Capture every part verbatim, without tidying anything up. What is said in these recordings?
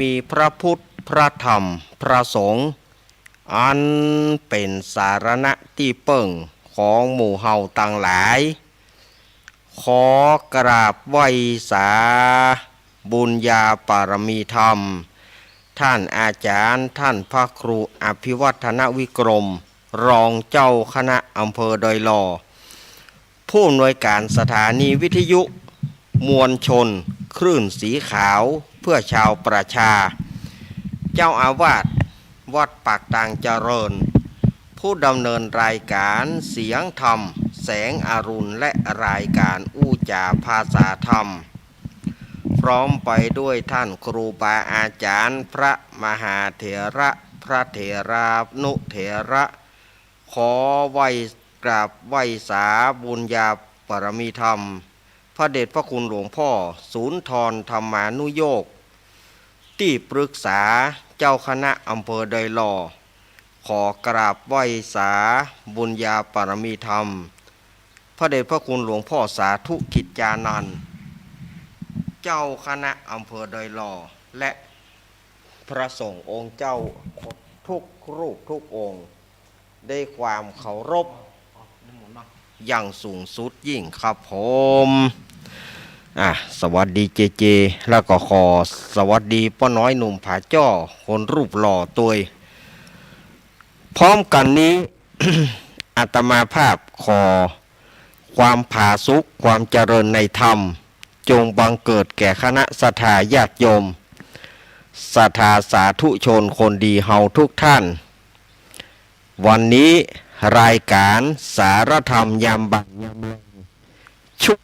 มีพระพุทธ พระธรรม พระสงฆ์ อันเป๋นสรณะตี้เปิ้งของหมู่เฮาตังหลาย ขอกราบไหว้สาบุญญาปารมีธรรม ท่านอาจารย์ ท่านพระครูอภิวัฒนวิกรม รองเจ้าคณะอำเภอดอยหล่อ ผู้อำนวยการสถานีวิทยุมวลชนคลื่นสีขาวเพื่อชาวประชา เจ้าอาวาสวัดปากตางเจริญ ผู้ดำเนินรายการเสียงธรรมแสงอรุณ และรายการอู้จ๋าภาษาธรรม พร้อมไปด้วยท่านครูบาอาจารย์ พระมหาเถระ พระเถรานุเถระ ขอไหว้กราบไหว้สาบุญญาปารมีธรรม พระเดชพระคุณหลวงพ่อสุนทรธรรมานุโยค ตี้ปรึกษาเจ้าคณะอำเภอดอยหล่อ ขอกราบไหว้สาบุญญาปารมีธรรม พระเดชพระคุณหลวงพ่อสาธุกิจจานันท์ เจ้าคณะอำเภอดอยหล่อ และพระสงฆ์องค์เจ้าทุกรูปทุกองค์ ด้วยความเคารพอย่างสูงสุดยิ่งครับผม อ่ะ สวัสดีเจเจ แล้วก็ขอสวัสดีป้อน้อยหนุ่มผาจ้อ คนรูปหล่อตวย พร้อมกั๋นนี้ อาตมาภาพขอความผาสุก ความเจริญในธรรม จงบังเกิดแก่คณะศรัทธาญาติโยม ศรัทธาสาธุชนคนดีเฮาทุกท่าน วันนี้รายการสารธรรมยามบ่ายยามแลง ชุด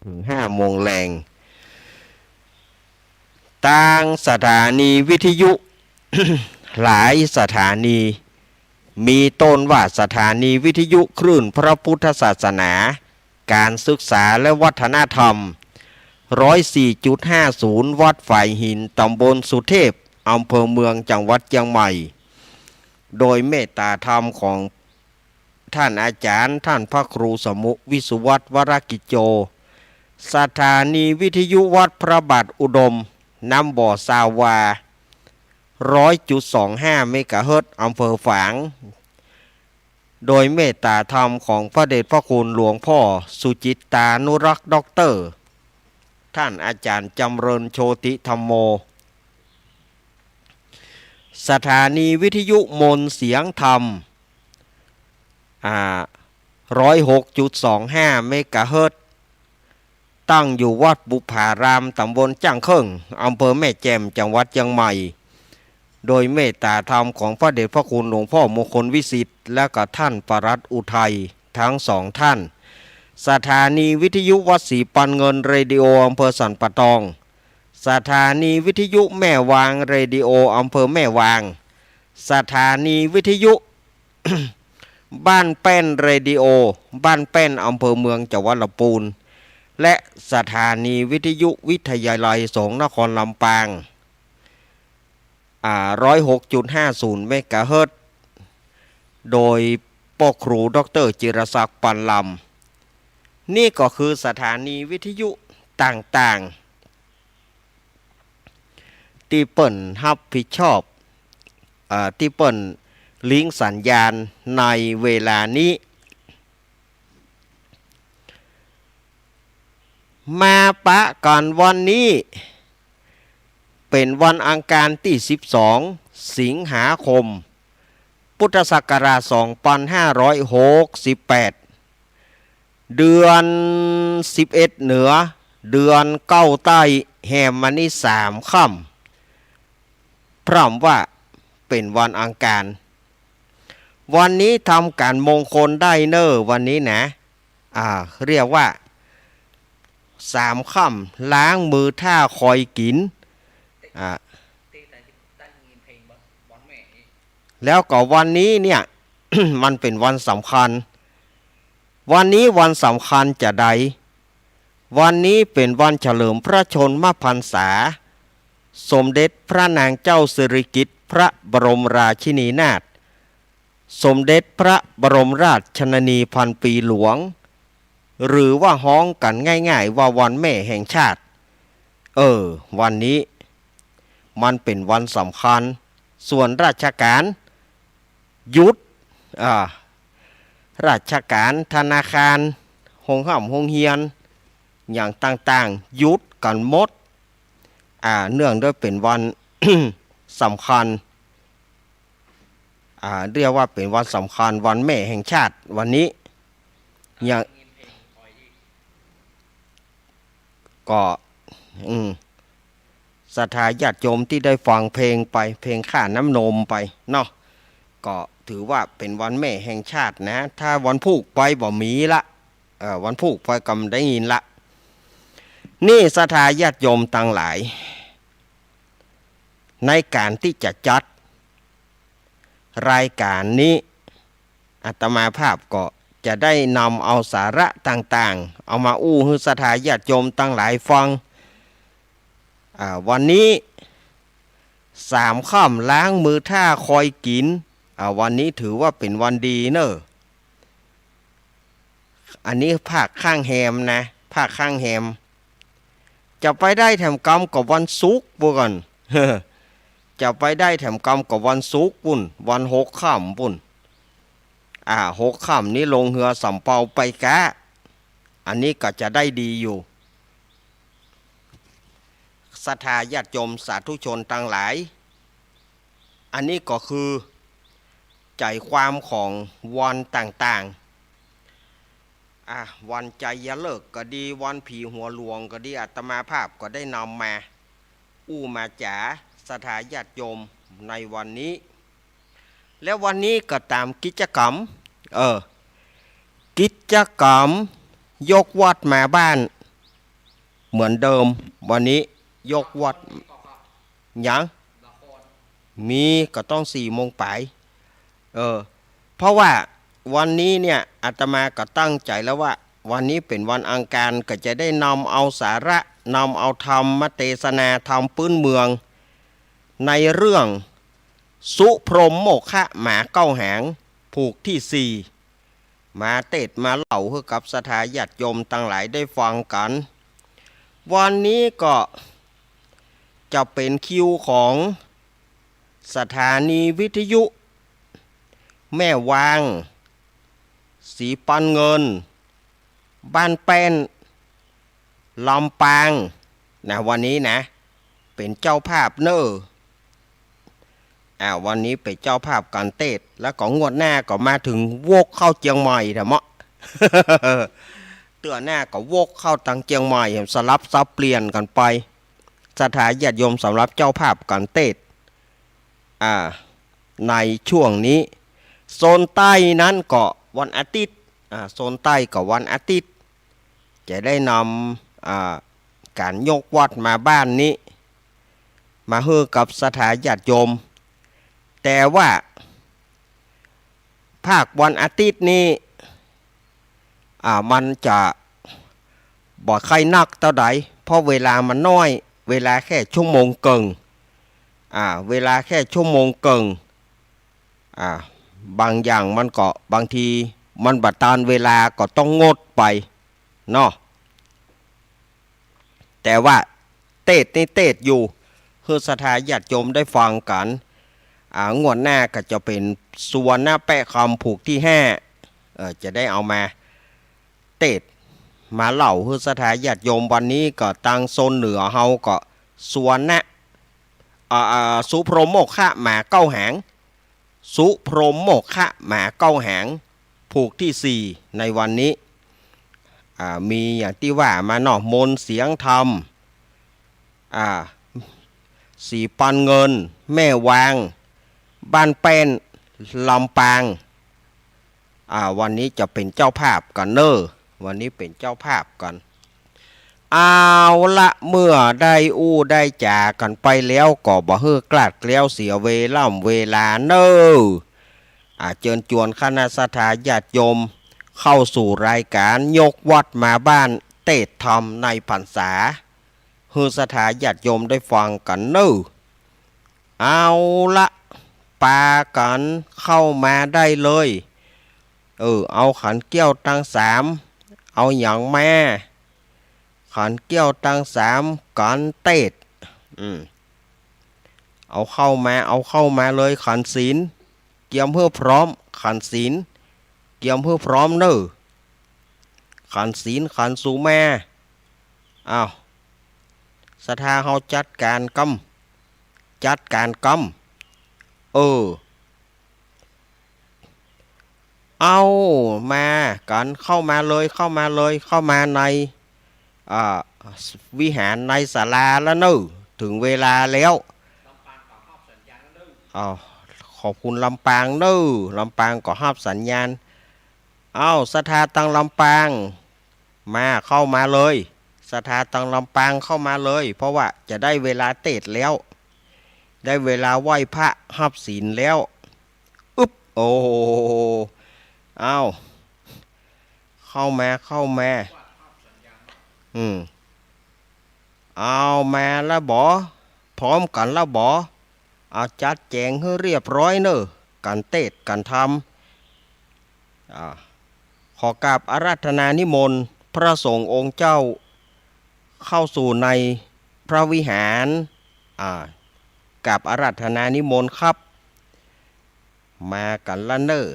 เถิงห้าโมงแลง ตางสถานีวิทยุ หลายสถานี มีต้นว่าสถานีวิทยุคลื่นพระพุทธศาสนา ก๋านศึกษาและวัฒนธรรม ร้อยสี่จุดห้าศูนย์ วัดฝายหิน ต๋ำบลสุเทพ อำเภอเมือง จังหวัดเจียงใหม่ โดยเมตตาธรรมของท่านอาจารย์ ท่านพระครูสมุ วิสุวัฒน์ วรกิจโจ สถานีวิทยุวัดพระบาทอุดม น้ำบ่อ ซาวา ร้อยจุดสองห้า เมกะเฮิรตซ์ อำเภอฝาง โดยเมตตาธรรมของพระเดชพระคุณหลวงพ่อสุจิตตานุรักษ์ ด็อกเตอร์ ท่านอาจารย์จำเริญโชติธัมโม สถานีวิทยุมนต์เสียงธรรม อ่า ร้อยหกจุดสองห้า เมกะเฮิรตซ์ ตั้งอยู่วัดบุปผาราม ต๋ำบลจ้างเคิ่ง อำเภอแม่แจ่ม จังหวัดเจียงใหม่ โดยเมตตาธรรมของพระเดชพระคุณหลวงพ่อมงคลวิสิทธิ์ และก็ท่านปลัดอุทัย ทั้งสองท่าน สถานีวิทยุวัดศรีปันเงิน เรดิโอ อำเภอสันป่าตอง สถานีวิทยุแม่วาง เรดิโอ อำเภอแม่วาง สถานีวิทยุ บ้านแป้น เรดิโอ บ้านแป้น อำเภอเมือง จังหวัดลำปูน และสถานีวิทยุวิทยาลัยสงฆ์นครลำปาง อ่า ร้อยหกจุดห้าศูนย์ เมกะเฮิรตซ์ โดยป้อครูด็อกเตอร์จิรศักดิ์ ปันลำ นี่ก็คือสถานีวิทยุต่างๆ ตี้เปิ้นฮับผิดชอบ เอ่อ ตี้เปิ้นลิงก์สัญญาณในเวลานี้ มาปะกั๋นวันนี้ เป๋นวันอังคารตี้สิบสอง สิงหาคม พุทธศักราชสองปันห้าร้อยหกสิบแปด เดือนสิบเอ็ดเหนือ เดือนเก๊าใต้ แฮมมานี้สามค่ำ พร่ำว่าเป๋นวันอังคาร วันนี้ทำก๋านมงคลได้เน่อ วันนี้นะ อ่า เรียกว่า สามค่ำล้างมือถ้าคอยกิ๋น อ่า แล้วก็วันนี้เนี่ย มันเป๋นวันสำคัญ วันนี้วันสำคัญจาใด วันนี้เป๋นวันเฉลิมพระชนมพรรษา สมเด็จพระนางเจ้าสิริกิติ์พระบรมราชินีนาถ สมเด็จพระบรมราชชนนีพันปีหลวง หรือว่าฮ้องกั๋นง่ายๆ ว่าวันแม่แห่งชาติ เออ วันนี้มันเป๋นวันสำคัญ ส่วนราชก๋านหยุด อ่า ราชก๋าน ธนาคาร โฮงฮ่ำโฮงเฮียน อย่างต่างๆ หยุดกั๋นหมด อ่า เนื่องด้วยเป๋นวัน สำคัญ อ่า เรียกว่าเป๋นวันสำคัญ วันแม่แห่งชาติ วันนี้ อย่าง ก็ อืม ศรัทธาญาติโยมตี้ได้ฟังเพลงไป เพลงค่าน้ำนมไปเนาะ ก็ถือว่าเป๋นวันแม่แห่งชาตินะ ถ้าวันพูกไปบ่มีละ เอ่อ วันพูกไปก็บ่ได้ยินละ นี่ศรัทธาญาติโยมตังหลาย ในก๋านตี้จะจัดรายก๋านนี้ อาตมาภาพก็จะได้นำเอาสาระต่างๆ เอามาอู้หื้อศรัทธาญาติโยมตังหลายฟัง อ่า วันนี้สามค่ำล้างมือถ้าคอยกิ๋น อ่า วันนี้ถือว่าเป๋นวันดีเน่อ อันนี้ภาคข้างแฮมนะ ภาคข้างแฮม จะไปได้แถมกำกับวันศุกร์ปู้นก่อน จะไปได้แถมกำกับวันศุกร์ปู้น วันหกค่ำปู้น อ่า หกค่ำนี้ลงเฮือสำเภาไปก๊ะ อันนี้ก็จะได้ดีอยู่ ศรัทธาญาติโยมสาธุชนตังหลาย อันนี้ก็คือ ใจ๋ความของวันต่างๆ อ่ะ วันชัยฤกษ์ก็ดี วันผีหัวหลวงก็ดี อาตมาภาพก็ได้นำมา อู้มาจ๋าศรัทธาญาติโยมในวันนี้ และวันนี้ก็ต๋ามกิจกรรม เออ กิจกรรมยกวัดมาบ้าน เหมือนเดิม วันนี้ยกวัด ยัง มีก็ต้องสี่โมงป๋าย เออ เพราะว่าวันนี้เนี่ย อาตมาก็ตั้งใจ๋แล้วว่า วันนี้เป๋นวันอังคาร ก็จะได้นำเอาสาระ นำเอาธรรมเตสนา ธรรมปื๊นเมือง ในเรื่องสุพรหมโมฆะหมาเก้าหาง ผูกตี้สี่ มาเตสน์มาเล่าหื้อกับศรัทธาญาติโยมตังหลายได้ฟังกั๋น วันนี้ก็จะเป๋นคิวของสถานีวิทยุแม่วาง สีปันเงิน บ้านแป้น ลำปาง นะ วันนี้นะ เป๋นเจ้าภาพเน่อ อ่า วันนี้เป๋นเจ้าภาพก๋านเตสน์ แล้วก็งวดหน้าก็มาเถิงวกเข้าเจียงใหม่แถมเนาะ เตื้อหน้าก็วกเข้าตางเจียงใหม่ สลับสับเปลี่ยนกั๋นไป ศรัทธาญาติโยมสำหรับเจ้าภาพก๋านเตสน์ อ่า ในช่วงนี้ โซนใต้นั้นก็วันอาทิตย์ อ่า โซนใต้ก็วันอาทิตย์ จะได้นำ อ่า ก๋านยกวัดมาบ้านนี้ มาหื้อกับศรัทธาญาติโยม แต่ว่า ภาควันอาทิตย์นี้ อ่า มันจะบ่ใค่นักเต้าใด เพราะเวลามันน้อย เวลาแค่ชั่วโมงเกิ่ง อ่า เวลาแค่ชั่วโมงกิ่ง อ่า บางอย่างมันก็ บางทีมันบ่ตันเวลาก็ต้องงดไปเนาะ แต่ว่าเตสน์นี่เตสน์อยู่ หื้อศรัทธาญาติโยมได้ฟังกั๋น อ่า งวดหน้าก็จะเป๋นสุวรรณแป๊ะคำผูกตี้ห้า เอ่อ จะได้เอามาเตสน์ มาเล่าหื้อศรัทธาญาติโยม วันนี้ก็ตางโซนเหนือเฮาก็สุวรรณะ อ่า อ่า สุพรหมโมฆะหมาเก้าหาง สุพรหมโมฆะหมาเก้าหาง ผูกตี้สี่ในวันนี้ อ่า มีอย่างตี้ว่ามาเนาะ มนต์เสียงธรรม อ่า สีปันเงิน แม่วาง บ้านแป้น ลำปาง อ่า วันนี้จะเป๋นเจ้าภาพกั๋นเน่อ วันนี้เป๋นเจ้าภาพกั๋น เอาละ เมื่อได้อู้ได้จ๋ากั๋นไปแล้ว ก็บ่หื้อคลาดเคลี้ยวเสียเวล่ำเวลาเน่อ อ่า เจิญจวนคณะศรัทธาญาติโยม เข้าสู่รายก๋านยกวัดมาบ้านเตสน์ธรรมในพรรษา หื้อศรัทธาญาติโยมได้ฟังกั๋นเน่อ เอาละ ปากั๋นเข้ามาได้เลย เออ เอาขันแก้วตังสาม เอาหยังมา ขันแก้วตังสาม ขันเตสน์ อืม เอาเข้ามา เอาเข้ามาเลย ขันศีล เกียมหื้อพร้อม ขันศีล เกียมหื้อพร้อมเน่อ ขันศีล ขันสูมา อ้าว ศรัทธาเฮาจัดก๋านกำ จัดก๋านกำ เออ เอา มากั๋น เข้ามาเลย เข้ามาเลย เข้ามาใน อ่า วิหารในศาลาแล้วเน่อ เถิงเวลาแล้ว อ้าว ขอบคุณลำปางเน่อ ลำปางก็ฮับสัญญาณ เอา ศรัทธาตังลำปาง มา เข้ามาเลย ศรัทธาตังลำปางเข้ามาเลย เพราะว่าจะได้เวลาเตสน์แล้ว ได้เวลาไหว้พระฮับศีลแล้ว อึ๊บ โอ้โห เอา เข้ามา เข้ามา อืม เอามาละบ่ พร้อมกั๋นละบ่ เอาจัดแจ๋งหื้อเรียบร้อยเน่อ ก๋านเตสน์ก๋านธรรม อ่า ขอกราบอาราธนานิมนต์พระสงฆ์องค์เจ้า เข้าสู่ในพระวิหาร อ่า กราบอาราธนานิมนต์ครับ มากั๋นละเน่อ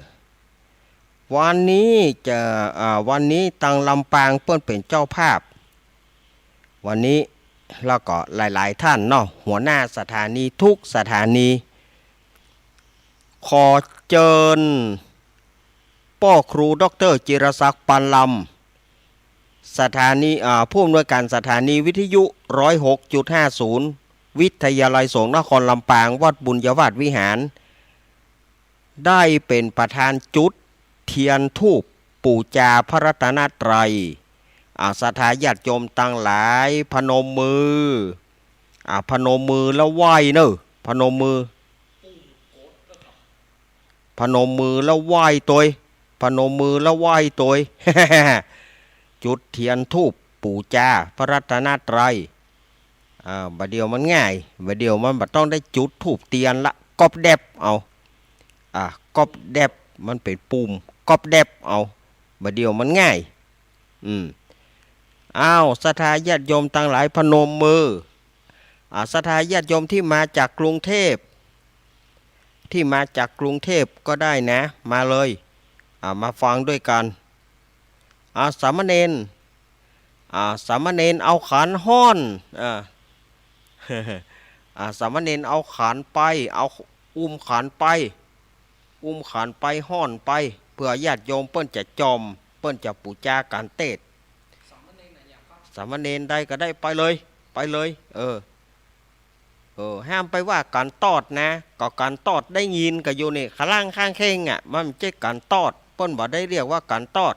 วันนี้จะ อ่า วันนี้ตังลำปางเปิ้นเป๋นเจ้าภาพ วันนี้แล้วก็หลายๆ ท่านเนาะ หัวหน้าสถานีทุกสถานี ขอเจิญป้อครูด็อกเตอร์จิรศักดิ์ ปานลำ สถานี อ่า ผู้อำนวยการสถานีวิทยุ ร้อยหกจุดห้าศูนย์ วิทยาลัยสงฆ์นครลำปาง วัดบุญญาวาสวิหาร ได้เป๋นประธานจุดเตียนธูปปู๋จาพระรัตนตรัย อ่า ศรัทธาญาติโยมตังหลายพนมมือ อ่า พนมมือแล้วไหว้เน่อ พนมมือ พนมมือแล้วไหว้ตวย พนมมือแล้วไหว้ตวย จุดเตียนธูปปู๋จาพระรัตนตรัย อ่า บ่าเดี่ยวมันง่าย บ่าเดี่ยวมันบ่ต้องได้จุดธูปเตียนละ ก๊อบแด็บเอา อ่า ก๊อบแด็บ มันเป๋นปุ่ม ก๊อบแด็บเอา บ่าเดี่ยวมันง่าย อืม อ้าว ศรัทธาญาติโยมตังหลายพนมมือ อ่า ศรัทธาญาติโยมตี้มาจากกรุงเทพฯ ตี้มาจากกรุงเทพฯก็ได้นะ มาเลย อ่า มาฟังด้วยกั๋น อ่า สามเณร อ่า สามเณรเอาขันฮ้อน อ่า อ่า สามเณรเอาขันไป เอา อุ้มขันไป อุ้มขันไปฮ้อนไป เปื้อญาติโยมเปิ้นจะจ่อม เปิ้นจะปู๋จาก๋านเตสน์ สามเณรใดก็ได้ ไปเลย ไปเลย เออ เออ ห้ามไปว่าก๋านตอดนะ ก็ก๋านตอดได้ยินกั๋นอยู่นี่ ข้างล่างข้างเค่งอะ มันบ่ใจ้ก๋านตอด เปิ้นบ่ได้เรียกว่าก๋านตอด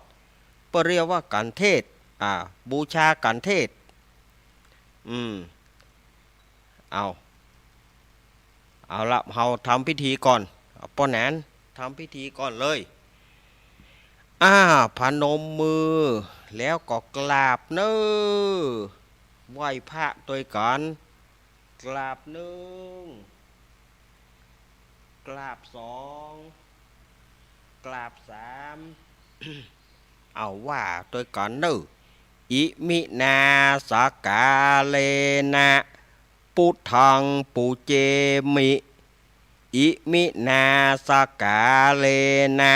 เปิ้นเรียกว่าก๋านเตสน์ อ่า บูชาก๋านเตสน์ อืม เอา เอาละ เฮาทำพิธีก่อน ป้อแหนน ทำพิธีก่อนเลย อ่า พนมมือ แล้วก็กราบเน่อ ไหว้พระตวยกั๋น กราบนึ่ง กราบสอง กราบสาม เอาว่าตวยกั๋นเน่อ อิมินาสกาเลนะ ปุทธังปูเจมิ อิมินาสกาเลนะ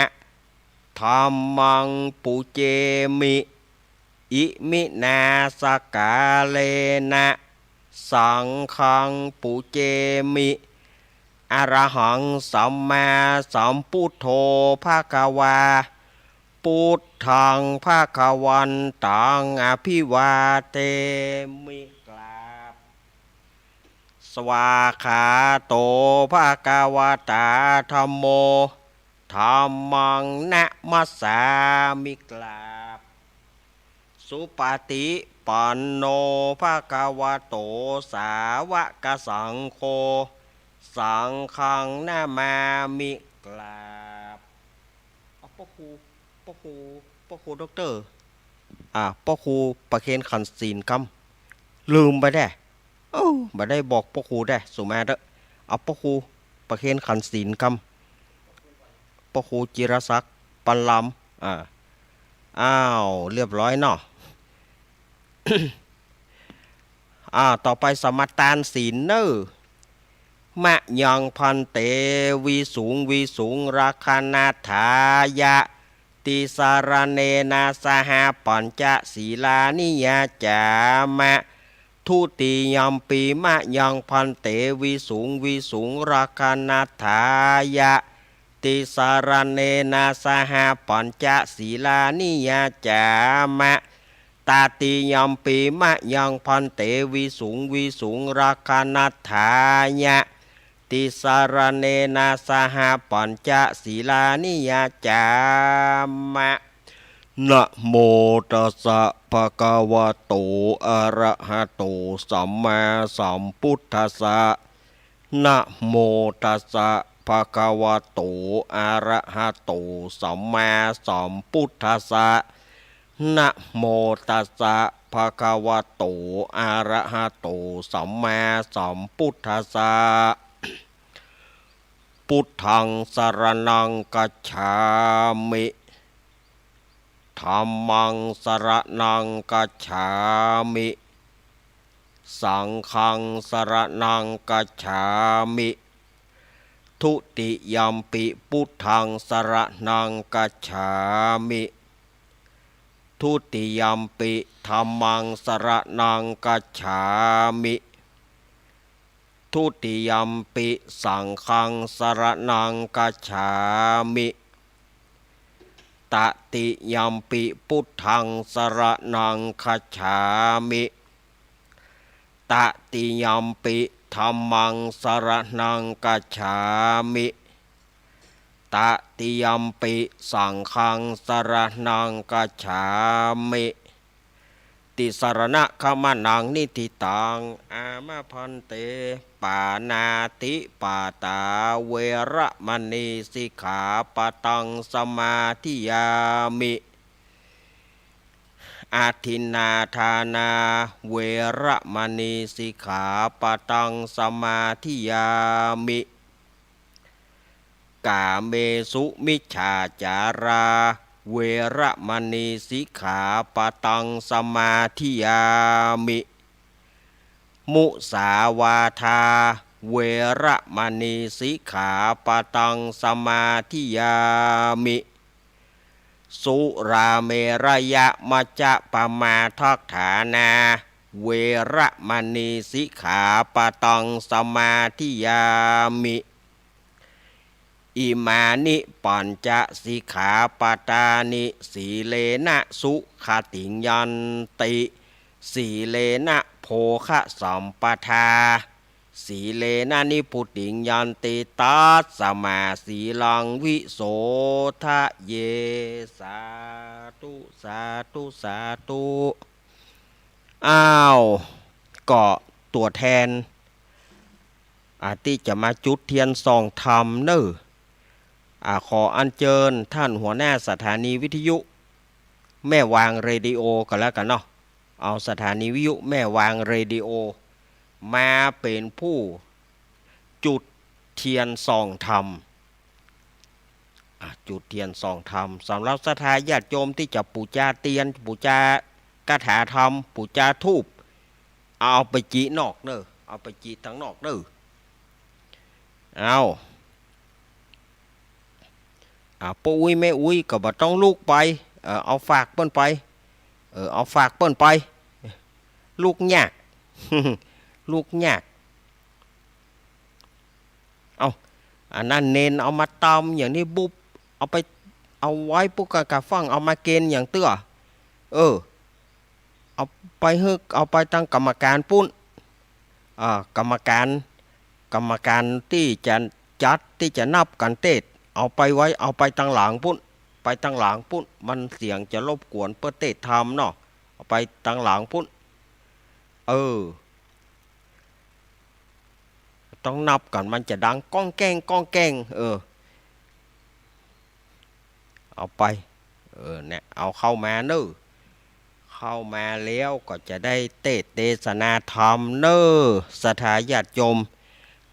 ธัมมังปูเจมิ อิมินาสกาเลนะ สังฆังปูเจมิ อะระหังสัมมาสัมพุทโธภะคะวา พุทธังภะคะวันตังอะภิวาเทมิ กราบ สวากขาโตภะคะวะตาธัมโม ธัมมังนะมัสสามิ กราบ สุปฏิปันโน ภะคะวะโต สาวกสังโฆ สังฆังนะมามิ กราบ เอา พระครู พระครู พระครูด็อกเตอร์ อ่า พระครูประเคนขันธ์ศีลกำ ลืมไปแต๊ เอ้า บ่ได้บอกพระครูแต๊ สุมาเต๊อะ เอา พระครูประเคนขันธ์ศีลกำ พระครูจิรศักดิ์ ปันลำ อ่า อ้าว เรียบร้อยเนาะ อ่า ต่อไปสมาตานศีลเน่อ มะยังภันเต วิสุงวิสุงรักขณัฏฐายะ ติสะระเณนะสหะ ปัญจะสีลานิยาจามะ ทุติยัมปิ มะยังภันเต วิสุงวิสุงรักขณัฏฐายะ ติสะระเณนะสหะ ปัญจะสีลานิยาจามะ ตติยัมปิ มะยังภันเต วิสุงวิสุงรักขณัฏฐายะ ติสะระเณนะสหะ ปัญจะสีลานิยาจามะ นะโมตัสสะ ภะคะวะโต อะระหะโต สัมมาสัมพุทธัสสะ นะโมตัสสะ ภะคะวะโต อะระหะโต สัมมาสัมพุทธัสสะ นะโมตัสสะ ภะคะวะโต อะระหะโต สัมมาสัมพุทธัสสะ พุทธังสะระณังคัจฉามิ ธัมมังสะระณังคัจฉามิ สังฆังสะระณังคัจฉามิ ทุติยัมปิ พุทธังสะระณังคัจฉามิ ทุติยัมปิ ธัมมังสะระณังคัจฉามิ ทุติยัมปิ สังฆังสะระณังคัจฉามิ ตติยัมปิ พุทธังสะระณังคัจฉามิ ตติยัมปิ ธัมมังสะระณังคัจฉามิ ตติยัมปิ สังฆังสะระณังคัจฉามิ ติสะระณะขะมะนัง นิฏฐิตัง อามะภันเต ปาณาติปาตา เวระมะณี สิกขาปะตัง สมาธิยามิ อะทินนาทานา เวระมะณี สิกขาปะตัง สมาธิยามิ กาเมสุมิจฉาจารา เวระมะณี สิกขาปะตัง สมาธิยามิ มุสาวาทา เวระมะณี สิกขาปะตัง สมาธิยามิ สุราเมระยะมัจจะปะมาทัฏฐานา เวระมะณี สิกขาปะตัง สมาธิยามิ อิมานิ ปัญจะ สิกขาปะตานิ สีเลนะ สุขะติง ยันติ สีเลนะ โภคะสัมปะทา สีเลนะ นิพพุติง ยันติ ตัสสมา สีลัง วิโสทะเย สาธุ สาธุ สาธุ อ้าว ก็ตั๋วแทน อ่า ตี้จะมาจุดเตียนส่องธรรมเน่อ อ่า ขออัญเจิญต้านหัวหน้าสถานีวิทยุแม่วางเรดิโอก็แล้วกั๋นเนาะ เอาสถานีวิทยุแม่วางเรดิโอมาเป๋นผู้จุดเตียนส่องธรรม อ่ะ จุดเตียนส่องธรรม สำหรับศรัทธาญาติโยมตี้จะปู๋จาเตียน ปู๋จากาถาธรรม ปู๋จาธูป เอาไปจินอกเน่อ เอาไปจิตางนอกเน่อ เอา อ่า ป้ออุ๊ยแม่อุ๊ยก็บ่ต้องลุกไป เออ เอาฝากเปิ้นไป เออ เอาฝากเปิ้นไป ลุกยาก ลุกยาก เอ้า อันนั้นเณรเอามาตำอย่างนี้ปุ๊บ เอาไป เอาไว้ปุ๊บก็กะฟั่งเอามาเกณฑ์อย่างเตื้อ เออ เอาไปหื้อ เอาไปตางกรรมการปุ้น อ่า กรรมการ กรรมการตี้จะจัด ตี้จะนับกั๋นเตศน์ เอาไปไว้ เอาไปตังหลังปุ้น ไปตังหลังปุ้น มันเสียงจะรบกวนเปิ้นเตศน์ธรรมเนาะ เอาไปตังหลังปุ้น เออ ต้องนับก่อน มันจะดังก้องแก้งก้องแก้ง เออ เอาไป เออ เนี่ย เอาเข้ามาเน่อ เข้ามาแล้วก็จะได้เตศน์เตสนาธรรมเน่อ ศรัทธาญาติโยม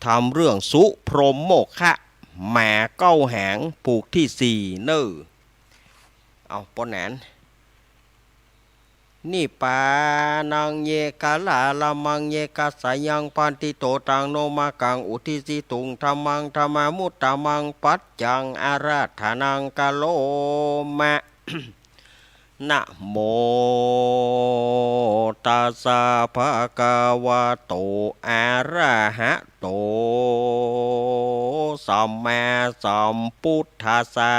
ธรรมเรื่องสุพรหมโมฆะ หมาเก้าหาง ผูกตี้สี่เน่อ เอา ปอหนาน นิปปานัง เยกะลาละมัง เยกะสายัง ปาติโต ตัง โน มะกัง อุททิสสิตุง ธัมมัง ธัมมานุตตะมัง ปัจจัง อาราธนัง กะโรมะ นะโม ตัสสะ ภะคะวะโต อะระหะโต สัมมาสัมพุทธัสสะ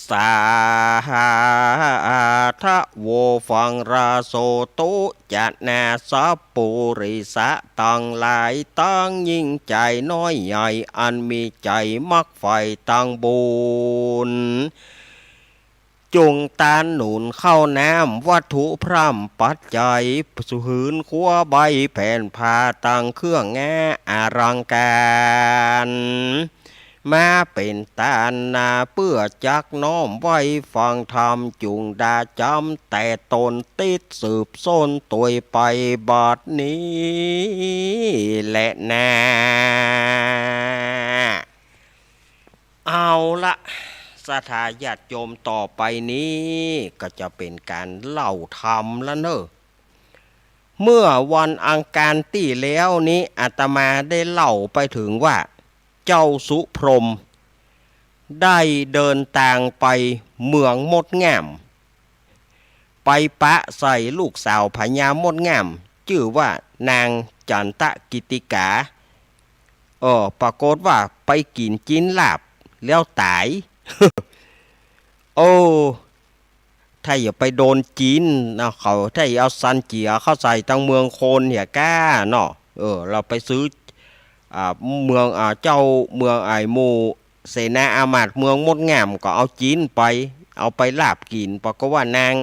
สาธะโว ฟังราโสตุ จะนาสัพปุริสะตังหลาย ตังยิ่งใจ๋น้อยใหญ่ อันมีใจ๋มักใฝ่ตังบุญ จุ่งตานหนุนข้าวน้ำ วัตถุพร่ำปัจจัย ผืนคั้วใบแผ่นผ้า ตังเครื่องแงะอลังก๋าร มาเป๋นตานนา เปื้อจักน้อมไหว้ฟังธรรม จุ่งดาจ๋ำแต่ตน ติดสืบส้นตวยไปบัดนี้แลนา เอาละ ศรัทธาญาติโยม ต่อไปนี้ก็จะเป๋นก๋านเล่าธรรมละเน่อ เมื่อวันอังคารตี้แล้วนี้ อาตมาได้เล่าไปเถิงว่า เจ้าสุพรหมได้เดินตางไปเมืองมดงาม ไปปะใส่ลูกสาวพญามดงาม จื้อว่านางจันตะกิตติกา เออ ปรากฏว่าไปกิ๋นจิ๊นลาบแล้วต๋าย โอ้ ถ้าอย่าไปโดนจีนนะ เขาถ้าอย่าเอาซันเจี๋ยเข้าใส่ตังเมืองคนเหียก้าเนาะ เออ เราไปซื้อ อ่า เมือง อ่า เจ้าเมือง ไอ้หมู่เสนาอามาตย์เมืองมดงามก็เอาจีนไป เอาไปลาบกิ๋น ปรากฏว่านาง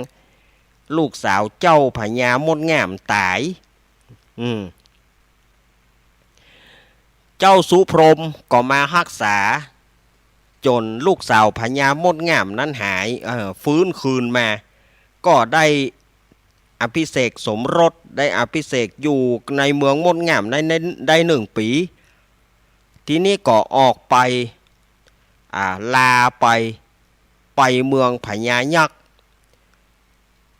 ลูกสาวเจ้าพญามดงามต๋าย อืม เจ้าสุพรหมก็มาฮักษา จ๋นลูกสาวพญามดงามนั้นหาย เอ่อ ฟื้นคืนมา ก็ได้อภิเษกสมรส ได้อภิเษกอยู่ในเมืองมดงามได้ ได้ ได้หนึ่งปี๋ ทีนี้ก็ออกไป อ่า ลาไป ไปเมืองพญายักษ์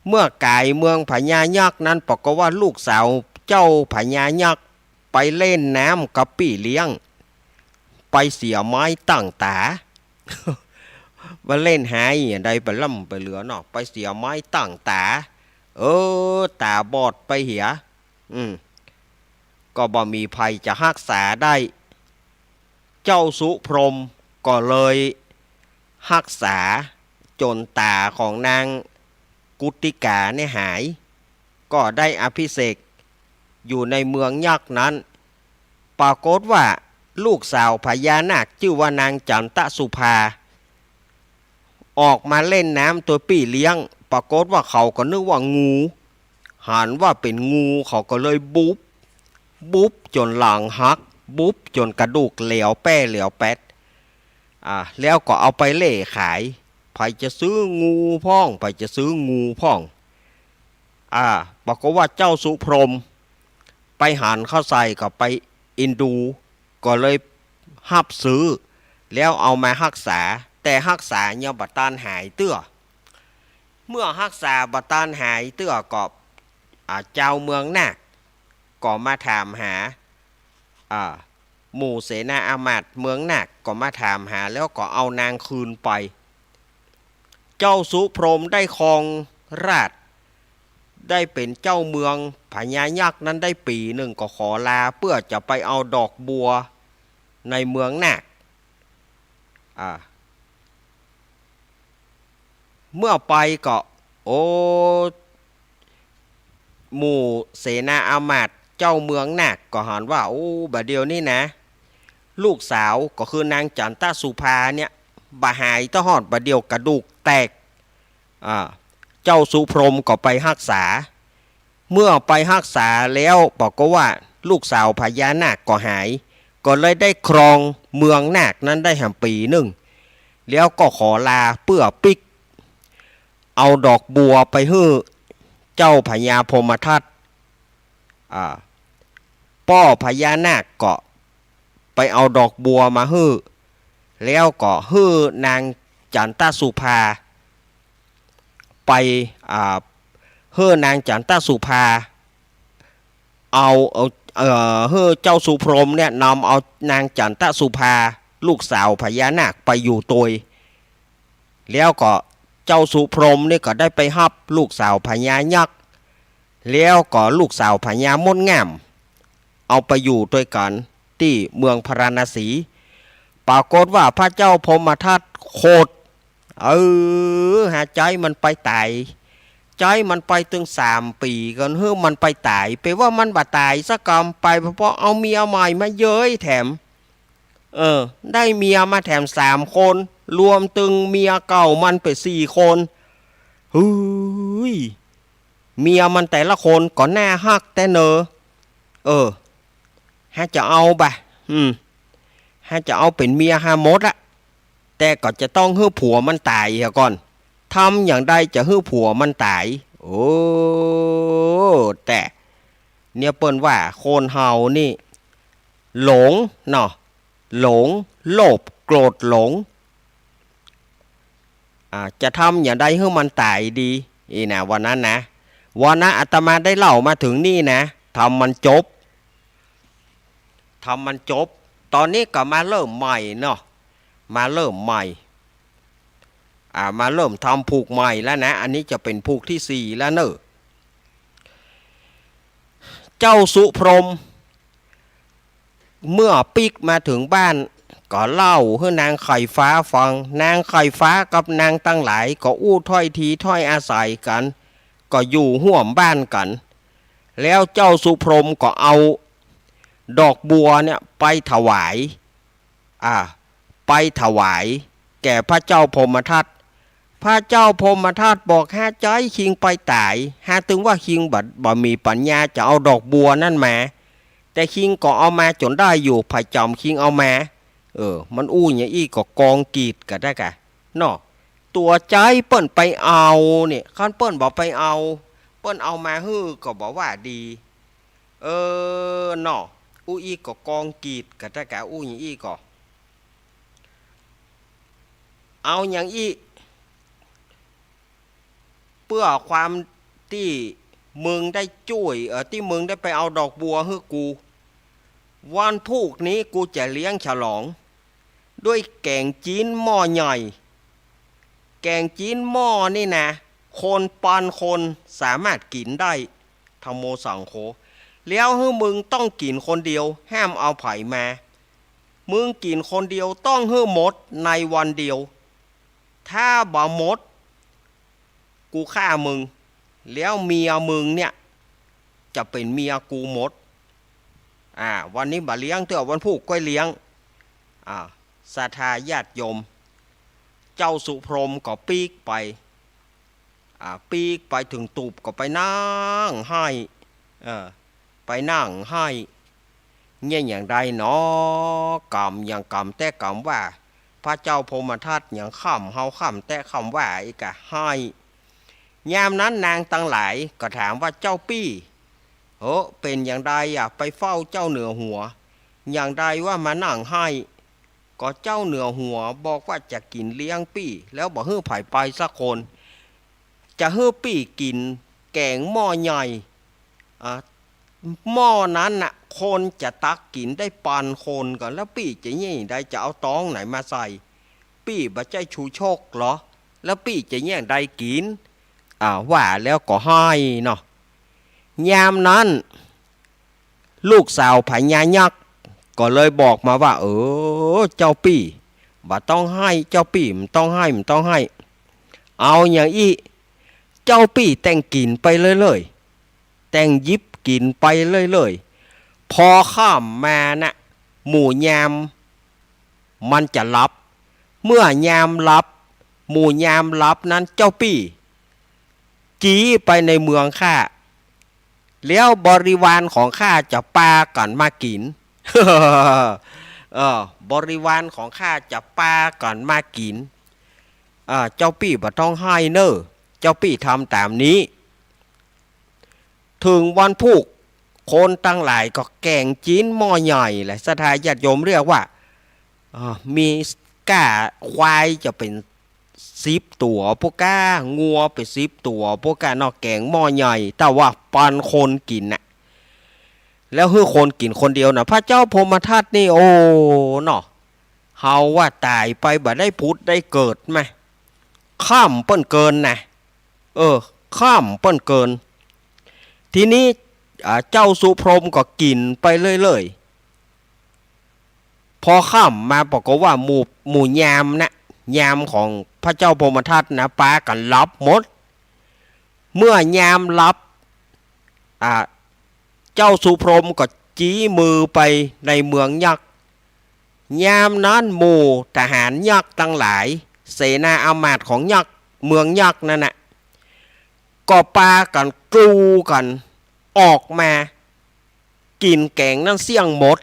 เมื่อก๋ายเมืองพญายักษ์นั้น ปรากฏว่าลูกสาวเจ้าพญายักษ์ไปเล่นน้ำกับปี้เลี้ยง ไปเสียไม้ตั้งต๋า ว่าเล่นหายอย่างใดไปล่ำไปเหลือเนาะ ไปเสียไม้ตั้งต๋า เออ ต๋าบอดไปเหีย อืม ก็บ่มีใผจะฮักษาได้ เจ้าสุพรหมก็เลยฮักษาจ๋นต๋าของนางกุตติกาเนี่ยหาย ก็ได้อภิเษกอยู่ในเมืองยักษ์นั้น ปรากฏว่าลูกสาวพญานาคจื้อว่านางจันตะสุภา ออกมาเล่นน้ำตวยปี้เลี้ยง ปรากฏว่าเขาก็นึกว่างู หันว่าเป๋นงู เขาก็เลยบุบ บุบจ๋นหลังหัก บุบจ๋นกระดูกแหลวแป้แหลวแป๊ด อ่า แล้วก็เอาไปเล่ขาย ใผจะซื้องูพ่อง ใผจะซื้องูพ่อง อ่า ปรากฏว่าเจ้าสุพรหมไปหันเข้าใส่ ก็ไปเอ็นดู ก็เลยฮับซื้อ แล้วเอามาฮักษา แต่ฮักษายังบ่ตันหายเตื้อ เมื่อฮักษาบ่ตันหายเตื้อก็ อ่า จาวเมืองนาคก็มาถามหา อ่า หมู่เสนาอามาตย์เมืองนาคก็มาถามหา แล้วก็เอานางคืนไป เจ้าสุพรหมได้ครองราชย์ ได้เป๋นเจ้าเมืองพญายักษ์นั้นได้ปี๋นึ่ง ก็ขอลาเปื้อจะไปเอาดอกบัวในเมืองนาค อ่า เมื่อไปก็ โอ้ หมู่เสนาอามาตย์เจ้าเมืองนาคก็หันว่า โอ้ บ่าเดี่ยวนี้นะ ลูกสาวก็คือนางจันตสุภาเนี่ยบ่หาย เต้าฮอดบ่าเดี่ยวกระดูกแตก อ่า เจ้าสุพรหมก็ไปฮักษา เมื่อไปฮักษาแล้วปรากฏว่าลูกสาวพญานาคก็หาย ก็เลยได้ครองเมืองนาคนั้นได้แหมปี๋นึ่ง แล้วก็ขอลาเปื้อปิ๊กเอาดอกบัวไปหื้อเจ้าพญาพรหมทัต อ่า ป้อพญานาคก็ไปเอาดอกบัวมาหื้อ แล้วก็หื้อนางจันตสุภาไป อ่า หื้อนางจันตสุภา เอา เอา เอ่อ หื้อเจ้าสุพรหมเนี่ยนำเอานางจันตสุภา ลูกสาวพญานาคไปอยู่ตวย แล้วก็เจ้าสุพรหมนี่ก็ได้ไปฮับลูกสาวพญายักษ์ แล้วก็ลูกสาวพญามดงาม เอาไปอยู่ตวยกั๋นตี้เมืองพาราณสี ปรากฏว่าพระเจ้าพรหมทัตโขด เออ หาใจ๊มันไปต๋าย ใจ๊มันไปตึงสามปี๋ก่อน หื้อมันไปต๋าย เป๋นว่ามันบ่ต๋ายสักกำ ไปเพราะเอาเมียใหม่มาเย้ยแถม เออ ได้เมียมาแถมสามคน รวมตึงเมียเก่ามันเป๋นสี่คน หื้ย เมียมันแต่ละคนก็น่าฮักแต๊เนอ เออ หาจะเอาบ่ะ อืม หาจะเอาเป๋นเมียหาหมดอะ แต่ก็จะต้องหื้อผัวมันต๋ายเหียก่อน ทำอย่างใดจะหื้อผัวมันต๋าย โอ้ แต่เนี่ยเปิ้นว่าคนเฮานี่ หลงเนาะ หลง โลภ โกรธ หลง อ่า จะทำอย่างใดหื้อมันต๋ายดี อี้นะ วันนั้นนะ วันนั้นอาตมาได้เล่ามาถึงนี่นะ ธรรมมันจบ ธรรมมันจบ ต๋อนนี้ก็มาเริ่มใหม่เนาะ มาเริ่มใหม่ อ่า มาเริ่มทำผูกใหม่แล้วนะ อันนี้จะเป๋นผูกตี้สี่แล้วเนอะ เจ้าสุพรหม เมื่อปิ๊กมาถึงบ้าน ก็เล่าหื้อนางไข่ฟ้าฟัง นางไข่ฟ้ากับนางตังหลายก็อู้ถ้อยทีถ้อยอาศัยกั๋น ก็อยู่ฮ่วมบ้านกั๋น แล้วเจ้าสุพรหมก็เอาดอกบัวเนี่ยไปถวาย อ่า ไปถวายแก่พระเจ้าพรหมทัต พระเจ้าพรหมทัตบอก หาใจ๊คิงไปต๋าย หาตึงว่าคิงบ่ บ่มีปัญญาจะเอาดอกบัวนั้นมา แต่คิงก็เอามาจ๋นได้อยู่ ใผจ๋ำคิงเอามา เออ มันอู้อย่างอี้ก็กองกีดกั๋นได้กะ เนาะ ตั๋วใจ๊เปิ้นไปเอาเนี่ย คันเปิ้นบ่ไปเอา เปิ้นเอามาหื้อก็บ่ว่าดี เออ เนาะ อู้อี้ก็กองกีดกั๋นได้กะ อู้อย่างอี้ก็ เอาอย่างอี้ เปื้อความตี้มึงได้จ้วย เออ ตี้มึงได้ไปเอาดอกบัวหื้อกู วันพูกนี้กูจะเลี้ยงฉลอง ด้วยแก๋งจี๊นหม้อใหญ่ แก๋งจี๊นหม้อนี่นะ คนปันคนสามารถกิ๋นได้ ธัมโมสังโฆ แล้วหื้อมึงต้องกิ๋นคนเดียว ห้ามเอาใผมา มึงกิ๋นคนเดียวต้องหื้อหมดในวันเดียว ถ้าบ่หมด กูฆ่ามึง แล้วเมียมึงเนี่ย จะเป๋นเมียกูหมด อ่า วันนี้บ่เลี้ยง เตื้อวันพูกก้อยเลี้ยง อ่า ศรัทธาญาติโยม เจ้าสุพรหมก็ปิ๊กไป อ่า ปิ๊กไปเถิงตูบก็ไปนั่งไห้ เออ ไปนั่งไห้ เยียะอย่างใดหนอ กำอย่างกำแต๊กำว่า พระเจ้าพรหมทัตยังค่ำเฮาค่ำแต๊ค่ำว่า อีกกะไห้ ยามนั้นนางตังหลายก็ถามว่า เจ้าปี้ เฮ้อ เป๋นอย่างใดอะ ไปเฝ้าเจ้าเหนือหัว อย่างใดว่ามานั่งไห้ ก็เจ้าเหนือหัวบอกว่าจะกิ๋นเลี้ยงปี้ แล้วบ่หื้อใผไปสักคน จะหื้อปี้กิ๋นแก๋งหม้อใหญ่ อ่า หม้อนั้นน่ะ คนจะตักกิ๋นได้ปันคนก่อน แล้วปี้จะเยียะอย่างใด จะเอาตองไหนมาใส่ ปี้บ่ใจ้ชูชกเหรอ แล้วปี้จะเยียะอย่างใดกิ๋น อ่า ว่าแล้วก็ไห้เนาะ ยามนั้น ลูกสาวพญายักษ์ก็เลยบอกมาว่า เออ เจ้าปี้ บ่ต้องไห้ เจ้าปี้ บ่ต้องไห้ บ่ต้องไห้ เอาอย่างอี้ เจ้าปี้แต่งกิ๋นไปเรื่อยๆ แต่งหยิบกิ๋นไปเรื่อยๆ พอค่ำมานะ หมู่ยาม มันจะหลับ เมื่อยามหลับ หมู่ยามหลับนั้นเจ้าปี้ จี๊ไปในเมืองข้า แล้วบริวารของข้าจะปากั๋นมากิ๋น เออ บริวารของข้าจะปากั๋นมากิ๋น อ่า เจ้าปี้บ่ต้องฮ้ายเน่อ เจ้าปี้ทำต๋ามนี้ เถิงวันพูก คนตังหลายก็แก๋งจิ๊นหม้อใหญ่แหละ ศรัทธาญาติโยม เรียกว่า อ่า มีก้าควายจะเป๋นสิบตั๋วปู้นก้า งัวเป๋นสิบตั๋วปู้นก้าเนาะ แก๋งหม้อใหญ่ แต่ว่าปันคนกิ๋นน่ะ แล้วหื้อคนกิ๋นคนเดียวน่ะ พระเจ้าพรหมทัตนี่ โอ้ เนาะ เฮาว่าต๋ายไปบ่ได้ผุดได้เกิดมา ค่ำเปิ้นเกินน่ะ เออ ค่ำเปิ้นเกิน ทีนี้ อ่า เจ้าสุพรหมก็กิ๋นไปเรื่อยๆ พอค่ำมาปรากฏว่าหมู่ หมู่ยามนะ ยามของพระเจ้าพรหมทัตนะ ปากั๋นหลับหมด เมื่อยามหลับ อ่า เจ้าสุพรหมก็จี๊มือไปในเมืองยักษ์ ยามนั้นหมู่ทหารยักษ์ตังหลาย เสนาอามาตย์ของยักษ์ เมืองยักษ์นั้นน่ะ ก็ปากั๋นกรูกั๋นออกมา กิ๋นแก๋งนั้นเสี้ยงหมด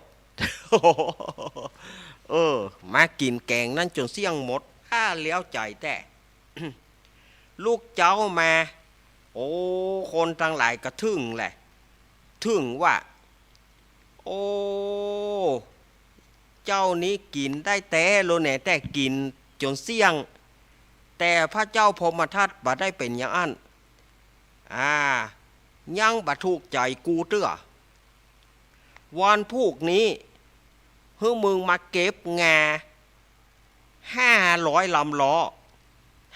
เออ มากิ๋นแก๋งนั้นจ๋นเสี้ยงหมด อ้า เหลียวใจ๋แต๊ ลุกเจ๊ามา โอ้ คนตังหลายก็ทึ่งแหละ ทึ่งว่า โอ้ เจ้านี้กิ๋นได้แต๊โลแหน่ แต่กิ๋นจ๋นเสี้ยง แต่พระเจ้าพรหมทัตบ่ได้เป๋นอย่างอั้น อ่า ยังบ่ถูกใจ๋กูเตื้อ วันพูกนี้ หื้อมึงมาเก็บงา ห้าร้อยลำล้อ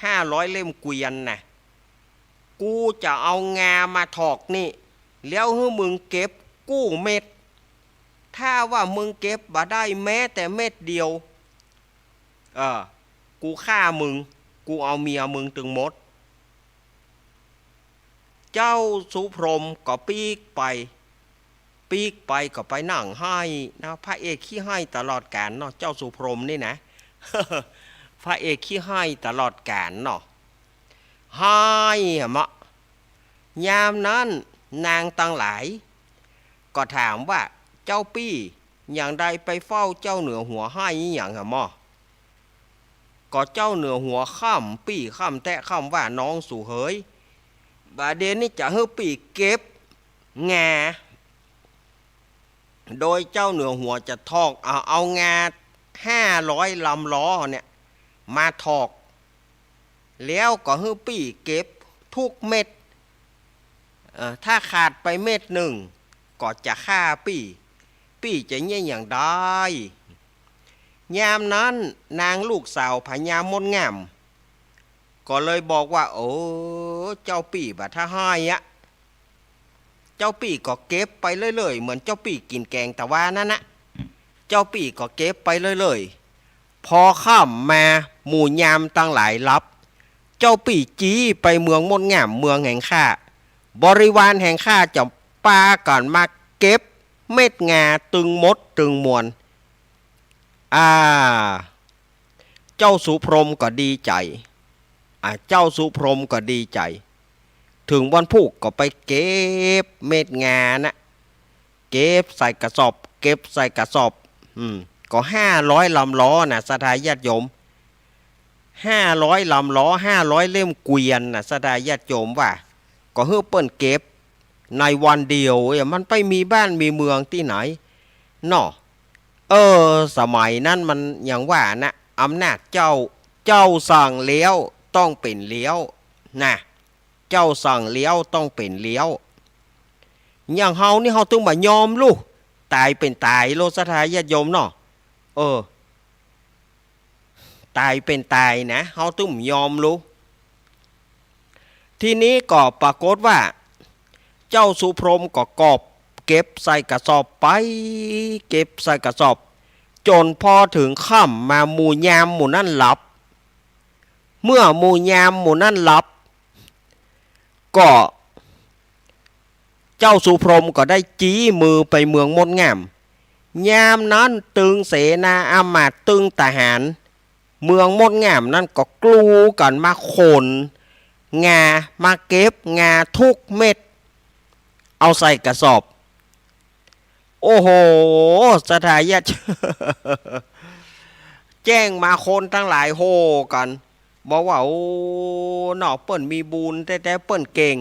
ห้าร้อยเล่มเกวียนน่ะ กูจะเอางามาถอกนี่ แล้วหื้อมึงเก็บกู้เม็ด ถ้าว่ามึงเก็บบ่ได้แม้แต่เม็ดเดียว เออ กูฆ่ามึง กูเอาเมียมึงตึงหมด เจ้าสุพรหมก็ปิ๊กไป ปิ๊กไปก็ไปนั่งไห้นะ พระเอกขี้ไห้ตลอดกาลเนาะ เจ้าสุพรหมนี่นะ พระเอกขี้ไห้ตลอดกาลเนาะ ไห้อะเมาะ ยามนั้นนางตังหลาย ก็ถามว่า เจ้าปี้ หยังใดไปเฝ้าเจ้าเหนือหัวไห้อะหยังอะเมาะ ก็เจ้าเหนือหัวค่ำปี้ค่ำแต๊ค่ำว่าน้องสูเหย บ่าเดี๋ยวนี้จะหื้อปี้เก็บงา โดยเจ้าเหนือหัวจะถอก เอา เอางาห้าร้อยลำล้อเนี่ยมาถอก แล้วก็หื้อปี้เก็บทุกเม็ด เอ่อ ถ้าขาดไปเม็ดนึ่ง ก็จะฆ่าปี้ ปี้จะเยียะอย่างใด ยามนั้นนางลูกสาวพญามดงาม ก็เลยบอกว่า โอ้ เจ้าปี้บ่าถ้าไห้อะ เจ้าปี้ก็เก็บไปเรื่อยๆ เหมือนเจ้าปี้กิ๋นแก๋งตะวานั้นนะ เจ้าปี้ก็เก็บไปเรื่อยๆ พอค่ำมาหมู่ยามตังหลายหลับ เจ้าปี้จี๊ไปเมืองมดงาม เมืองแห่งข้า บริวารแห่งข้าจะปากั๋นมาเก็บเม็ดงาตึงหมดตึงมวล อ่า เจ้าสุพรหมก็ดีใจ๋ อ่า เจ้าสุพรหมก็ดีใจ๋ เถิงวันพูกก็ไปเก็บเม็ดงานะ เก็บใส่กระสอบ เก็บใส่กระสอบ อืม ก็ห้าร้อยลำล้อนะ ศรัทธาญาติโยม ห้าร้อยลำล้อ ห้าร้อยเล่มเกวียนนะ ศรัทธาญาติโยมว่า ก็หื้อเปิ้นเก็บในวันเดียว เอ้ย มันไปมีบ้านมีเมืองตี้ไหนเนาะ เออ สมัยนั้นมันอย่างว่านะ อำนาจเจ้า เจ้าสั่งแล้วต้องเป๋นแล้วนะ เจ้าสั่งแล้วต้องเป๋นแล้ว อย่างเฮานี่เฮาตึงบ่ยอมลูก ต๋ายเป๋นต๋ายโลด ศรัทธาญาติโยมเนาะ เออ ต๋ายเป๋นต๋ายนะ เฮาตึงบ่ยอมลูก ทีนี้ก็ปรากฏว่า เจ้าสุพรหมก็กอบเก็บใส่กระสอบไป เก็บใส่กระสอบ จ๋นพอเถิงค่ำมาหมู่ยามหมู่นั้นหลับ เมื่อหมู่ยามหมู่นั้นหลับ ก็ เจ้าสุพรหมก็ได้จี๊มือไปเมืองมดงาม ยามนั้นตึงเสนาอามาตย์ ตึงทหารเมืองมดงามนั้นก็กรูกั๋นมาขนงา มาเก็บงาทุกเม็ด เอาใส่กระสอบ โอ้โห ศรัทธาญาติ แจ้งมาคนตังหลายโห่กั๋น บอกว่า โอ้ เนาะ เปิ้นมีบุญแต๊ๆ เปิ้นเก่ง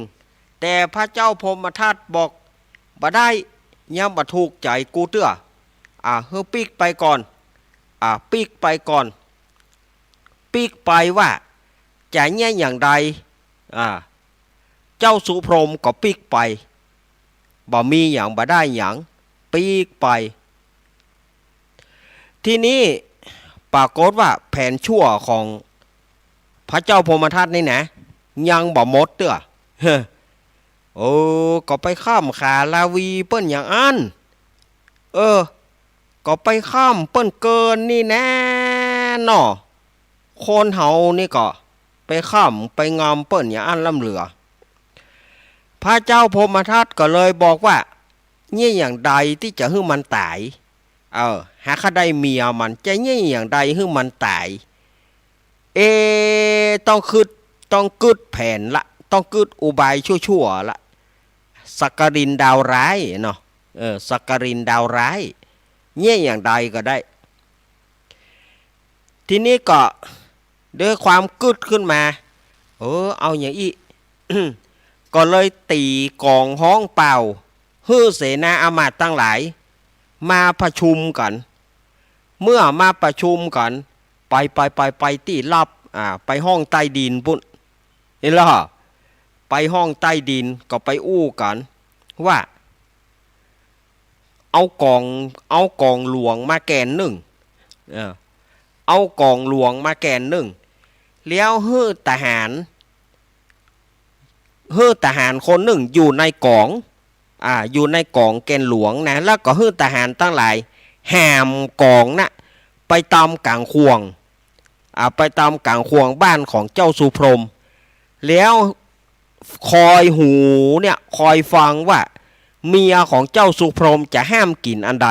แต่พระเจ้าพรหมทัตบอก บ่ได้ ยังบ่ถูกใจ๋กูเตื้อ อ่า หื้อปิ๊กไปก่อน อ่า ปิ๊กไปก่อน ปิ๊กไปว่า จะเยียะอย่างใด อ่า เจ้าสุพรหมก็ปิ๊กไป บ่มีหยัง บ่ได้หยัง ปิ๊กไป ทีนี้ปรากฏว่าแผนชั่วของพระเจ้าพรหมทัตนี่นะ ยังบ่หมดเตื้อ เออ ก็ไปค้ำขาลาวีเปิ้นอย่างอั้น เออ ก็ไปค้ำเปิ้นเกินนี่แน่เนาะ คนเฮานี่ก็ไปค้ำไปงำเปิ้นอย่างอั้นล้ำเหลือ พระเจ้าพรหมทัตก็เลยบอกว่า เยียะอย่างใดตี้จะหื้อมันต๋าย เออ หากข้าได้เมียมัน จะเยียะอย่างใดหื้อมันต๋าย เอ ต้องกึ๊ด ต้องกึ๊ดแผนละ ต้องกึ๊ดอุบายชั่วๆ ละ สักกรินดาวร้ายเนาะ เออ สักกรินดาวร้าย เยียะอย่างใดก็ได้ ทีนี้ก็ด้วยความกึ๊ดขึ้นมา เออ เอาอย่างอี้ ก็เลยตี๋ก๋องฮ้องเป่า หื้อเสนาอามาตย์ตังหลายมาประชุมกั๋น เมื่อมาประชุมกั๋น ไป ไป ไป ไปตี้ลับ อ่า ไปห้องใต้ดินปุ้น เห็นละ ไปห้องใต้ดินก็ไปอู้กั๋นว่า เอาก๋อง เอาก๋องหลวงมาแก่นนึ่ง เออ เอาก๋องหลวงมาแก่นนึ่ง แล้วหื้อทหาร หื้อทหารคนนึ่งอยู่ในก๋อง อ่า อยู่ในก๋องแก่นหลวงนะ แล้วก็หื้อทหารตังหลายหามก๋องน่ะ ไปต๋ามก๋างข่วง อ่า ไปต๋ามก๋างข่วงบ้านของเจ้าสุพรหม แล้วคอยหูเนี่ย คอยฟังว่าเมียของเจ้าสุพรหมจะห้ามกิ๋นอันใด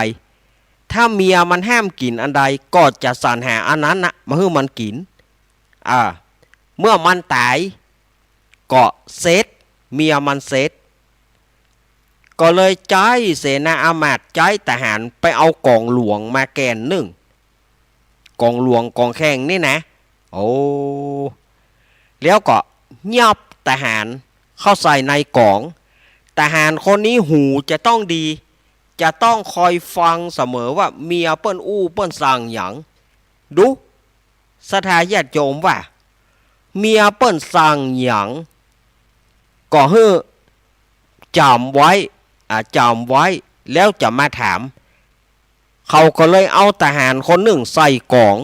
ถ้าเมียมันห้ามกิ๋นอันใด ก็จะสรรหาอันนั้นน่ะ มาหื้อมันกิ๋น อ่า เมื่อมันต๋าย ก็เสร็จ เมียมันเสร็จ ก็เลยใจ๊เสนาอามาตย์ ใจ๊ทหารไปเอาก๋องหลวงมาแก่นนึ่ง ก๋องหลวงก๋องแข่งนี่นะ โอ้ แล้วก็ยับทหารเข้าใส่ในก๋อง ทหารคนนี้หูจะต้องดี จะต้องคอยฟังเสมอว่าเมียเปิ้นอู้เปิ้นสั่งหยัง ดู ศรัทธาญาติโยมว่า เมียเปิ้นสั่งหยัง ก็หื้อจ๋ำไว้ อ่า จ๋ำไว้ แล้วจะมาถาม เขาก็เลยเอาทหารคนนึ่งใส่ก๋อง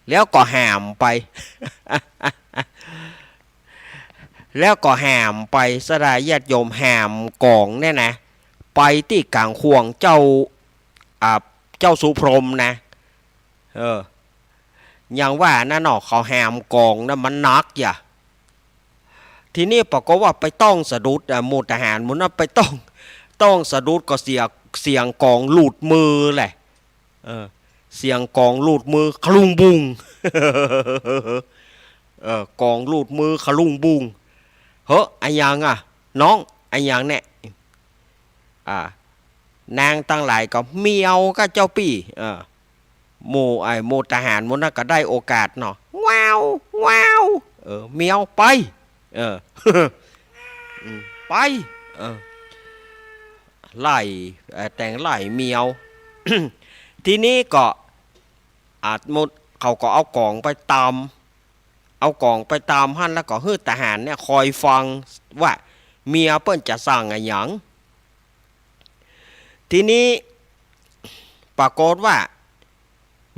แล้วก็หามไป แล้วก็หามไป ศรัทธาญาติโยม หามก๋องเนี่ยนะ ไปตี้ก๋างข่วงเจ้า อ่า เจ้าสุพรหมนะ เออ อย่างว่านั้นเนาะ เขาหามก๋องนะ มันหนักอย่า ทีนี้ปรากฏว่าไปต้องสะดุด อ่ะ หมู่ทหารหมู่นั้นไปต้อง ต้องสะดุดก็เสีย เสียงก๋องหลุดมือแหละ เออ เสียงก๋องหลุดมือ คะลุงบุง เออ ก๋องหลุดมือ คะลุงบุง เฮ้อ อะหยังอ่ะ น้อง อะหยังเนี่ย อ่า นางตังหลายก็ เมียวก้าเจ้าปี้ เออ หมู่ ไอ้หมู่ทหารหมู่นั้นก็ได้โอกาสเนาะ ว้าว ว้าว เออ เมียวไป เออ อืม ไป เออ ไล่ เอ่อ แต่งไล่เมียว ทีนี้ก็ อ่า หมู่ เขาก็เอาก๋องไปต๋าม เอาก๋องไปต๋ามหั้น แล้วก็หื้อทหารเนี่ยคอยฟังว่าเมียเปิ้นจะสั่งอะหยัง ทีนี้ปรากฏว่า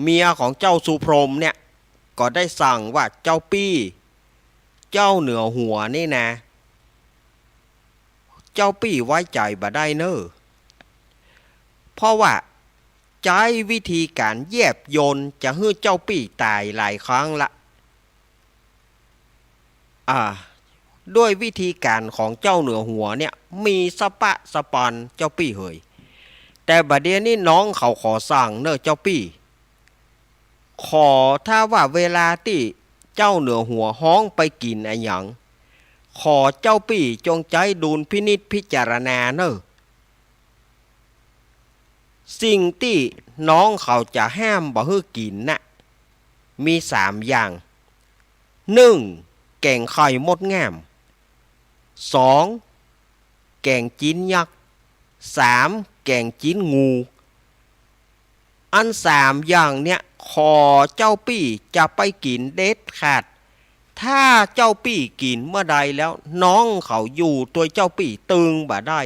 เมียของเจ้าสุพรหมเนี่ยก็ได้สั่งว่า เจ้าปี้ เจ้าเหนือหัวนี่นะ เจ้าปี้ไว้ใจ๋บ่ได้เน่อ เพราะว่าใจ๊วิธีก๋านแยบยลจะหื้อเจ้าปี้ต๋ายหลายครั้งละ อ่า ด้วยวิธีก๋านของเจ้าเหนือหัวเนี่ย มีสะปะสะปอนเจ้าปี้เหย แต่บ่าเดี่ยวนี้น้องเขาขอสั่งเน่อเจ้าปี้ ขอถ้าว่าเวลาตี้เจ้าเหนือหัวฮ้องไปกิ๋นอะหยัง ขอเจ้าปี้จงใจ๊ดุลพินิจพิจารณาเน่อ สิ่งตี้น้องเขาจะห้ามบ่หื้อกิ๋นน่ะ มีสามอย่าง นึ่ง แก๋งไข่มดง่าม สอง แก๋งจิ๊นยักษ์ สาม แก๋งจิ๊นงู อันสามอย่างเนี่ย ขอเจ้าปี้จะไปกิ๋นเด็ดขาด ถ้าเจ้าปี้กิ๋นเมื่อใดแล้ว น้องเขาอยู่ตวยเจ้าปี้ตึงบ่ได้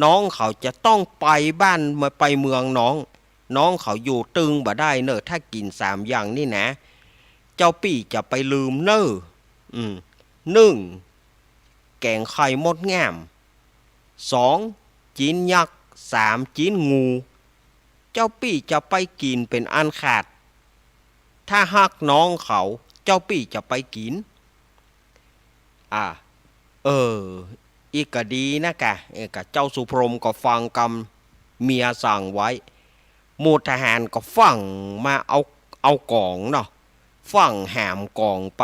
น้องเขาจะต้องไปบ้านไปเมืองน้อง น้องเขาอยู่ตึงบ่ได้เน่อ ถ้ากิ๋นสามอย่างนี่นะ เจ้าปี้จะไปลืมเน่อ อืม นึ่ง แก๋งไข่มดง่าม สอง จิ๊นยักษ์ สาม จิ๊นงู เจ้าปี้จะไปกิ๋นเป๋นอันขาด ถ้าฮักน้องเขา เจ้าปี้จะไปกิ๋น อ่า เออ อี้ก็ดีนะกะ เออ กะเจ้าสุพรหมก็ฟังกำเมียสั่งไว้ หมู่ทหารก็ฟั่งมาเอา เอาก๋องเนาะ ฟั่งหามก๋องไป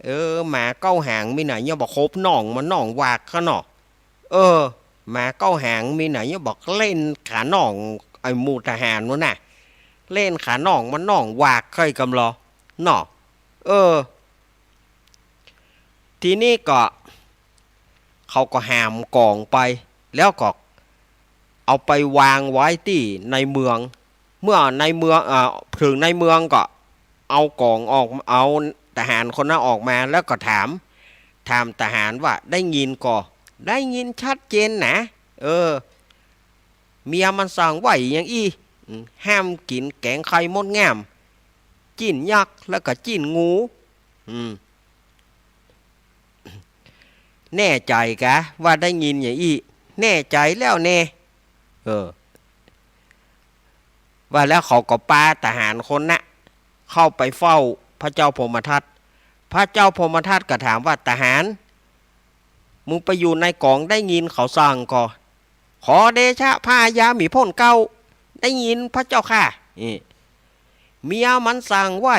เออ หมาเก้าหางมีไหนเนี่ยบ่คบน้องมันน้องหวากข้าเนาะ เออ หมาเก้าหางมีไหนเนี่ยบ่เล่นขาน้อง ไอ้หมู่ทหารนู้นน่ะ เล่นขาน้องมันน้องหวากใค่กำลอเนาะ เออ ทีนี้ก็ เขาก็หามก๋องไป แล้วก็เอาไปวางไว้ตี้ในเมือง เมื่อในเมือง เอ่อ เถิงในเมืองก็เอาก๋องออก เอาทหารคนนั้นออกมา แล้วก็ถาม ถามทหารว่า ได้ยินก่อ ได้ยินชัดเจนนะ เออ เมียมันสั่งไว้อย่างอี้ อืม ห้ามกิ๋นแก๋งไข่มดง่าม จิ๊นยักษ์ แล้วก็จิ๊นงู อืม แน่ใจ๋กะว่าได้ยินอย่างอี้ แน่ใจ๋แล้วแน่ เออ ว่าแล้วเขาก็ปาทหารคนน่ะ เข้าไปเฝ้าพระเจ้าพรหมทัต พระเจ้าพรหมทัตก็ถามว่า ทหาร มึงไปอยู่ในก๋องได้ยินเขาสั่งก่อ ขอเดชะพระอาญาหมีพ่นเกล้า ได้ยินพระเจ้าข้า นี่ เมียมันสั่งไว้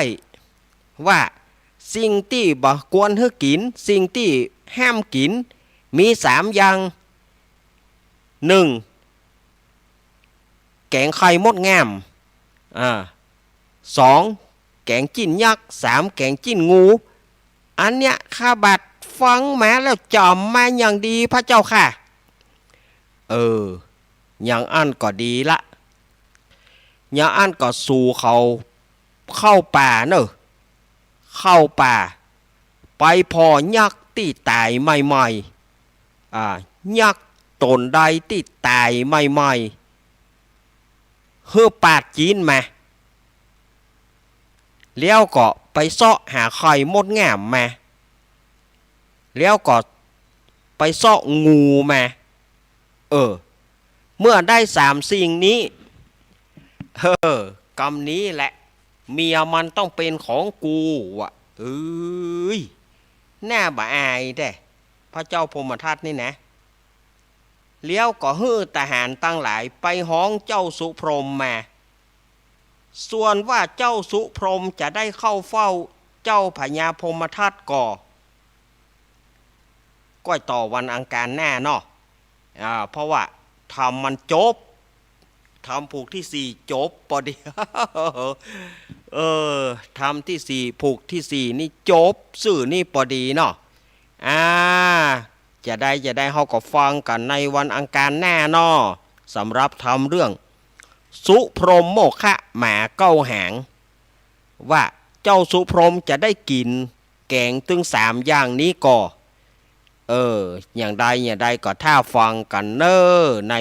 ว่า สิ่งตี้บ่ควรหื้อกิ๋น สิ่งตี้ห้ามกิ๋น มีสามอย่าง นึ่ง แก๋งไข่มดง่าม อ่า สอง แก๋งจิ๊นยักษ์ สาม แก๋งจิ๊นงู อันเนี้ยข้าบัดฟังมาแล้วจ๋ำมาอย่างดีพระเจ้าข้า เออ อย่างอั้นก็ดีละ อย่างอั้นก็สู่เขาเข้าป่าเน่อ เข้าป่า ไปผ่อยักษ์ตี้ต๋ายใหม่ๆ อ่า ยักษ์ต๋นใดตี้ต๋ายใหม่ๆ หื้อปาดจีนมา แล้วก็ไปเซาะหาไข่มดง่ามมา แล้วก็ไปเซาะงูมา เออ เมื่อได้สามสิ่งนี้ เออ กำนี้แหละ เมียมันต้องเป๋นของกูว่ะ เอ้ย หน้าบ่อายแต๊ พระเจ้าพรหมทัตนี่นะ แล้วก็หื้อทหารตังหลายไปฮ้องเจ้าสุพรหมมา ส่วนว่าเจ้าสุพรหมจะได้เข้าเฝ้าเจ้าพญาพรหมทัตก่อ ก้อยต่อวันอังคารหน้าเนาะ อ่า เพราะว่าธรรมมันจบ ธรรมผูกตี้สี่จบปอดี เออ ธรรมตี้สี่ ผูกตี้สี่นี่จบซื่อนี่ปอดีเนาะ อ่า จะได้ จะได้ เฮาก็ฟังกั๋นในวันอังคารหน้าเนาะ สำหรับธรรมเรื่อง สุพรหมโมฆะหมาเก้าหาง ว่าเจ้าสุพรหมจะได้กิ๋นแก๋งตึงสามอย่างนี้ก่อ เออ อย่างใด อย่างใดก็ถ้าฟังกั๋นเน่อ ใน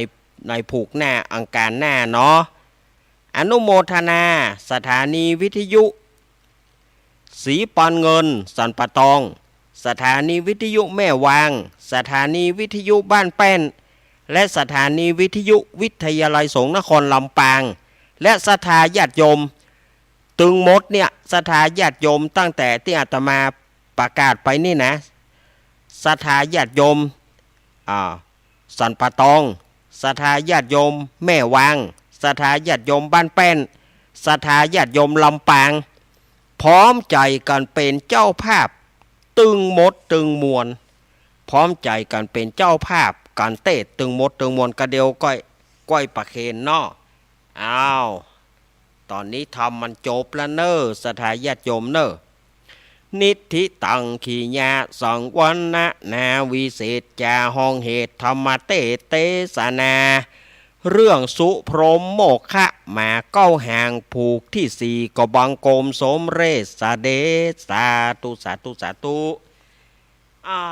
ในผูกหน้าอังคารหน้าเนาะ อนุโมทนา สถานีวิทยุศรีปานเงิน สันป่าตอง สถานีวิทยุแม่วาง สถานีวิทยุบ้านแป้น และสถานีวิทยุวิทยาลัยสงฆ์นครลำปาง และศรัทธาญาติโยม ตึงหมดเนี่ย ศรัทธาญาติโยมตั้งแต่ตี้อาตมาประกาศไปนี่นะ ศรัทธาญาติโยม อ่า สันป่าตอง ศรัทธาญาติโยมแม่วาง ศรัทธาญาติโยมบ้านแป้น ศรัทธาญาติโยมลำปาง พร้อมใจ๋กั๋นเป๋นเจ้าภาพตึงหมดตึงมวล พร้อมใจ๋กั๋นเป๋นเจ้าภาพก๋านเตสน์ตึงหมดตึงมวล กระเดี่ยวก้อย ก้อยประเคนเนาะ อ้าว ต๋อนนี้ธรรมมันจบแล้วเน่อ ศรัทธาญาติโยมเน่อ นิฏฐิตัง ขีณาสังวรณนา วิเศษจา ฮ้องเหตุธรรมเตสน์เตสนา เรื่องสุพรหมโมฆะมาเก้าหาง ผูกตี้สี่ ก็บังคมสมเร็จเสด็จ สาธุ สาธุ สาธุ เอา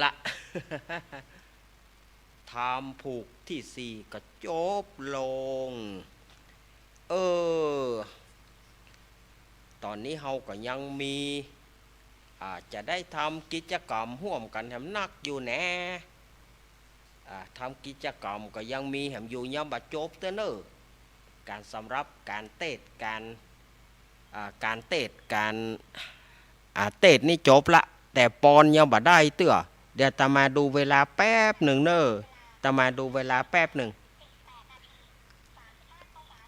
ละ ธรรมผูกตี้สี่ก็จบลง เออ ต๋อนนี้เฮาก็ยังมี อ่า จะได้ทำกิจกรรมฮ่วมกั๋นแหมนักอยู่แหนะ อ่า ทำกิจกรรมก็ยังมีแหมอยู่ ยังบ่จบเตื้อเน่อ ก๋านสำหรับก๋านเตสน์ ก๋าน อ่า ก๋านเตสน์ ก๋าน อ่า เตสน์นี่จบละ แต่ปอนยังบ่ได้เตื้อ เดี๋ยวอาตมาดูเวลาแป๊บนึ่งเน่อ อาตมาดูเวลาแป๊บนึ่ง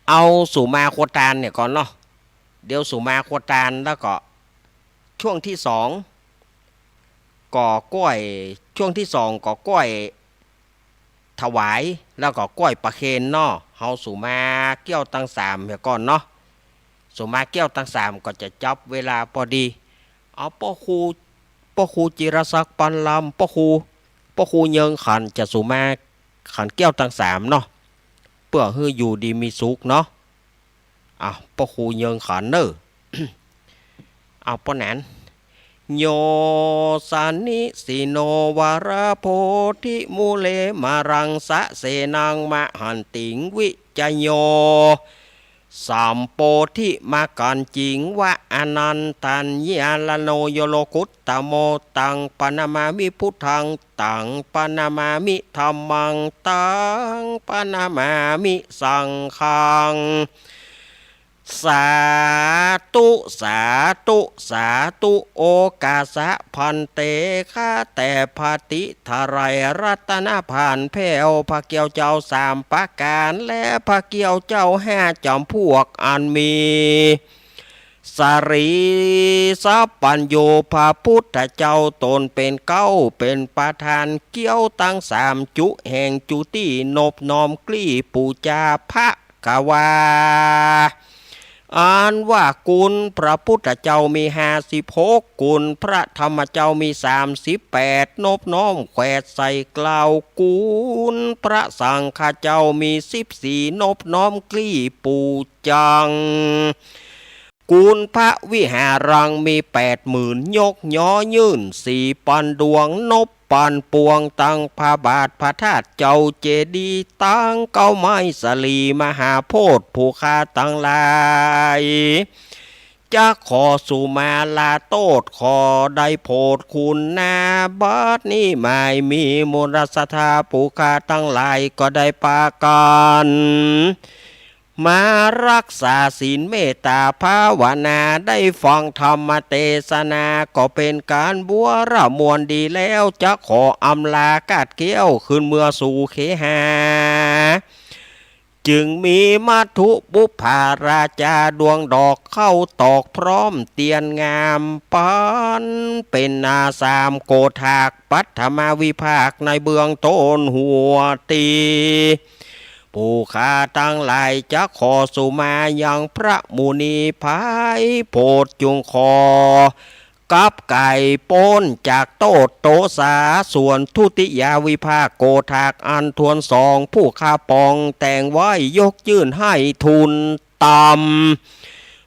เอาสูมาครัวตานเนี่ยก่อนเนาะ เดี๋ยวสูมาครัวตานแล้วก็ ช่วงตี้สอง ก็ก้อย ช่วงตี้สองก็ก้อยถวาย แล้วก็ก้อยประเคนเนาะ เฮาสูมาเกี้ยวตังสามเหียก่อนเนาะ สูมาเกี้ยวตังสามก็จะจับเวลาปอดี เอาป้อครู ป้อครูจิรศักดิ์ ปันลำ ป้อครู ป้อครูเยิงขันจะสูมาขันเกี้ยวตังสามเนาะ เปื้อหื้ออยู่ดีมีสุขเนาะ อ้าว ป้อครูเยิงขันเน่อ อ้าว ป้อหนาน โย สานิสิโน วาราโพธิมูเล มารังสะเสนัง มหันติง วิจโย สัมโปธิมากัญจิง วะอนันตัญญาลโน โย โลกุตตะโม ตังปะนะมามิพุทธัง ตังปะนะมามิธัมมัง ตังปะนะมามิสังฆัง สาธุ สาธุ สาธุ โอกาสะภันเต ข้าแต่พระติทะไลยรัตนภานแผ้ว พระเกี้ยวเจ้าสามประก๋าน และพระเกี้ยวเจ้าห้าจ๋ำพวก อันมี สรีสัพพัญญู พระพุทธเจ้าต๋นเป๋นเก๊า เป๋นประธาน เกี้ยวตังสามจุแห่งจุติ นบน้อมกลี้ปู๋จาพระกวา อันว่ากุณพระพุทธเจ้ามีห้าสิบหก กุณพระธรรมเจ้ามีสามสิบแปด นบน้อมแขวดใส่เกล้า กุณพระสังฆเจ้ามีสิบสี่ นบน้อมกลี้ปู๋จัง กุณพระวิหารังมีแปดหมื่น ยกย้อยื่นสี่ปันดวง นบปันปวง ตังพระบาทพระธาตุเจ้าเจดีย์ ตังเก๊าไม้สะหลีมหาโพธิ์ ผู้ข้าตังหลาย จักขอสุมาลาโต้ษ ขอได้โผดคุณนา บัดนี้หมายมีมูลศรัทธา ผู้ข้าตังหลายก็ได้ปากั๋น มารักษาศีลเมตตาภาวนา ได้ฟังธรรมเตสนา ก็เป๋นก๋านบัวระมวลดีแล้ว จักขออำลากาดเกี้ยว คืนเมือสู่เคหา จึงมีมัทธุปุปผาราจา ดวงดอกเข้าตอกพร้อมเตียนงาม ปันเป๋นนาสามโกฏาก ปัทมาวิภาคในเบื้องต้นหัวตี้ ผู้ข้าตังหลายจักขอสุมายังพระมุนีผายโผด จุ่งขอ กับก๋ายป๊นจากโต้ษโตสา ส่วนทุติยาวิภาคโกฏากอันถ้วนสอง ผู้ข้าปองแต่งไว้ยกยื่นให้ทูลต๋าม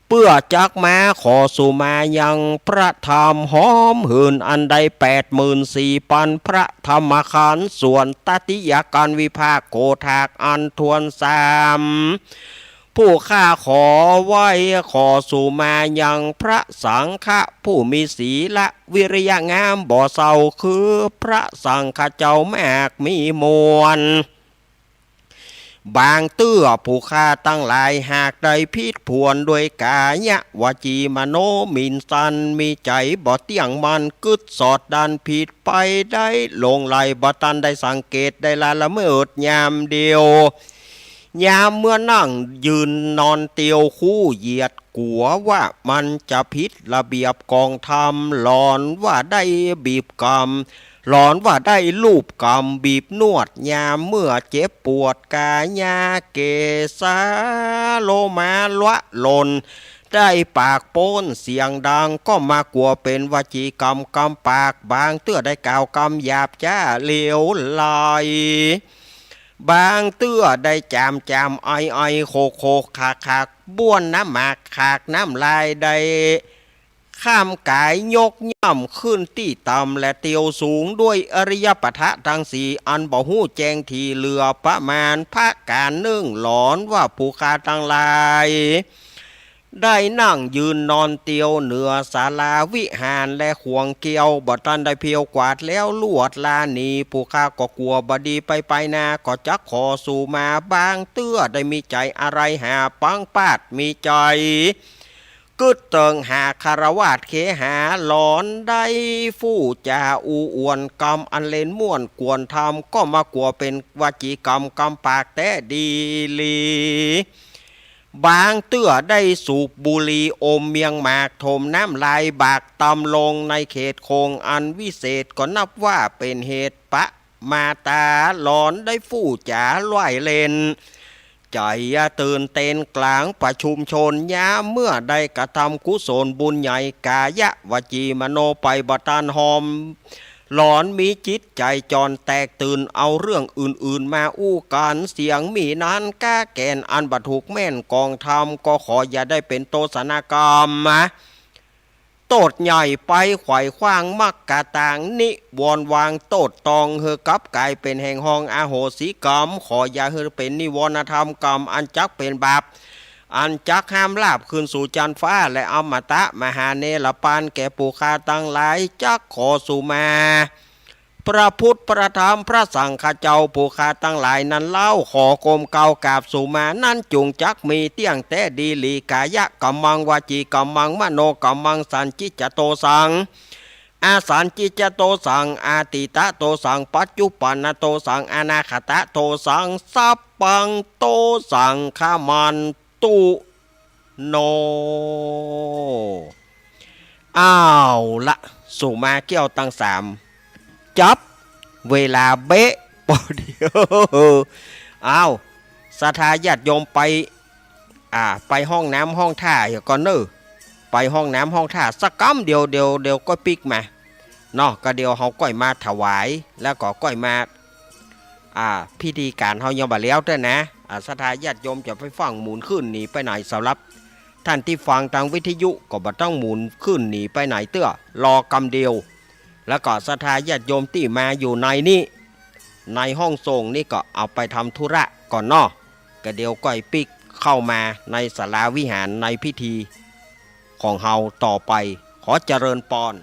เปื้อจักมาขอสุมายังพระธรรมหอมหื่นอันใด แปดหมื่นสี่ปันพระธรรมขันธ์ ส่วนตติยาการวิภาคโกฏากอันถ้วนสาม ผู้ข้าขอไว้ขอสุมายังพระสังฆะผู้มีศีละวิริยะงามบ่เศร้า คือพระสังฆะเจ้ามากมีมวล บางเตื้อผู้ข้าตังหลายหากได้ผิดผวนด้วยก๋ายะวจีมโนหมิ่นสัน มีใจ๋บ่เตี้ยงมั่นกึ๊ดสอดดันผิดไปได้หลงไหล บ่ตันได้สังเกตได้ละละเมิดยามเดียว ยามเมื่อนั่งยืนนอนเตียวคู่เหยียดกั๋วว่ามันจะผิดระเบียบกองธรรม หลอนว่าได้บีบกำ หลอนว่าได้ลูบกำบีบนวด ยามเมื่อเจ็บปวดก๋ายะเกศาโลมาละหล่น ได้ปากโป๊นเสียงดังก็มากั๋วเป๋นวจีกรรมกำปาก บางเตื้อได้กล่าวกำหยาบจ๊าเหลวไหล บางเตื้อได้จ๋ามจ๋ามไอไอโขกโขกขากขาก บ้วนน้ำหมากขากน้ำลาย ได้ข้ามก๋ายยกย่ำขึ้นตี้ต่ำและเตียวสูง ด้วยอริยปทะตังสี่อันบ่ฮู้แจ้งถี่เหลือประมาณประก๋านนึ่ง หลอนว่าผู้ข้าตังหลาย ได้นั่งยืนนอนเตียวเหนือศาลาวิหารและขวงเกวียว บ่ตันได้เพียวกวาดแล้วลวดลาหนี ผู้ข้าก็กั๋วบ่ดีไปไปนา ก็จักขอสู่มา บางเตื้อได้มีใจ๋อะไรหาปังปาด มีใจ๋กึ๊ดเติงหาคฤหัสถ์เขหา หลอนได้ฟู่จ๋าอู้อวดกำอันเล่นม่วนกวนธรรม ก็มากั๋วเป๋นวจีกรรมกำปากแต๊ดีหลี บางเตื้อได้สูบบุหรี่อมเมียงหมากถมน้ำลายบากตำลงในเขตคงอันวิเศษ ก็นับว่าเป๋นเหตุประมาทา หลอนได้ฟู่จ๋าล่ายเล่น ใจ๋ตื่นเต้นกลางประชุมชน ยามเมื่อได้กระทำกุศลบุญใหญ่ ก๋ายะวจีมโนไปบ่ตันฮอม หลอนมีจิตใจ๋จ่อนแตกตื่น เอาเรื่องอื่นๆ มาอู้กั๋น เสียงมีนั้นก้าแก่นอันบ่ถูกแม่นกองธรรม ก็ขออย่าได้เป๋นโทษนากรรม โต้ษใหญ่ไปไขว่คว้างมักกะตาง นิวรณ์วางโต้ษตอง หื้อก๋ลับก๋ายเป๋นแห่งห้องอโหสิกรรม ขออย่าหื้อเป๋นนิวรณธรรมกรรมอันจักเป๋นบาป อันจักห้ามลาภขึ้นสู่จั๊นฟ้าและอมตะมหาเนรปานแก่ผู้ข้าตังหลาย จักขอสู่มา พระพุทธพระธรรมพระสังฆเจ้า ผู้ข้าตังหลายนั้นเล่า ขอก้มเกล้ากราบสู่มา นั้นจุ่งจักมีเตี้ยงแต๊ดีหลี ก๋ายะกัมมัง วจีกัมมัง มโนกัมมัง สัญญิจจะโตสัง อสัญญิจจะโตสัง อตีตะโตสัง ปัจจุปันนะโตสัง อนาคตะโตสัง สัพพังโตสังขมันตุ โน เอาละ สู่มาเกี้ยวตังสาม จับเวลาเป๊ะปอดี เอา ศรัทธาญาติโยมไป อ่า ไปห้องน้ำห้องท่าเหียก่อนเน่อ ไปห้องน้ำห้องท่าสักกำเดียว เดี๋ยว เดี๋ยวก้อยปิ๊กมา เนาะ ก็เดี๋ยวเฮาก้อยมาถวาย แล้วก็ก้อยมา อ่า พิธีก๋านเฮายังบ่แล้วเตื้อนะ อ่า ศรัทธาญาติโยมจะไปฟั่งหมุนขึ้นหนีไปไหน สำหรับท่านตี้ฟังตางวิทยุก็บ่ต้องหมุนขึ้นหนีไปไหนเตื้อ รอกำเดียว แล้วก็ศรัทธาญาติโยมตี้มาอยู่ในนี้ ในห้องส่งนี่ก็เอาไปทำธุระก่อนเนาะ ก็เดี๋ยวก้อยปิ๊กเข้ามาในศาลาวิหารในพิธีของเฮาต่อไป ขอเจริญปอน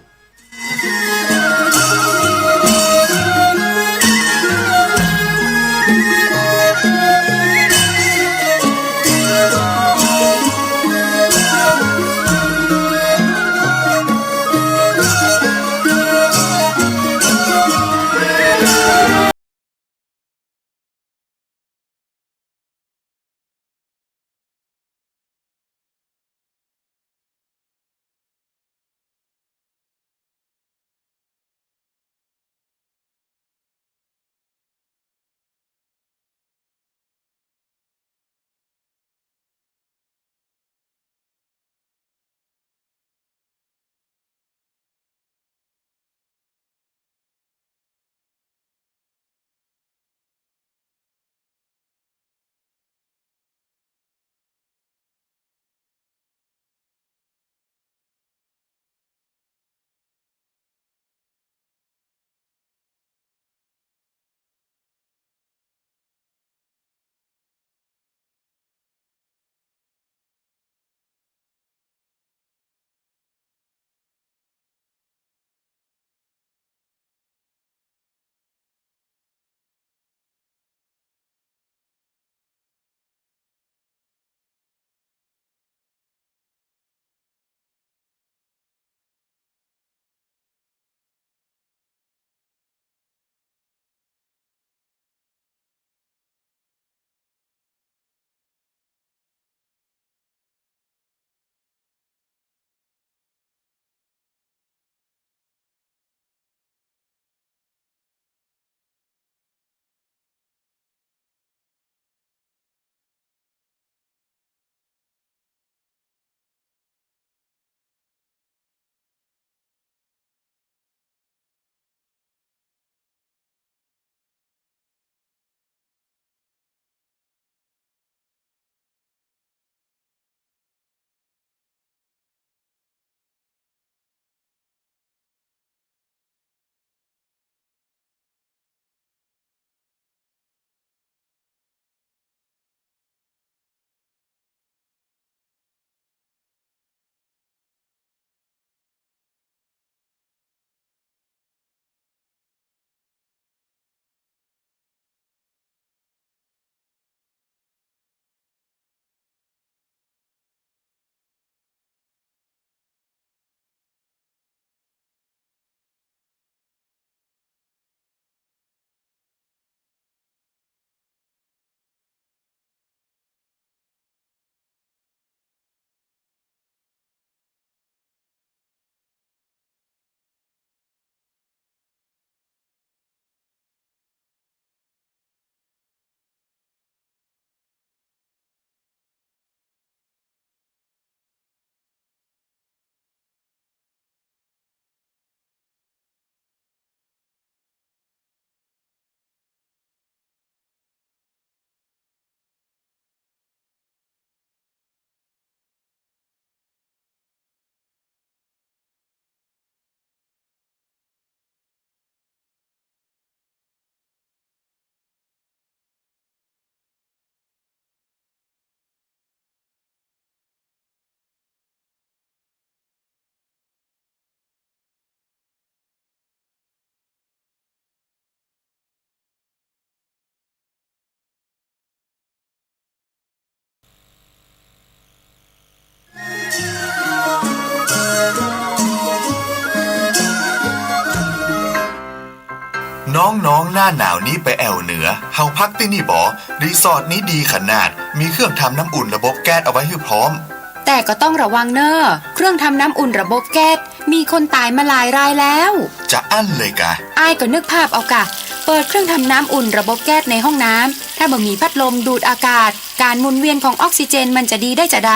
น้องๆ หน้าหนาวนี้ไปแอ่วเหนือ เฮาพักตี้นี่บ่ รีสอร์ทนี้ดีขนาด มีเครื่องทำน้ำอุ่นระบบแก๊สเอาไว้หื้อพร้อม แต่ก็ต้องระวังเน่อ เครื่องทำน้ำอุ่นระบบแก๊ส มีคนต๋ายมาหลายรายแล้ว จะอั้นเลยกา อ้ายก็นึกภาพเอากา เปิดเครื่องทำน้ำอุ่นระบบแก๊สในห้องน้ำ ถ้าบ่มีพัดลมดูดอากาศ ก๋านหมุนเวียนของออกซิเจนมันจะดีได้จาใด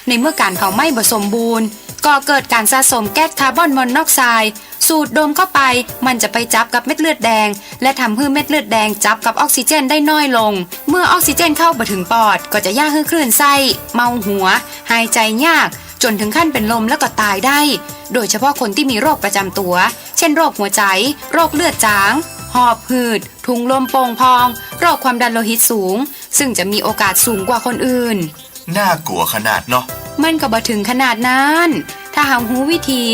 ในเมื่อก๋านเผาไหม้บ่สมบูรณ์ ก่อเกิดก๋านสะสมแก๊สคาร์บอนมอนอกไซด์ สูดดมเข้าไป มันจะไปจับกับเม็ดเลือดแดง และทำหื้อเม็ดเลือดแดงจับกับออกซิเจนได้น้อยลง เมื่อออกซิเจนเข้าบ่ถึงปอด ก็จะเยียะหื้อคลื่นไส้ เมาหัว หายใจ๋ยาก จ๋นถึงขั้นเป๋นลมแล้วก็ต๋ายได้ โดยเฉพาะคนตี้มีโรคประจ๋ำตั๋ว เช่น โรคหัวใจ๋ โรคเลือดจาง หอบหืด ถุงลมโป่งพอง โรคความดันโลหิตสูง ซึ่งจะมีโอกาสสูงกว่าคนอื่น น่ากลัวขนาดเนาะ มันก็บ่ถึงขนาดนั้น ถ้าเฮาฮู้วิธี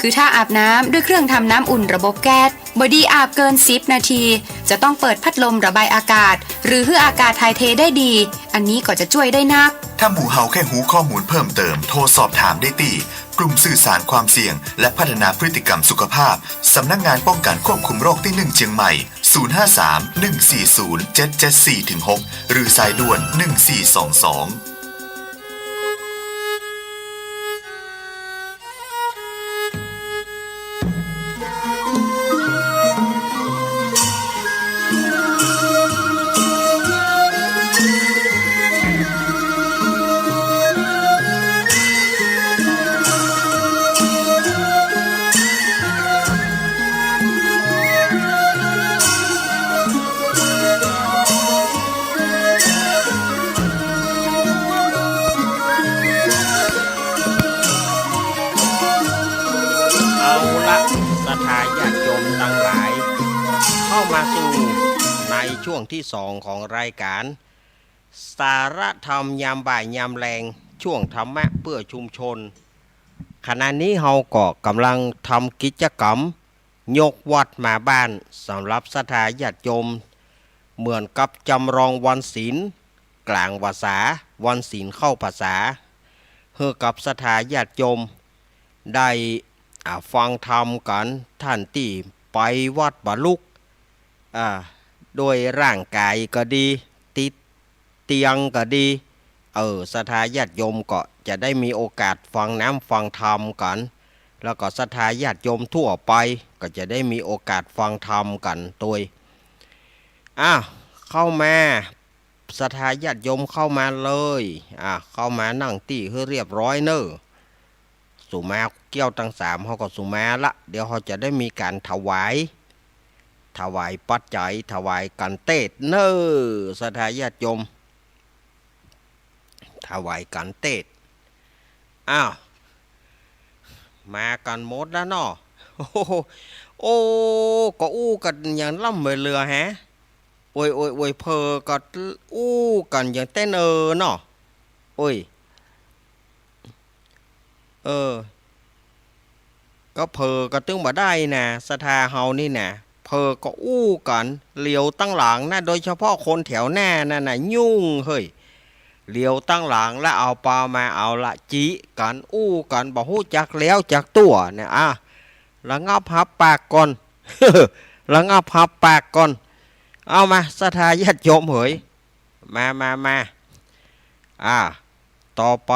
คือถ้าอาบน้ำด้วยเครื่องทำน้ำอุ่นระบบแก๊ส บ่ดีอาบเกินสิบนาที จะต้องเปิดพัดลมระบายอากาศ หรือหื้ออากาศถ่ายเทได้ดี อันนี้ก็จะจ้วยได้นัก ถ้าหมู่เฮาแค่ฮู้ข้อมูลเพิ่มเติม โทรสอบถามได้ตี้ กลุ่มสื่อสารความเสี่ยง และพัฒนาพฤติกรรมสุขภาพ สำนักงานป้องกันควบคุมโรคตี้หนึ่งเจียงใหม่ ศูนย์ห้าสาม หนึ่งสี่ศูนย์ เจ็ดเจ็ดสี่ ถึง หก หรือสายด่วน หนึ่งสี่สองสอง เอาละ ศรัทธาญาติโยมตังหลาย เข้ามาสู่ในช่วงตี้สองของรายก๋าน สาระธรรมยามบ่ายยามแลง ช่วงธรรมะเพื่อชุมชน ขณะนี้เฮาก็ก่ำลังทำกิจกรรม ยกวัดมาบ้าน สำหรับศรัทธาญาติโยม เหมือนกับจำลองวันศีล กลางพรรษา วันศีลเข้าพรรษา หื้อกับศรัทธาญาติโยม ได้ อ่า ฟังธรรมกั๋น ต้านตี้ไปวัดบ่ลุก อ่า ด้วยร่างก๋ายก็ดี ติดเตียงก็ดี เออ ศรัทธาญาติโยมก็จะได้มีโอกาสฟังน้ำฟังธรรมกั๋น แล้วก็ศรัทธาญาติโยมทั่วไป ก็จะได้มีโอกาสฟังธรรมกั๋นตวย อ้าว เข้ามา ศรัทธาญาติโยมเข้ามาเลย อ่า เข้ามานั่งตี้หื้อเรียบร้อยเน่อ สุมาเกี้ยวตังสาม เฮาก็สุมาละ เดี๋ยวเฮาจะได้มีก๋านถวาย ถวายปัจจัย ถวายกัณฑ์เตศน์เน่อ ศรัทธาญาติโยม ถวายกัณฑ์เตศน์ อ้าว มากั๋นหมดแล้วเนาะ โอ้โห โอ้ ก็อู้กั๋นอย่างล้ำเหลือแฮะ โอ้ย โอ้ย โอ้ย เผลอก็อู้กั๋นอย่างเต้นเออเนาะ โอ้ย เออ ก็เผลอก็ตึงบ่ได้นะ ศรัทธาเฮานี่นะ เผลอก็อู้กั๋น เหลียวตังหลังนะ โดยเฉพาะคนแถวหน้านั่นน่ะ ยุ่งเฮ้ย เหลียวตังหลังแล้วเอาปามา เอาละ จิกั๋น อู้กั๋น บ่ฮู้จักแล้วจักตั๋วเนี่ย อ่ะ ระงับหับปากก่อน ระงับหับปากก่อน เอามา ศรัทธาญาติโยมเหย มา มา มา อ่า ต่อไป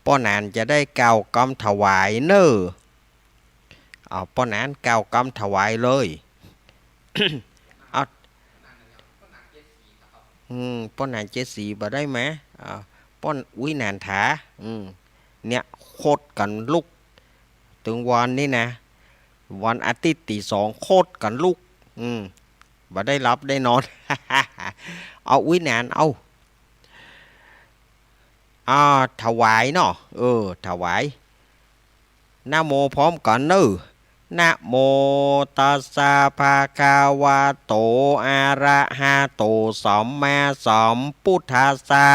ป้อหนานจะได้กล่าวกำถวายเน่อ เอา ป้อหนานกล่าวกำถวายเลย เอา อืม ป้อหนานเจ็ดสีบ่ได้ไหม อ่า ป้ออุ๊ยหนานถา อืม เนี่ย โคตรกั๋นลุก ตึงวันนี้นะ วันอาทิตย์ตีสอง โคตรกั๋นลุก อืม บ่ได้หลับได้นอน เอาอุ๊ยหนาน เอา อ่า ถวายเนาะ เออ ถวาย นะโมพร้อมกั๋นเน่อ นะโมตัสสะภะคะวะโต อะระหะโต สัมมาสัมพุทธัสสะ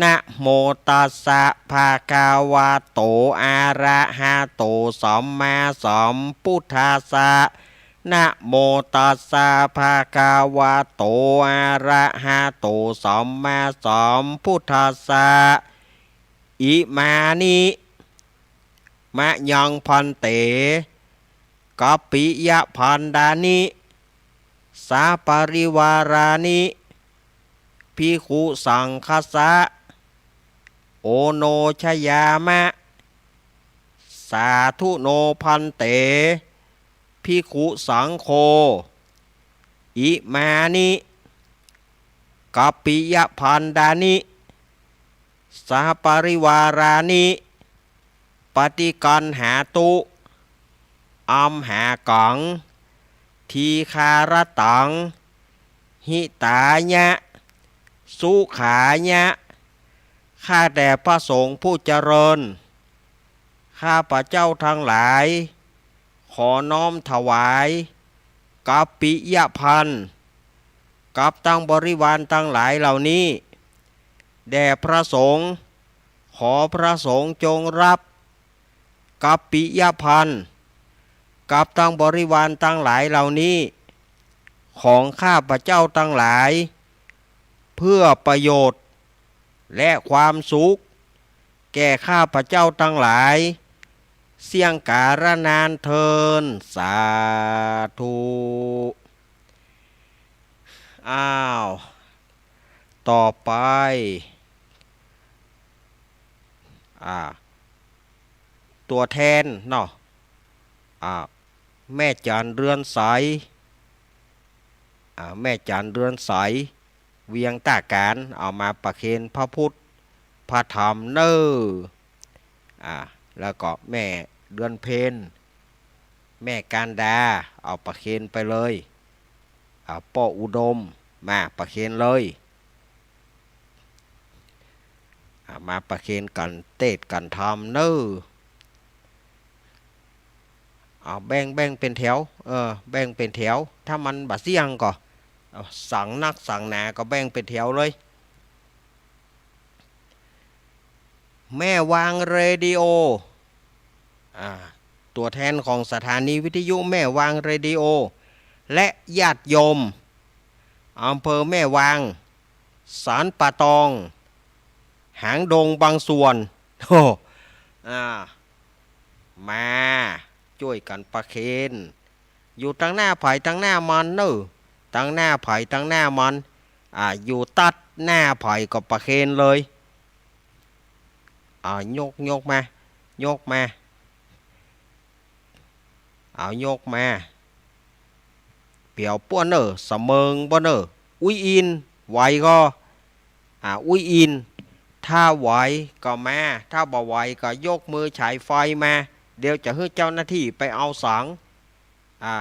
นะโมตัสสะภะคะวะโต อะระหะโต สัมมาสัมพุทธัสสะ นะโมตัสสะภะคะวะโต อะระหะโต สัมมาสัมพุทธัสสะ อิมานิ มะยัง ภันเต กัปปิยะภัณฑานิ สปริวารานิ ภิกขุสังฆัสสะ โอโนชยามะ สาธุโนภันเต ภิกขุสังโฆ อิมานิ กัปปิยพันดานิ สปริวารานิ ปฏิกัณหาตุ อัมหากัง ทีฆารตัง หิตายะ สุขายะ ข้าแต่พระสงฆ์ผู้เจริญ ข้าพเจ้าทั้งหลาย ขอน้อมถวาย กัปปิยพัน กับตังบริวารตังหลายเหล่านี้ แด่พระสงฆ์ ขอพระสงฆ์จงรับ กัปปิยพัน กับตังบริวารตังหลายเหล่านี้ ของข้าพเจ้าทั้งหลาย เพื่อประโยชน์ และความสุข แก่ข้าพเจ้าทั้งหลาย เสี้ยงกาลนานเทอญ สาธุ อ้าว ต่อไป อ่า ตัวแทนเนาะ อ่า แม่จันเรือนใส อ่า แม่จันเรือนใส เวียงต้าก๋าน เอามาประเคนพระพุทธ พระธรรมเน่อ อ่า แล้วก็แม่เดือนเพ็ญ แม่การดา เอาประเคนไปเลย อ่า ป้ออุดม มาประเคนเลย อ่า มาประเคนกั๋นเตสน์กั๋นธรรมเน่อ เอาแบ่ง แบ่งเป๋นแถว เออ แบ่งเป๋นแถว ถ้ามันบ่าเสี้ยงก็ เอาสังนักสังหนาก็แบ่งเป๋นแถวเลย แม่วางเรดิโอ อ่า ตัวแทนของสถานีวิทยุแม่วางเรดิโอ และญาติโยม อำเภอแม่วาง สันป่าตอง หางดงบางส่วน โอ้ อ่า มาจ้วยกั๋นประเคน อยู่ตังหน้าใผตังหน้ามันเน่อ ตังหน้าใผตังหน้ามัน อ่า อยู่ตัดหน้าใผก็ประเคนเลย อ่า ยก ยกมา ยกมา เอายกมา เปียวป้วนเน่อ สะเมิงป้วนเน่อ อุ๊ยอิน ไหวก็ อ่า อุ๊ยอิน ถ้าไหวก็มา ถ้าบ่ไหวก็ยกมือฉายไฟมา เดี๋ยวจะหื้อเจ้าหน้าที่ไปเอาสัง อ่า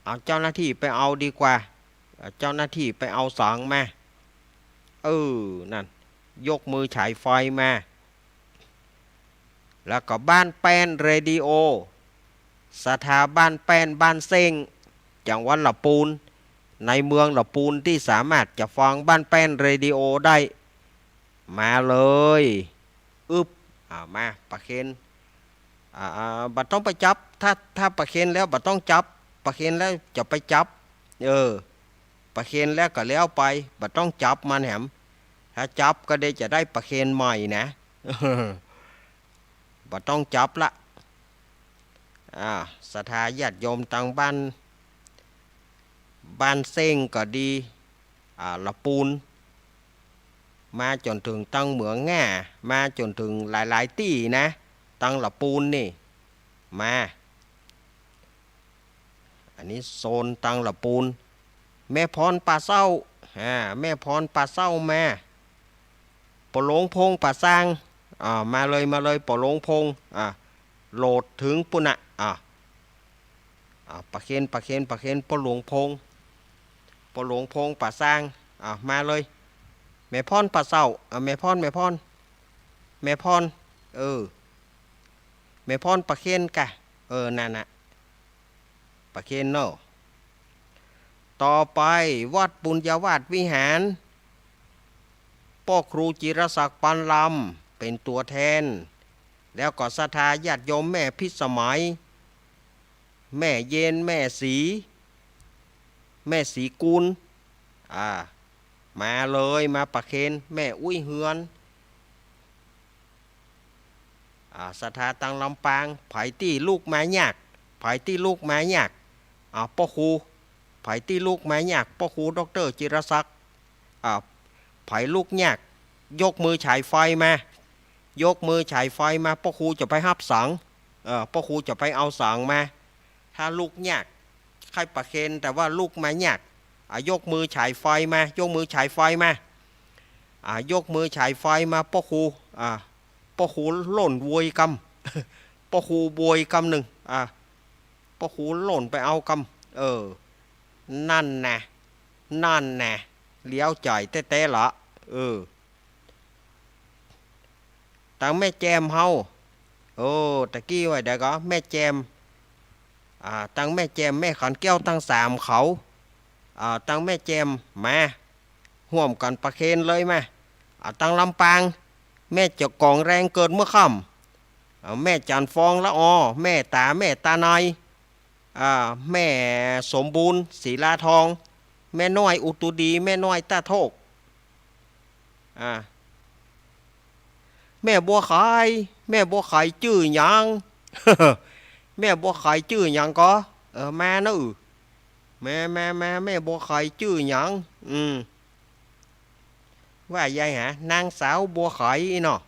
เอาเจ้าหน้าที่ไปเอาดีกว่า เอาเจ้าหน้าที่ไปเอาสังมา เออ นั่น ยกมือฉายไฟมา แล้วก็บ้านแป้นเรดิโอ ศรัทธาบ้านแป้นบ้านเซ้ง จังหวัดละปูน ในเมืองละปูนตี้สามารถจะฟังบ้านแป้นเรดิโอได้ มาเลย อึบ อ่า มาประเคน อ่า อ่า บ่ต้องไปจับ ถ้า ถ้าประเคนแล้วบ่ต้องจับ ประเคนแล้วจะไปจับ เออ ประเคนแล้วก็แล้วไป บ่ต้องจับมันแหม ถ้าจับก็ได้ จะได้ประเคนใหม่นะ บ่ต้องจับละ อ่า ศรัทธาญาติโยมตังบ้าน บ้านเซ้งก็ดี อ่า ละปูน มาจ๋นเถิงตังเหมืองง่า มาจ๋นเถิงหลายๆ ตี้นะ ตังละปูนนี่ มา อันนี้โซนตังละปูน แม่พรป่าเซ้า อ่า แม่พรป่าเซ้ามา ป้อหลวงพงษ์ป่าซาง อ่า มาเลย มาเลย ป้อหลวงพงษ์ อ่า โหลดเถิงปู้นน่ะ อ่า อ่า ประเคน ประเคน ประเคน ป้อหลวงพงษ์ ป้อหลวงพงษ์ป่าซาง อ่า มาเลย แม่พรป่าเซ้า อ่า แม่พร แม่พร แม่พร เออ แม่พรประเคนก่ะ เออ นั่นน่ะ ประเคนเนาะ ต่อไปวัดปุญญาวาสวิหาร ป้อครูจิรศักดิ์ ปานลำ เป๋นตั๋วแทน แล้วก็ศรัทธาญาติโยมแม่พิสมัย แม่เย็น แม่ศรี แม่ศรีกุล อ่า มาเลย มาประเคน แม่อุ๊ยเฮือน อ่า ศรัทธาตังลำปาง ใผตี้ลุกมายาก ใผตี้ลุกมายาก อ่า ป้อครู ใผตี้ลุกมายาก ป้อครูด็อกเตอร์จิรศักดิ์ อ่า ใผลุกยาก ยกมือฉายไฟมา ยกมือฉายไฟมา ป้อครูจะไปฮับสัง เออ ป้อครูจะไปเอาสังมา ถ้าลุกยาก ใค่ประเคน แต่ว่าลุกมายาก อ่ะ ยกมือฉายไฟมา ยกมือฉายไฟมา อ่ะ ยกมือฉายไฟมา ป้อครู อ่ะ ป้อครูโล่นโวยกำ ป้อครูโวยกำนึ่ง อ่ะ ป้อครูโล่นไปเอากำ เออ นั่นแน่ นั่นแน่ เลี้ยวจ่ายแต๊ๆ ละ เออ ตังแม่แจ่มเฮา โอ้ ตะกี้ว่าใดก็ แม่แจ่ม อ่า ตังแม่แจ่ม แม่ขันแก้ว ตังสามเขา อ่า ตังแม่แจ่ม มา ฮ่วมกั๋นประเคนเลยมา อ่า ตังลำปาง แม่เจ้ากองแรงเกิดเมื่อค่ำ อ่า แม่จันทร์ฟองละออ แม่ต๋า แม่ต๋าใน อ่า แม่สมบูรณ์ ศิลาทอง แม่น้อยอุตุดี แม่น้อยต้าโทก อ่า แม่บัวไข แม่บัวไขจื้อหยัง แม่บัวไขจื้อหยังก็ เออ มาเน่อ มา มา มา แม่บัวไขจื้อหยัง อืม ว่าใยหา นางสาวบัวไขเนาะ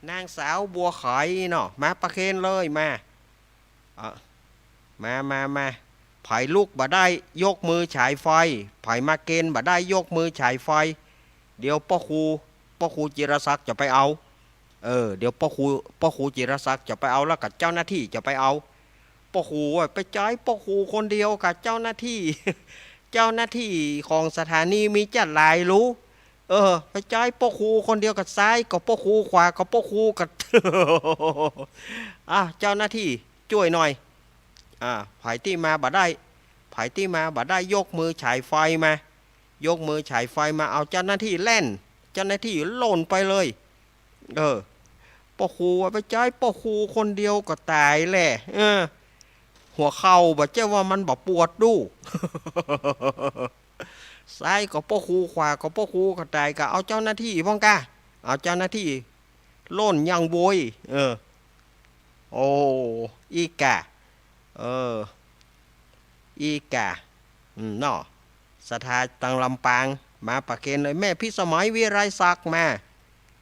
นางสาวบัวไขเนาะ มาประเคนเลย มา อ่ะ มา มา มา ใผลุกบ่ได้ ยกมือฉายไฟ ใผมาเกณฑ์บ่ได้ ยกมือฉายไฟ เดี๋ยวป้อครู ป้อครูจิรศักดิ์จะไปเอา เออ เดี๋ยวป้อครู ป้อครูจิรศักดิ์จะไปเอา แล้วก็เจ้าหน้าตี้จะไปเอา ป้อครูว่าไปใจ๊ป้อครูคนเดียวกับเจ้าหน้าตี้ เจ้าหน้าตี้ของสถานีมีจัดหลายลู เออ ไปใจ๊ป้อครูคนเดียวกับ ซ้ายก็ป้อครู ขวาก็ป้อครูกับ อ่ะ เจ้าหน้าตี้จ้วยหน่อย อ่า ใผตี้มาบ่ได้ ใผตี้มาบ่ได้ ยกมือฉายไฟมา ยกมือฉายไฟมา เอาเจ้าหน้าตี้แล่น เจ้าหน้าตี้โล่นไปเลย เออ ป้อครูว่าไปใจ๊ป้อครูคนเดียวก็ต๋ายแหละ เออ หัวเข่าบ่ใจ้ว่ามันบ่ปวดดู ซ้ายก็ป้อครู ขวาก็ป้อครูก็ต๋าย ก็เอาเจ้าหน้าตี้พ่องก้า เอาเจ้าหน้าตี้โล่นยังโวย เออ โอ้ อี้ก่า เออ อี้ก่า อืม เนาะ ศรัทธาตังลำปาง มาประเคนเลย แม่พิสมัย วิไลศักดิ์ มา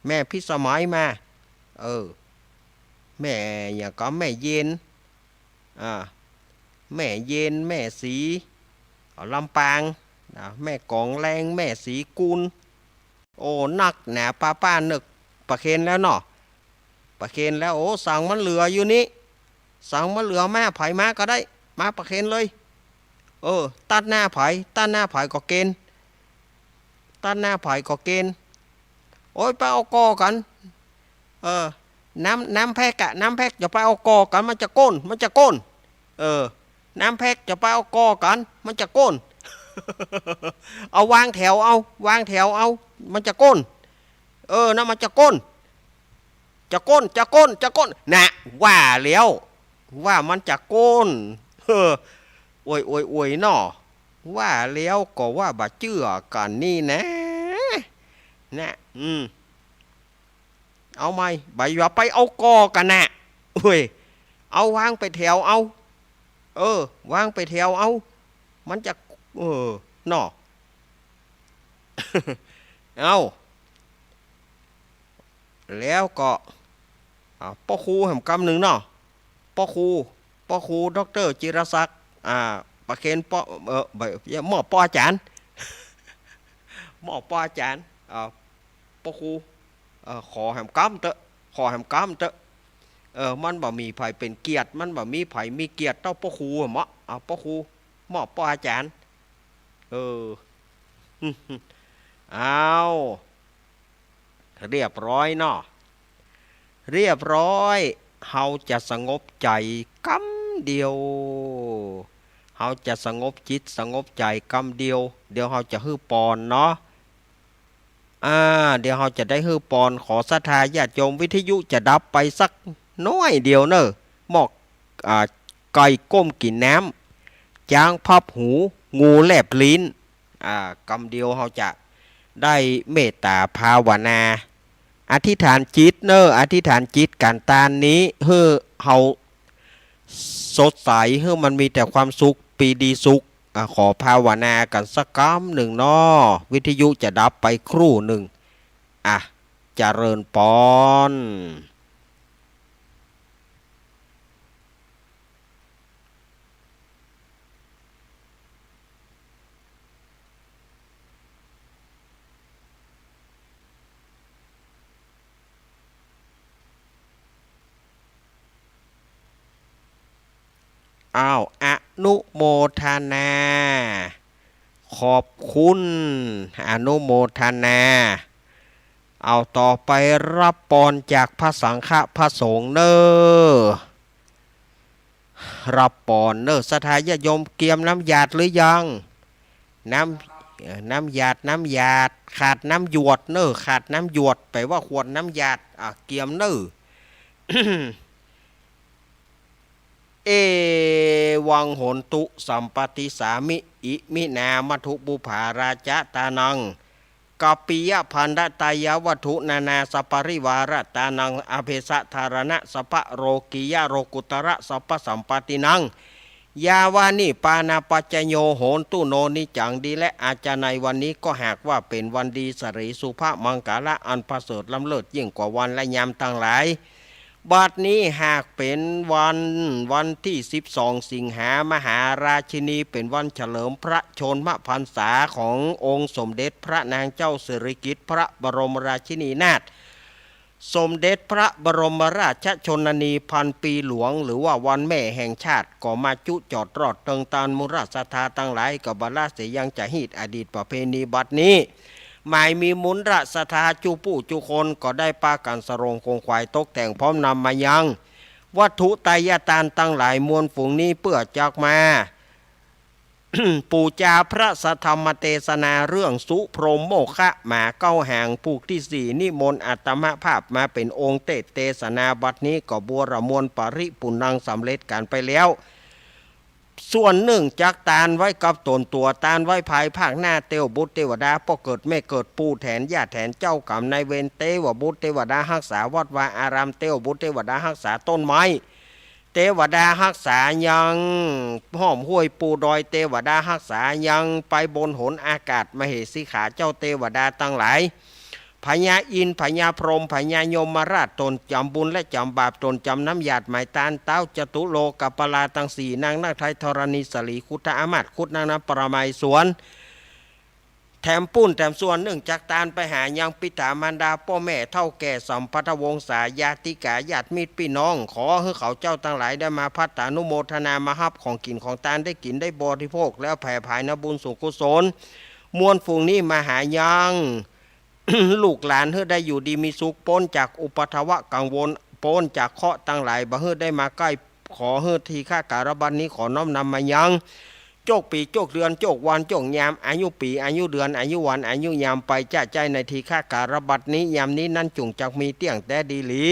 แม่พิสมัย มา เออ แม่หยังก็ แม่เย็น อ่า แม่เย็น แม่ศรี เอาลำปาง อ่า แม่กองแรง แม่ศรีกุล โอ้ นักหนาป้าๆ เนิก ประเคนแล้วเนาะ ประเคนแล้ว โอ้ สังมันเหลืออยู่นี้ สังมันเหลือ มา ใผมาก็ได้ มาประเคนเลย เออ ตัดหน้าใผ ตัดหน้าใผก็เกณฑ์ ตัดหน้าใผก็เกณฑ์ โอ้ย ไปเอาก่อกั๋น เออ น้ำ น้ำแพ็กอะ น้ำแพ็ก จะไปเอาก่อกั๋น มันจะโก้น มันจะโก้น เออ น้ำแพ็ก จะไปเอาก่อกั๋น มันจะโก้น เอาวางแถวเอา วางแถวเอา มันจะโก้น เออ นะ มันจะโก้น จะโก้น จะโก้น จะโก้น นะ ว่าแล้ว ว่ามันจะโก้น เออ โอย โอย โอย เนาะ ว่าแล้วก็ว่าบ่เจื้อกั๋นนี่นะ นะ อืม เอาใหม่ บ่อย่าไปเอาก่อกั๋นนะ โอ้ย เอาวางไปแถวเอา เออ วางไปแถวเอา มันจะ เออ เนาะ เอา แล้วก็ อ่า ป้อครูแหมกำนึ่งเนาะ ป้อครู ป้อครูด็อกเตอร์จิรศักดิ์ อ่า ประเคนป้อ เออ บ่ มอบป้ออาจ๋ารย์ มอบป้ออาจ๋ารย์ อ่า ป้อครู เออ ขอแหมกำเต๊อะ ขอแหมกำเต๊อะ เออ มันบ่มีใผเป๋นเกียรติ มันบ่มีใผมีเกียรติเต้าป้อครูอะเมาะ อ่า ป้อครู มอบป้ออาจ๋ารย์ เออ เอา เรียบร้อยเนาะ เรียบร้อย เฮาจะสงบใจ๋กำเดียว เฮาจะสงบจิตสงบใจ๋กำเดียว เดี๋ยวเฮาจะหื้อปอนเนาะ อ่า เดี๋ยวเฮาจะได้หื้อปอน ขอศรัทธาญาติโยม วิทยุจะดับไปสักน้อยเดียวเน่อ หม้อ อ่า ไก่ก้มกิ๋นน้ำ จ๊างพับหู งูแลบลิ้น อ่า กำเดียวเฮาจะได้เมตต๋าภาวนา อธิษฐานจิตเน่อ อธิษฐานจิตก๋านตานนี้ หื้อเฮาสดใส หื้อมันมีแต่ความสุข ปีดีสุข อ่ะ ขอภาวนากั๋นสักกำนึ่งเนาะ วิทยุจะดับไปครู่นึ่ง อ่ะ เจริญปอน อ้าว อนุโมทนา ขอบคุณ อนุโมทนา เอาต่อไปรับปอนจากพระสังฆะพระสงฆ์เน่อ รับปอนเน่อ ศรัทธาญาติโยมเกียมน้ำหยาดหรือยัง น้ำ เอ่อ น้ำหยาด น้ำหยาด ขาดน้ำหยวดเน่อ ขาดน้ำหยวด แป๋ว่าขวดน้ำหยาด อ่ะ เกียมเน่อ เอวังโหนตุสัมปติสสามิ อิมินามัทธุปุพพาราชะตานัง กัปปิยะพันธตายะวัตถุนานาสัปปะริวาระตานัง อเภสะธารณะสัพพะโลกิยะโลกุตระสัพพะสัมปตินัง ยาวานิพพานาปัจจโยโหนตุโนนิจจัง ดีและอาจารย์ในวันนี้ก็หากว่าเป๋นวันดีสะหลีสุภะมังคละอันประเสริฐล้ำเลิศยิ่งกว่าวันและยามตังหลาย บัดนี้หากเป๋นวัน วันตี้สิบสองสิงหา มหาราชินีเป๋นวันเฉลิมพระชนมพรรษาขององค์สมเด็จพระนางเจ้าสิริกิติ์พระบรมราชินีนาถ สมเด็จพระบรมราชชนนีพันปีหลวง หรือว่าวันแม่แห่งชาติ ก็มาจุจอดรอดเติงตานมูลศรัทธาตังหลาย ก็บ่ละเสียยังจะฮีดอดีตประเพณีบัดนี้ หมายมีมูลศรัทธาจุผู้จุคน ก็ได้ปากั๋นสรงขงขวายตกแต่งพร้อมนำมายัง วัตถุไตรยตานตังหลายมวลฝูงนี้เปื้อจักมา ปู๋จาพระสัทธรรมเตสนาเรื่องสุพรหมโมคคะหมาเก๊าหางผูกตี้สี่ นิมนต์อาตมาภาพมาเป๋นองค์เตสน์เตสนา บัดนี้ก็บัวระมวลปริปุณณังสำเร็จกั๋นไปแล้ว ส่วนนึ่งจักตานไว้กับต๋นตั๋ว ตานไว้ภายภาคหน้า เตวบุตรเตวดา ป้อเกิดแม่เกิด ปู่แถนย่าแถน เจ้ากรรมนายเวร เตวบุตรเตวดาฮักษาวัดวาอาราม เตวบุตรเตวดาฮักษาต้นไม้ เตวดาฮักษายังห้อมห้วยปูดอย เตวดาฮักษายังไปบนหนอากาศ มเหสีขาเจ้าเตวดาตังหลาย พญาอินทร์ พญาพรหม พญายมราช ต๋นจ๋ำบุญและจ๋ำบาป ต๋นจ๋ำน้ำหยาดหมายตาน เต๊าจตุโลกปัลลาตังสี่ นางนาฏไทยธรณีสะหลี ครุฑามาตย์ ครุฑนางนำปรมัยสวร แถมปู้นแถมส่วนนึ่งจักตานไปหายังปิต๋ามารดาป้อแม่เฒ่าแก่สัมพันธวงศาญาติกาญาติมิตรปี้น้อง ขอหื้อเขาเจ้าตังหลายได้มาภัตตานุโมทนา มาฮับของกิ๋นของตาน ได้กิ๋นได้บริโภค แล้วแผ่ผายนำบุญส่วนกุศล มวลฝูงนี้มาหายัง ลูกหลานหื้อได้อยู่ดีมีสุข ป๊นจากอุปัทวะกังวล ป๊นจากเคราะห์ตังหลาย บ่หื้อได้มาใก้ ขอหื้อทีฆะก๋าละบัดนี้ ขอน้อมนำมายัง โจคปี๋ โจคเดือน โจควัน โจคยาม อายุปี๋ อายุเดือน อายุวัน อายุยาม ไปจะใจ้ในทีฆะก๋าละบัดนี้ ยามนี้นั้นจุ่งจักมีเตี้ยงแต๊ดีหลี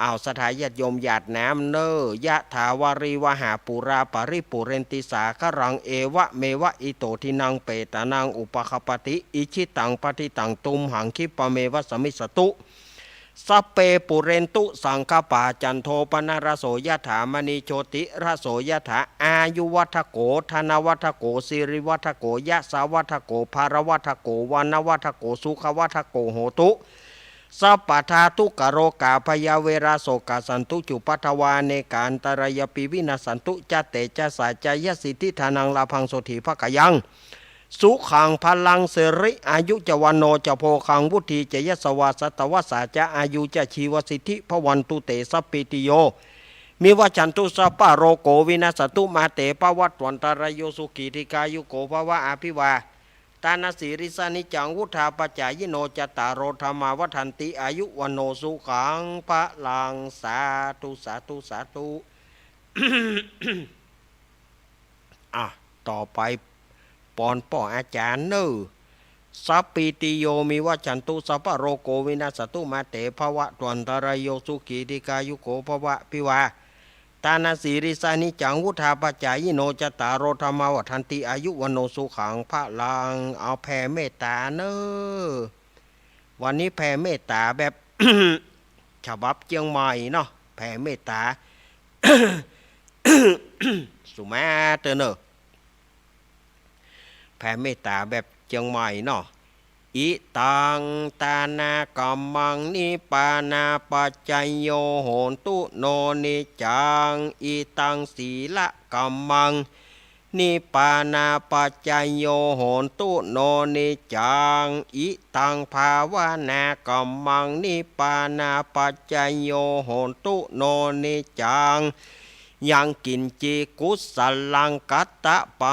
อ้าว ศรัทธาญาติโยมหยาดน้ำเน่อ ยะถาวาริวหาปูรา ปะริปูเรนติสาคะรัง เอวะเมวะอิโต ทินังเปตานัง อุปะคะปะติ อิชิตัง ปะฏิตัง ตุมหัง คิปะเมวะ สะมิชฌะตุ สัพเพ ปูเรนตุ สังคะปา จันโท ปะนะระโส ยะถา มะณี โชติระโส ยะถา อายุวัฑฒโก ธนวัฑฒโก สิริวัฑฒโก ยะสะวัฑฒโก พะละวัฑฒโก วะนะวัฑฒโก สุขะวัฑฒโก โหตุ สัพพะทา ทุกขะโรคา ภะยะเวระ โศกะ สันตุ จุปัทวา เนกะ อันตะรายาปิ วินาสสันตุ จะ เตจะสา จะ ยะสิทธิ ทานัง ลาภัง โสฏฐี ภะคะยัง สุขัง พะลัง สิริ อายุจะ วัณโณจะ โภคัง วุฑฒี จะ ยะสะวา สัตตะวัสสา จะ อายุจะ ชีวะสิทธิ ภะวันตุ เต สัพพีติโย มิวัชชันตุ สัพพะโรโก วินัสสันตุ มา เต ภะวัตวันตะราโย สุขี ทีฆายุโก ภะวะ อะภิวา ตานะสีลิสสะ นิจจัง วุฑฒาปะจายิโน จัตตาโร ธัมมา วัฑฒันติ อายุ วัณโณ สุขัง พะลัง สาธุ สาธุ สาธุ อ่ะ ต่อไปปอนป้ออาจ๋ารย์เน่อ สัพพีติโย มิวัชชันตุ สัพพะโรโก วินัสสันตุ มา เต ภะวัตวันตะราโย สุขี ทีฆายุโก ภะวะ อะภิวา ตานะสีลิสสะ นิจจัง วุฑฒาปะจายิโน จัตตาโร ธัมมา วัฑฒันติ อายุ วัณโณ สุขัง พะลัง เอาแผ่เมตตาเน่อ วันนี้แผ่เมตตาแบบ ฉบับเจียงใหม่เนาะ แผ่เมตตา สุมาเตอร์เนอร์ แผ่เมตต๋าแบบเจียงใหม่เนาะ อิตังตานากัมมัง นิพพานาปัจจโย โหนตุ โน นิจจัง อิตังสีลกัมมัง นิพพานาปัจจโย โหนตุ โน นิจจัง อิตังภาวนากัมมัง นิพพานาปัจจโย โหนตุ โน นิจจัง ยังกิญจิกุศลังกัตตะปะ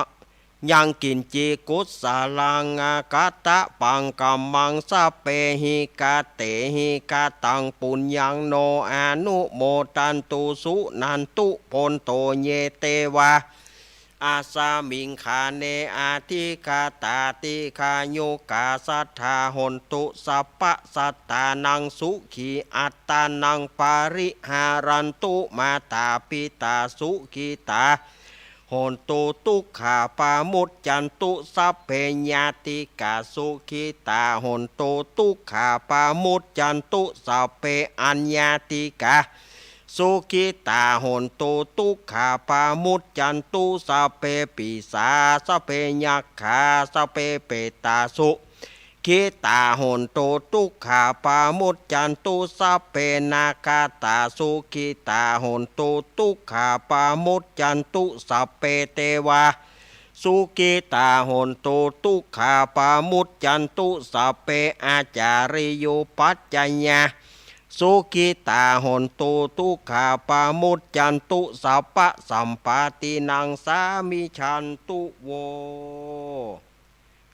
ยังกิญจิกุศลังกัตตะปังกัมมัง สัพเพหิกาเตหิกาตังปุญญัง โน อนุโมทันตุ สุนันตุ โภนโต เย เตวา อัสมิงคาเน อธิกาตา ติคายุกา สัตถา โหนตุ สัพพะสัตตานัง สุขีอัตตานัง ปะริหารันตุ มาตาปิตาสุขีตา โหนตุ ตุ๊กขาปะมุจจันตุ สัพเพญาติกา สุขีตา โหนตุ ตุ๊กขาปะมุจจันตุ สัพเพอัญญาติกา สุขีตา โหนตุ ตุ๊กขาปะมุจจันตุ สัพเพปีศา สัพเพยักขา สัพเพเปตา สุขีตา โหนตุ ตุ๊กขาปะมุจจันตุ สัพเพนาคาตา สุขีตา โหนตุ ตุ๊กขาปะมุจจันตุ สัพเพเตวา สุขีตา โหนตุ ตุ๊กขาปะมุจจันตุ สัพเพอาจาริยุปัจจยา สุขีตา โหนตุ ตุ๊กขาปะมุจจันตุ สัพพะสัมปาตินัง สามิชันตุ โว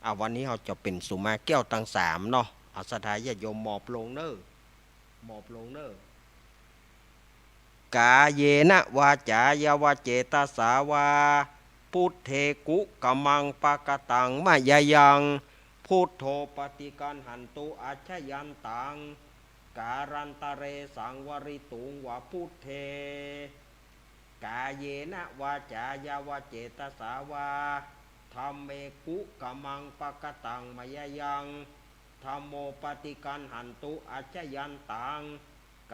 อ่ะ วันนี้เฮาจะเป๋นสุมาแก้วตังสามเนาะ เอาศรัทธาญาติโยมหมอบลงเน่อ หมอบลงเน่อ กาเยนะวาจายาวาเจตสาวา พุทเทกุกะมังปะกะตังมะยะยัง พุทโธปะติกัณหันตุ อัจฉยันตัง กาลันตะเรสังวะริตุงวะ พุทเท กาเยนะวาจายาวาเจตสาวา ธัมเมกุกะมังปะกะตังมะยะยัง ธัมโมปะติกัณหันตุ อัจฉยันตัง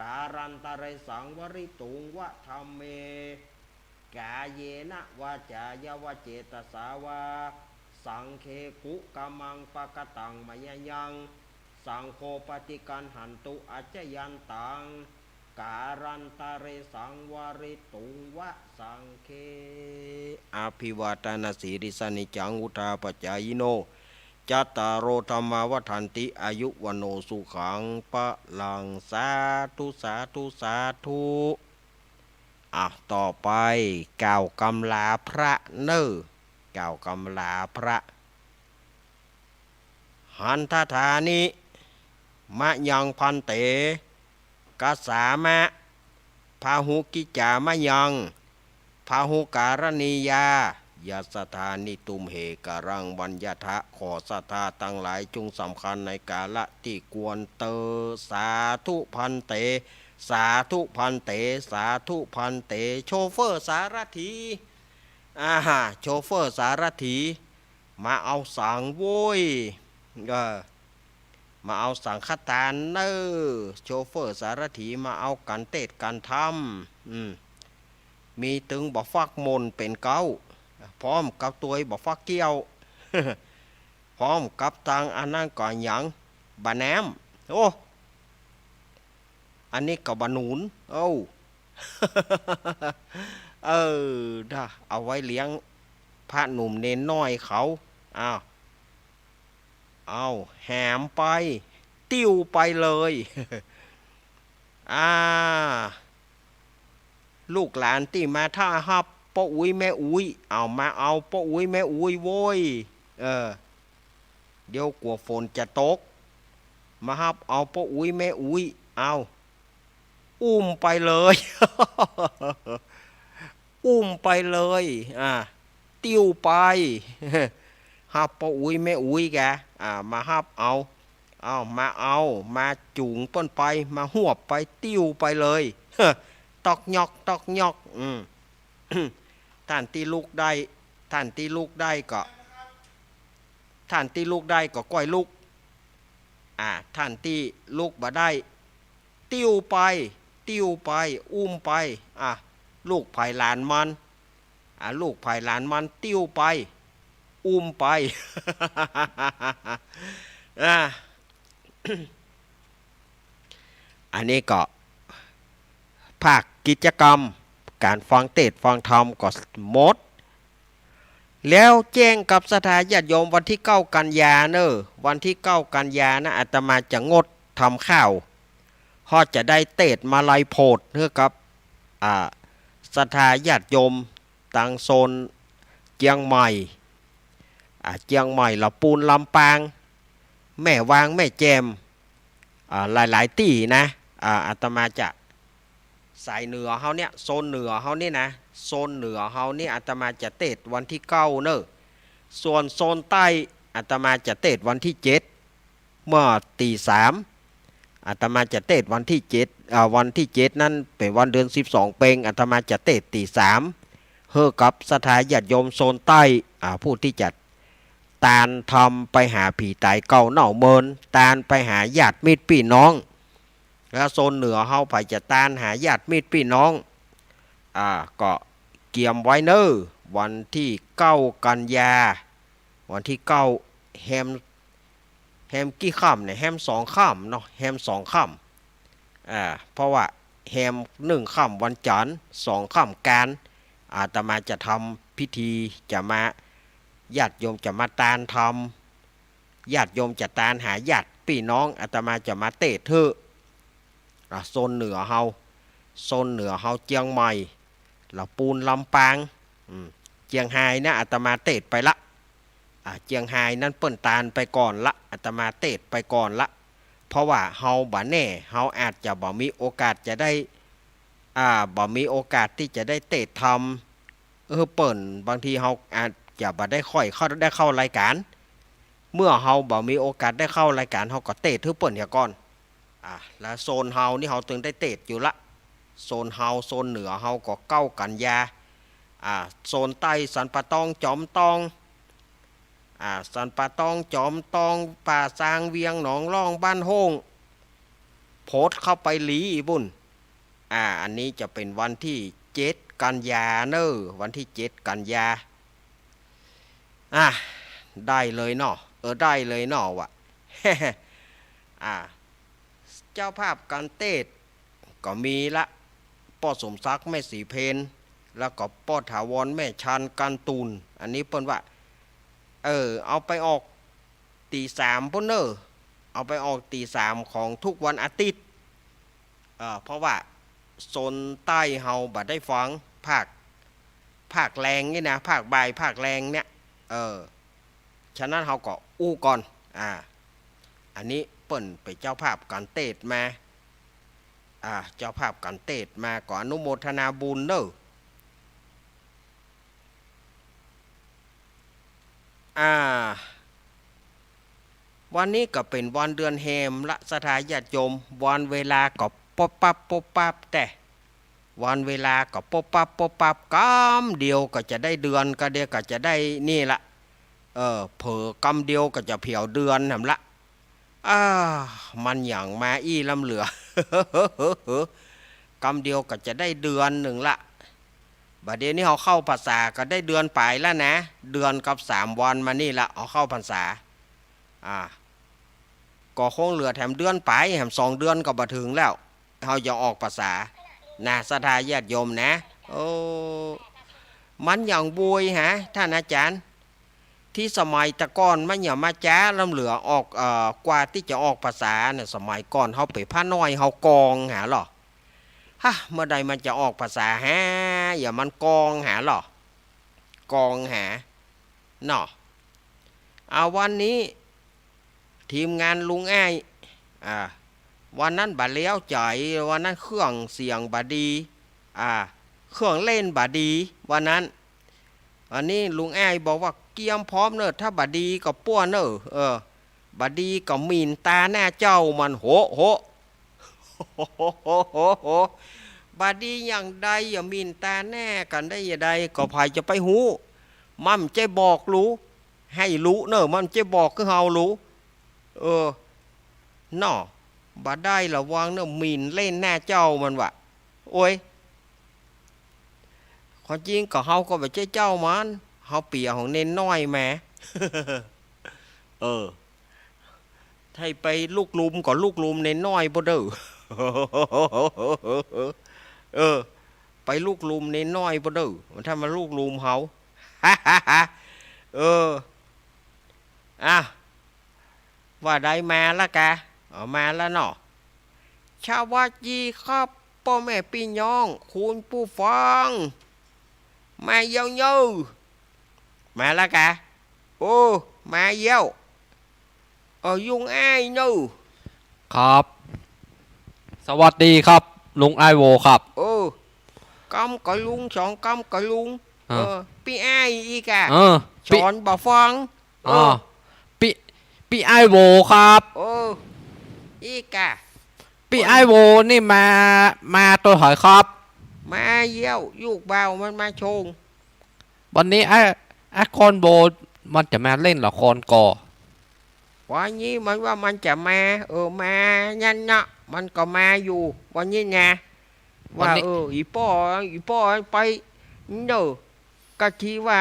กาลันตะเรสังวะริตุงวะ ธัมเม กาเยนะวาจายาวาเจตสาวา สังเฆกุกะมังปะกะตังมะยะยัง สังโฆปะติกัณหันตุ อัจฉยันตัง กาลันตะเรสังวะริตุงวะ สังเฆ อภิวาทานาสีลิสสะ นิจจังวุฑฒาปะจายิโน จัตตาโรธัมมาวัฑฒันติ อายุวัณโณสุขังพะลัง สาธุ สาธุ สาธุ อ่ะ ต่อไปกล่าวกำลาพระเน่อ กล่าวกำลาพระ หันทฏฐานิ มะยังภันเต กัสสามะ พาหุกิจจามะยัง พาหุการณียา ยัสสะทานิ ตุมเหกะรัง วัญญะทะ ขอศรัทธาตังหลายจงสำคัญในกาละตี้ควรเตอ สาธุภันเต สาธุภันเต สาธุภันเต โชเฟอร์สารถี อ่า โชเฟอร์สารถี มาเอาสังโว้ย เออ มาเอาสังฆทานเน่อ โชเฟอร์สารถี มาเอากั๋นเตศน์กั๋นธรรม อืม มีตึงบ่าฟักหม่นเป๋นเก๊า พร้อมกับตวยบ่าฟักเกี้ยว พร้อมกับตังอันนั้นก่อหยัง บ่าแหนม โอ้ อันนี้ก็บ่าหนุน เอ้า เออ ถ้าเอาไว้เลี้ยงพระหนุ่มเณรน้อยเขา อ้าว เอาแหมไป ติ้วไปเลย อ่า ลูกหลานตี้มาถ้าฮับป้ออุ๊ยแม่อุ๊ย เอามาเอาป้ออุ๊ยแม่อุ๊ยโว้ย เออ เดี๋ยวกั๋วฝนจะตก มาฮับเอาป้ออุ๊ยแม่อุ๊ย เอา อุ้มไปเลย อุ้มไปเลย อ่า ติ้วไป ฮับป้ออุ๊ยแม่อุ๊ยแก อ่า มาฮับเอา เอา มาเอา มาจู๋งเปิ้นไป มาหวบไป ติ้วไปเลย ต๊อกหยอก ต๊อกหยอก อืม ท่านตี้ลุกได้ ท่านตี้ลุกได้ก็ ท่านตี้ลุกได้ก็ก้อยลุก อ่า ท่านตี้ลุกบ่ได้ ติ้วไป ติ้วไป อุ้มไป อ่ะ ลูกใผหลานมัน อ่า ลูกใผหลานมัน ติ้วไป อุ้มไป อ่า อันนี้ก็ ภาคกิจกรรมก๋านฟังเตสน์ฟังธรรมก็หมด แล้วแจ้งกับศรัทธาญาติโยมวันตี้เก้ากันยาเน่อ วันตี้เก้ากันยานะ อาตมาจะงดทำข่าว เฮาจะได้เตสน์มาลัยโผดหื้อกับ อ่า ศรัทธาญาติโยมตางโซนเจียงใหม่ อ่า เจียงใหม่ ละปูน ลำปาง แม่วาง แม่แจ่ม อ่า หลายๆ ตี้นะ อ่า อาตมาจะ สายเหนือเฮาเนี่ย โซนเหนือเฮานี่นะ โซนเหนือเฮานี่อาตมาจะเตสน์วันตี้เก้าเน่อ ส่วนโซนใต้อาตมาจะเตสน์วันตี้เจ็ด เมื่อตี๋สาม อาตมาจะเตสน์วันตี้เจ็ด อ่า วันตี้เจ็ดนั้นเป๋นวันเดือนสิบสองเปง อาตมาจะเตสน์ตี๋สาม หื้อกับศรัทธาญาติโยมโซนใต้ อ่า ผู้ตี้จะตานธรรมไปหาผีต๋ายเก่าเน่าเมิน ตานไปหาญาติมิตรปี้น้อง แล้วโซนเหนือเฮาใผจะตานหาญาติมิตรปี้น้อง อ่า ก็เกียมไว้เน่อ วันตี้เก้ากันยา วันตี้เก้า แฮม แฮมกี่ค่ำเนี่ย แฮมสองค่ำเนาะ แฮมสองค่ำ อ่า เพราะว่าแฮมหนึ่งค่ำวันจันทร์ สองค่ำกาน อาตมาจะทำพิธี จะมา ญาติโยมจะมาตานธรรม ญาติโยมจะตานหาญาติปี้น้อง อาตมาจะมาเตสน์หื้อ อ่า โซนเหนือเฮา โซนเหนือเฮา เจียงใหม่ ละปูน ลำปาง อืม เจียงฮายนะ อาตมาเตสน์ไปละ อ่า เจียงฮายนั้นเปิ้นตานไปก่อนละ อาตมาเตสน์ไปก่อนละ เพราะว่าเฮาบ่แน่ เฮาอาจจะบ่มีโอกาสจะได้ อ่า บ่มีโอกาสตี้จะได้เตสน์ธรรม เออ เปิ้น บางทีเฮาอาจจะบ่ได้ค่อยเข้า ได้เข้ารายก๋าน เมื่อเฮาบ่มีโอกาสได้เข้ารายก๋าน เฮาก็เตสน์หื้อเปิ้นเหียก่อน อ่า แล้วโซนเฮานี่เฮาตึงได้เตสน์อยู่ละ โซนเฮา โซนเหนือเฮาก็เก้ากันยา อ่า โซนใต้สันป่าตอง จอมตอง อ่า สันป่าตอง จอมตอง ป่าซาง เวียงหนองล่อง บ้านโฮ่ง โผดเข้าไปหลีอีบุ่น อ่า อันนี้จะเป๋นวันตี้เจ็ดกันยาเน่อ วันตี้เจ็ดกันยา อ่า ได้เลยเนาะ เออ ได้เลยเนาะวะ อ่า เจ้าภาพก๋านเตสน์ก็มีละ ป้อสมศักดิ์ แม่ศรีเพญ แล้วก็ป้อถาวร แม่ชาน กันตูน อันนี้เปิ้นว่า เออ เอาไปออกตี๋สามปู้นเน่อ เอาไปออกตี๋สามของทุกวันอาทิตย์ เอ่อ เพราะว่าโซนใต้เฮาบ่ได้ฟัง ภาค ภาคแลงนี่นะ ภาคบ่าย ภาคแลงเนี่ย เออ ฉะนั้นเฮาก็อู้ก่อน อ่า อันนี้เปิ้นเป๋นเจ้าภาพก๋านเตสน์มา อ่า เจ้าภาพก๋านเตสน์มา ก็อนุโมทนาบุญเน่อ อ่า วันนี้ก็เป๋นวันเดือนแฮมละ ศรัทธาญาติโยม วันเวลาก็ปุ๊บปั๊บปุ๊บปั๊บแต๊ วันเวลาก็ปุ๊บปั๊บปุ๊บปั๊บ กำเดียวก็จะได้เดือน กำเดียวก็จะได้นี่ละ เออ เผลอกำเดียวก็จะเผียวเดือนแหมละ อ้า มันหยังมาอี้ล้ำเหลือ กำเดียวก็จะได้เดือนนึ่งละ บ่าเดี่ยวนี้เฮาเข้าพรรษาก็ได้เดือนป๋ายละนะ เดือนกับสามวันมานี่ละ เฮาเข้าพรรษา อ่า ก็คงเหลือแถมเดือนป๋าย แถมสองเดือนก็บ่เถิงแล้ว เฮาจะออกพรรษานะ ศรัทธาญาติโยมนะ โอ้ มันหยังบวยหา ต้านอาจ๋ารย์ ตี้สมัยแต่ก่อนมันหยังมาจ๊าล้ำเหลือออก เอ่อ กว่าตี้จะออกพรรษาเนี่ย สมัยก่อนเฮาเป๋นพระน้อยเฮากองหาลอ ฮะ เมื่อใดมันจะออกพรรษาหา อย่ามันกองหาลอ กองหา เนาะ อ่า วันนี้ ทีมงานลุงอ้าย อ่า วันนั้นบ่าเลี้ยวใจ๋ วันนั้นเครื่องเสียงบ่าดี อ่า เครื่องเล่นบ่าดี วันนั้น อันนี้ลุงอ้ายบอกว่าเกียมพร้อมเน่อ ถ้าบ่าดีก็ป้วนเน่อ เออ บ่าดีก็หมิ่นต๋าหน้าเจ้ามัน โห โห บ่าดีอย่างใด อย่าหมิ่นต๋าหน้ากั๋นได้อย่างใด ก็ใผจะไปฮู้ มันบ่ใจ้บอกลู ไห้ลูเน่อ มันบ่ใจ้บอกคือเฮาลู เออ เนาะ บ่ได้ระวังเน่อ หมิ่นเล่นหน้าเจ้ามันวะ โอ๊ย ความจริงก็เฮาก็บ่ใจ้เจ้ามัน เฮาเปีย๋ยของเณรน้อยมา เออ ใผไปลุกลุมก็ลุกลุมเณรน้อยปู้เด้อ เออ ไปลุกลุมเณรน้อยปู้เด้อ ถ้ามาลุกลุมเฮา เออ อ่ะ ว่าใดมาละกา เอามาละเนาะ สวัสดีครับ ป้อแม่ปี้น้อง คุณผู้ฟัง มาเยียวเน่อ มาละกา โอ้ มาเยียว เออ ลุงอ้ายเน่อ ครับ สวัสดีครับ ลุงอ้ายโวครับ เออ กำกับลุง สองกำกับลุง อ่า เออ ปี้อ้ายอีกอะ เออ ปี้ สอนบ่ฟัง อ๋อ เออ ปี้ ปี้อ้ายโวครับ เออ อีกอะ ปี้อ้ายโวนี่มา มาตวยใผครับ มาเยียว ลูกบ่าวมันมาส่ง วันนี้ไอ้ ไอ้ก้อนโวมันจะมาเล่นละครก่อ วันนี้มันว่ามันจะมา เออ มานั่นเนาะ มันก็มาอยู่ วันนี้นะ วันนี้ ว่า เออ อี่ป้อ อี่ป้อไปเน่อ ก็ตี้ว่า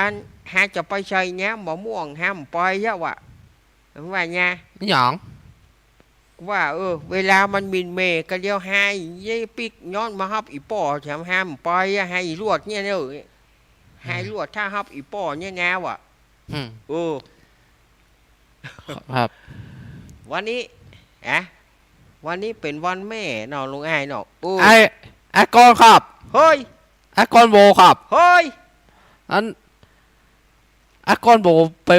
หาจะไปใส่น้ำมะม่วง หาบ่ไปแล้วว่ะ มันว่าไง หยัง ว่า เออ เวลามันหมิ่นเหม่อก็เดี๋ยวหาอี่ปิ๊กน้อยมาฮับอี่ป้อ แถมหาบ่ไปอะ หาอี่หลวดเนี่ยเน่อ หาอี่หลวดถ้าฮับอี่ป้อเนี่ยนะว่ะ อืม เออ ครับ วันนี้ อะ วันนี้เป๋นวันแม่เนาะ ลุงอ้ายเนาะ เออ ไอ้ ไอ้ก้อนครับ เฮ้ย ไอ้ก้อนโวครับ เฮ้ย อัน ไอ้ก้อนโวไป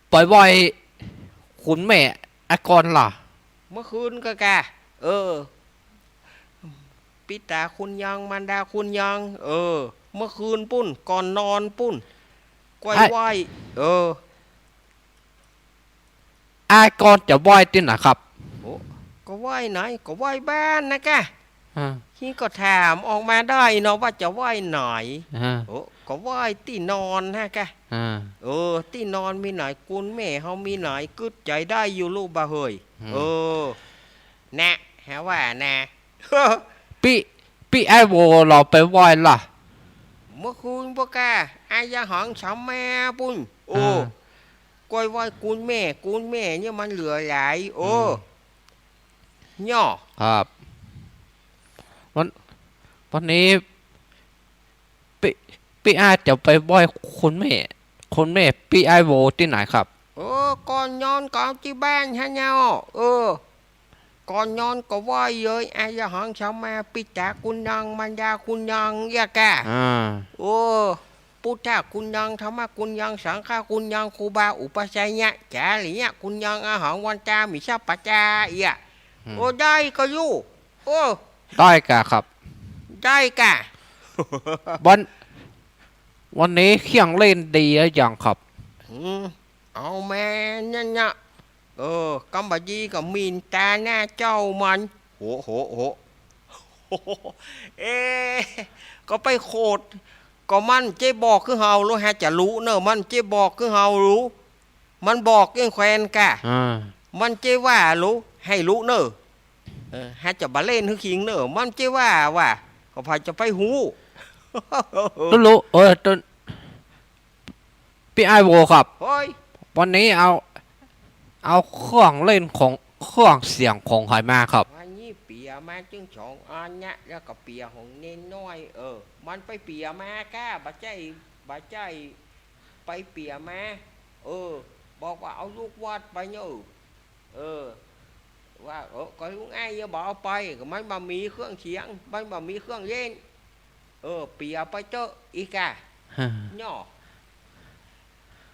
ไปไหว้คุณแม่ไอ้ก้อนล่ะ เมื่อคืนก็กะ เออ ปิตาคุณยัง มารดาคุณยัง เออ เมื่อคืนปู้น ก่อนนอนปู้น ก้อย ไอ้ ไหว้ เออ ไอ้ก้อนจะไหว้ตี้ไหนครับ โอ้ ก็ไหว้ไหน ก็ไหว้บ้านนะกะ อ่า นี่ก็ถามออกมาได้เนาะว่าจะไหว้ไหน อ่า โอ้ ก็ไหว้ตี้นอนนะกะ อ่า เออ ตี้นอนมีไหน คุณแม่เฮามีไหน กึ๊ดใจ๋ได้อยู่ลูกบ่าเหย อืม เออ นะ หาว่านะ ปี้ ปี้อ้ายโวเราไปไหว้ล่ะ เมื่อคืนปู้นกะ อาสหังสัมมาปู้น โอ้ อ่า ก้อยไหว้คุณแม่ คุณแม่เนี่ยมันเหลือหลาย โอ้ อืม เนาะ ครับ วัน วันนี้ ปี้ ปี้อ้ายจะไปไหว้คุณแม่ คุณแม่ปี้อ้ายโวตี้ไหนครับ เออ ก่อนนอนก็เอาตี้บ้านหั้นเนาะ เออ ก่อนนอนก็ไหว้เลย อาสหังสัมมา ปิตาคุณยัง มารดาคุณยัง เยียะกะ อ่า โอ้ พุทธคุณยัง ธัมมคุณยัง สังฆคุณยัง ครูบาอุปัชฌายียะ จาริยะคุณยัง อะหังวันตามิ สัพพะจาเยียะ อืม โอ้ ได้กะลูก โอ้ ได้กะครับ ได้กะ วัน วันนี้เครื่องเล่นดีหรือยังครับ อืม เอามานั่นนะ เออ กำบ่ดีก็หมิ่นตาหน้าเจ้ามัน โห โห โห เอ๊ะ ก็ไปโขด ก็มันเจ๊บอกคือเฮาลูก หาจะฮู้เน่อ มันเจ๊บอกคือเฮาลูก มันบอกเองแควนกะ อ่า มันเจ๊ว่าลูก ให้ฮู้เน่อ เออ หาจะบ่าเล่นหื้อคิงเน่อ มันเจ๊ว่า ว่า ก็ใผจะไปฮู้ ต้นลูก เออ ต้น ปี้อ้ายโวครับ เฮ้ย วันนี้เอา เอาเครื่องเล่นของ เครื่องเสียงของใผมาครับ วันนี้เปียมาจึงสองอันเนี่ย แล้วก็เปียของเณรน้อย เออ มันไปเปียมากะ บ่ใจ้ บ่ใจ้ไปเปียมา เออ บอกว่าเอาลูกวัดไปเน่อ เออ ว่า เออ ก็ลุงอ้ายยังบ่เอาไป ก็มันบ่มีเครื่องเสียง มันบ่มีเครื่องเล่น เออ เปียไปเต๊อะ อีกะ ฮะ เนาะ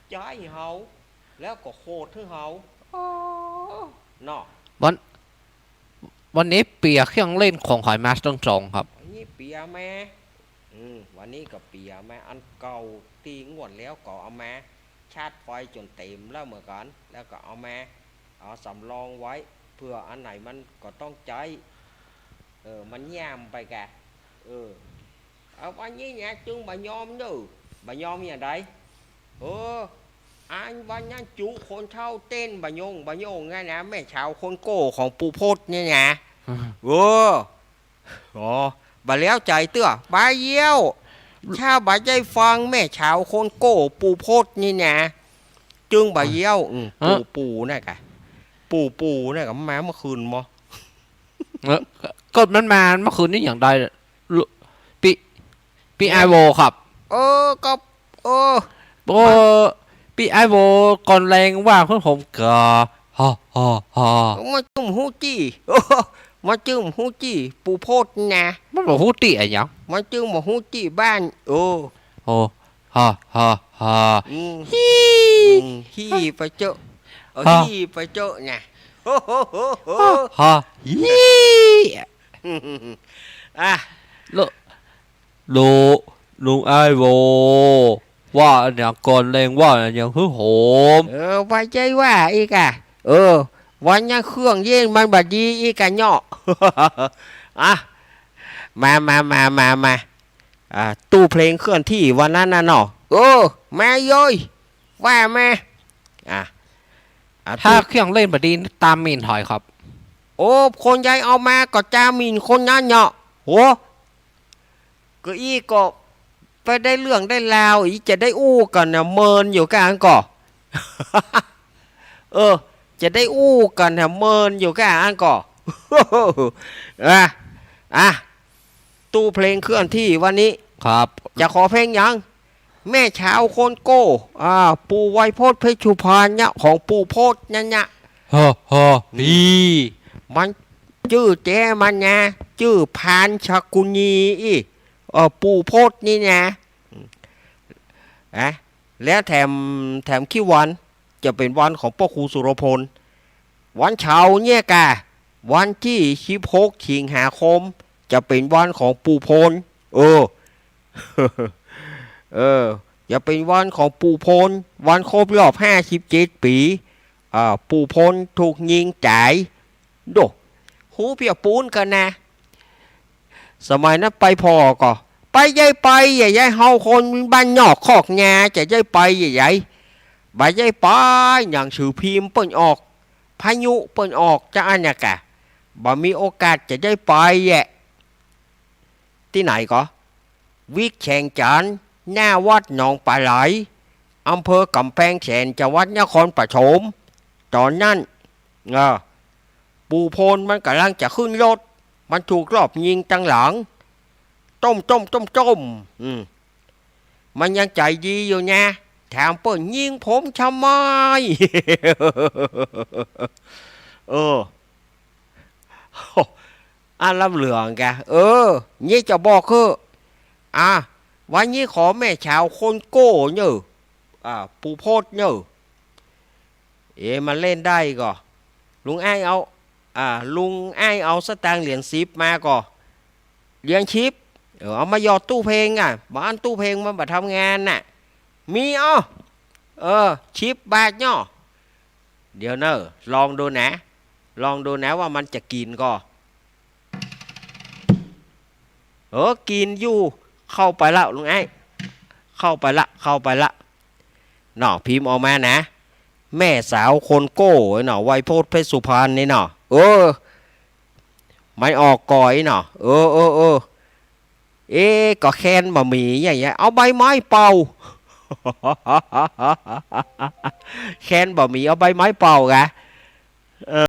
ใจ๊เฮา แล้วก็โขดหื้อเฮา โอ้ เนาะ วัน วันนี้เปียเครื่องเล่นของใผมาตึงสองครับ วันนี้เปียมา อืม วันนี้ก็เปียมา อันเก่าตี้งวดแล้วก็เอามา ชาร์จไฟจ๋นเต๋มแล้วเหมือนกั๋น แล้วก็เอามา เอาสำรองไว้ เผื่ออันไหนมันก็ต้องใจ๊ เออ มันย่ามไปกะ เออ เอาวันนี้เนี่ยจึงบ่ยอมเน่อ บ่ยอมอย่างใด เออ อันวันนั้นจุคนเฒ่าเต้นบ่ยง บ่ยงเนี่ยนะ แม่สาวคนโก้ของปู่พจน์เนี่ยนะ อืม เออ อ๋อ บ่าเลี้ยวใจ๋เตื้อ บ่าเยี้ยว ถ้าบ่าได้ฟังแม่สาวคนโก้ปู่พจน์นี่นะ จึงบ่าเยี้ยว อืม ฮะ ปู่ ปู่นั่นก่ะ ปู่ ปู่นั่นก่ะ มาเมื่อคืนมอ เออ ก็มันมาเมื่อคืนนี้อย่างใด ลุ ปี้ ปี้อ้ายโวครับ เออ ก็ เออ โอ้ ปี้อ้ายโวก่อนแลงว่าของผมก็ ฮ่า ฮ่า ฮ่า มันจึงบ่ฮู้ตี้ มันจึงบ่ฮู้ตี้ ปู่พจน์นะ มันบ่ฮู้ตี้อะหยัง มันจึงบ่ฮู้ตี้บ้าน เออ โอ้ ฮ่า ฮ่า ฮ่า อืม ฮี่ อืม ฮี่ไปเจาะ เออ ฮ่า ฮี่ไปเจาะนะ ฮ่า ฮ่า ฮี่ อ่ะ ลุ ลุ ลุงอ้ายโว ว่าอะหยังก่อนแลงว่าอะหยังหื้อผม เออ ว่าใจ้ว่าอีกอะ เออ วันนั้นเครื่องเล่นมันบ่ดีอีกอะเนาะ อ่ะ มา มา มา มา มา อ่า ตู้เพลงเคลื่อนที่วันนั้นน่ะเนาะ เออ มาเลย ว่ามา อ่ะ อ่ะ ถ้า ตู้ เครื่องเล่นบ่ดีต๋ามหมิ่นใผครับ โอ้ คนใดเอามาก็ต๋ามหมิ่นคนนั้นเนาะ โห ก็อี้ก็ไปได้เรื่องได้ราว อี้จะได้อู้กั๋นน่ะ เมินอยู่ก้าอั้นก่อ เออ จะได้อู้กั๋นน่ะ เมินอยู่ก้าอั้นก่อ อ่ะ อ่ะ ตู้เพลงเคลื่อนที่วันนี้ ครับ จะขอเพลงหยัง แม่สาวคนโก้ อ่า ปู่ไวยพจน์เพชรสุพรรณเนี่ย ของปู่พจน์นั่นน่ะ ฮ่า ฮ่า อืม ฮี่ มันจื้อเจ๊มันนะ จื้อพานสกุณีอี้ เออ ปู่พจน์นี่นะ อ่ะ แล้วแถม แถมขี้วัน จะเป๋นวันของป้อครูสุรพล วันเสาร์เนี่ยก่ะ วันตี้สิบหกสิงหาคม จะเป๋นวันของปู่พล เออ เออ จะเป๋นวันของปู่พล วันครบรอบห้าสิบเจ็ดปี๋ อ่า ปู่พลถูกยิงต๋าย โด ฮู้เปี้ยปูนกั๋นนะ สมัยนั้นไปผ่อก่อ ไปได้ไป อย่าได้เฮาคนบ้านนอกคอกนา จะได้ไป อย่าได้ บ่ได้ไป หนังสือพิมพ์เปิ้นออก พายุเปิ้นออก จะอั้นน่ะก่ะ บ่มีโอกาสจะได้ไปแหละ ตี้ไหนก่อ วิกแสงจันทร์ หน้าวัดหนองป๋าไหล อำเภอกำแพงแสน จังหวัดนครปฐม ต๋อนนั้น เออ ปู่พลมันก่ำลังจะขึ้นรถ มันถูกรอบยิงตังหลัง ต้ม ต้ม ต้ม ต้ม อืม มันยังใจ๋ดีอยู่นะ ถามเปิ้น ยิงผมทำไม เออ อันล้ำเหลืองแก เออ นี่จะบอกคือ อ่ะ วันนี้ขอแม่สาวคนโก้เน่อ อ่า ปู่พจน์เน่อ เอ๊ะ มันเล่นได้ก่อ ลุงอ้ายเอา อ่า ลุงอ้ายเอาสตางค์เหรียญสิบมาก่อ เหรียญสิบ เออ เอามาหยอดตู้เพลงอ่ะ บ่าอั้นตู้เพลงมันบ่ทำงานน่ะ มีอ้อ เออ สิบบาทเนาะ เดี๋ยวเน่อ ลองดูนะ ลองดูนะว่ามันจะกิ๋นก่อ เออ กิ๋นอยู่ เข้าไปละลุงอ้าย เข้าไปละ เข้าไปละ เนาะ พิมพ์ออกมานะ แม่สาวคนโก้เนาะ ไวยพจน์เพชรสุพรรณนี่เนาะ เออ มันออกก่ออี้เนาะ เออ เออ เออ เอ๊ะ ก็แคนบ่าหมี่อย่างเงี้ย เอาใบไม้เป่า แคนบ่าหมี่เอาใบไม้เป่ากะ เออ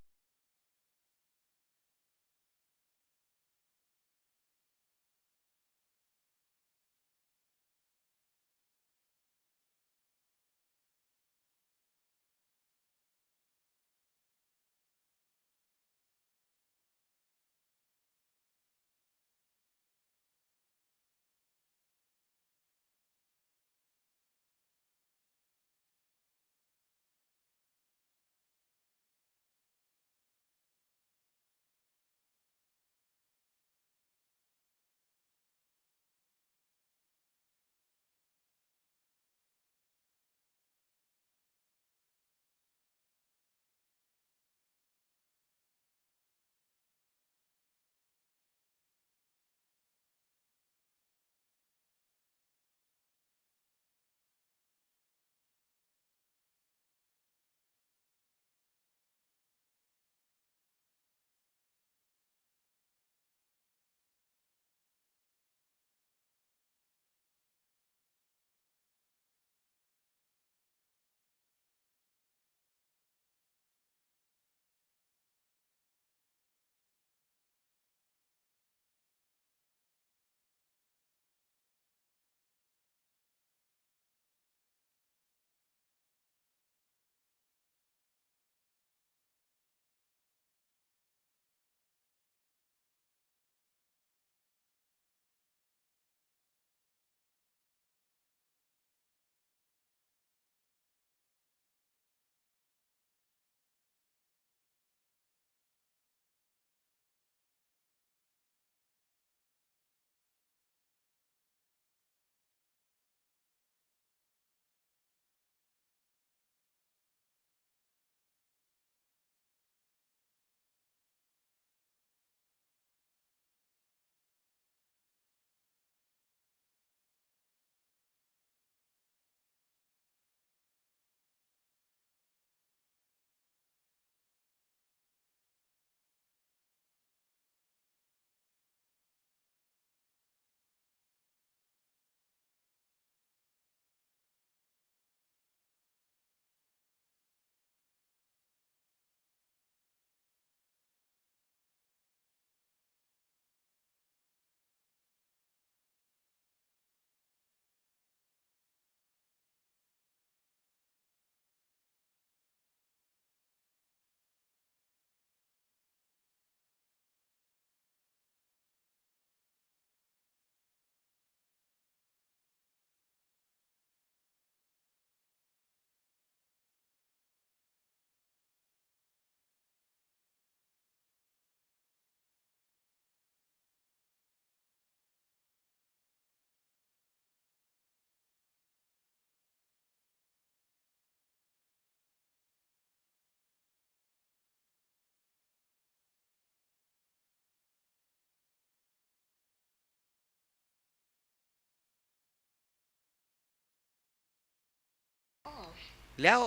แล้ว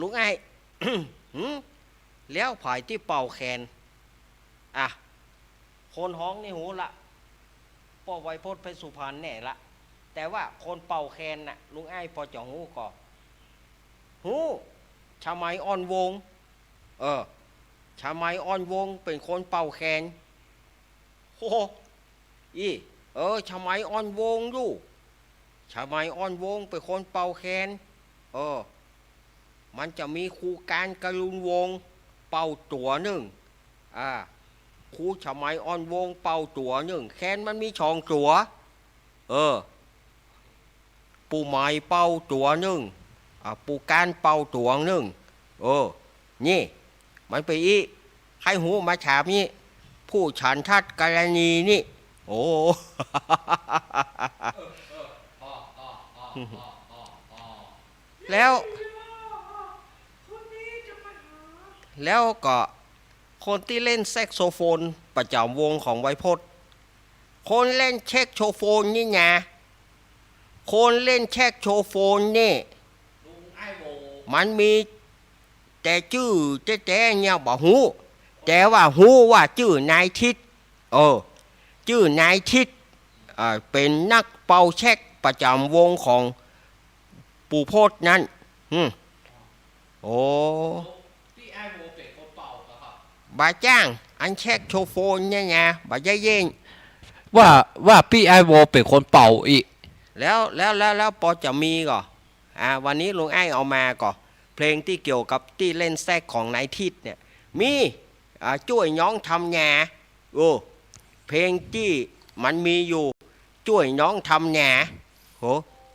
ลุงอ้าย หืม แล้วใผตี้เป่าแคน อ่ะ คนฮ้องนี่ฮู้ละ ป้อไวโพจน์เพชรสุพรรณแน่ละ แต่ว่าคนเป่าแคนน่ะ ลุงอ้ายปอจะฮู้ก่อ ฮู้ ชมัยอ่อนวงศ์ เออ ชมัยอ่อนวงศ์เป๋นคนเป่าแคน โห อี้ เออ ชมัยอ่อนวงศ์อยู่ ชมัยอ่อนวงศ์เป๋นคนเป่าแคน เออ มันจะมีครูการกรุณวงศ์เป่าตั๋วนึ่ง อ่า ครูชมัยอ่อนวงศ์เป่าตั๋วนึ่ง แคนมันมีสองตั๋ว เออ ปู่ใหม่เป่าตั๋วนึ่ง อ่า ปู่การเป่าตั๋วนึ่ง เออ นี่ มันเป๋นอี้ ใค่ฮู้มาถามนี่ ผู้ฉันทัดกรณีนี่ โอ้ แล้ว แล้วก็คนตี้เล่นแซ็กโซโฟนประจ๋ำวงของไวโพจน์ คนเล่นแซ็กโซโฟนนี่นะ คนเล่นแซ็กโซโฟนนี่ มันมีแต่จื้อแต๊ๆ เนี่ยบ่ฮู้ แต่ว่าฮู้ว่าจื้อนายทิศ เออ จื้อนายทิศ อ่า เป๋นนักเป่าแซ็กประจ๋ำวงของปู่โพชนั้น อืม โอ้ ปี้อ้ายโวเป๋นคนเป่าเหรอครับ บ่าจ้าง อันแซ็กโซโฟนเนี่ยนะ บ่าเย้ง ว่า ว่าปี้อ้ายโวเป๋นคนเป่าอี้ แล้ว แล้ว แล้ว แล้วปอจะมีก่อ อ่า วันนี้ลุงอ้ายเอามาก่อ เพลงตี้เกี่ยวกับตี้เล่นแซ็กของนายทิศเนี่ย มี อ่า จ้วยน้องทำนา โอ้ เพลงตี้มันมีอยู่ จ้วยน้องทำนา โห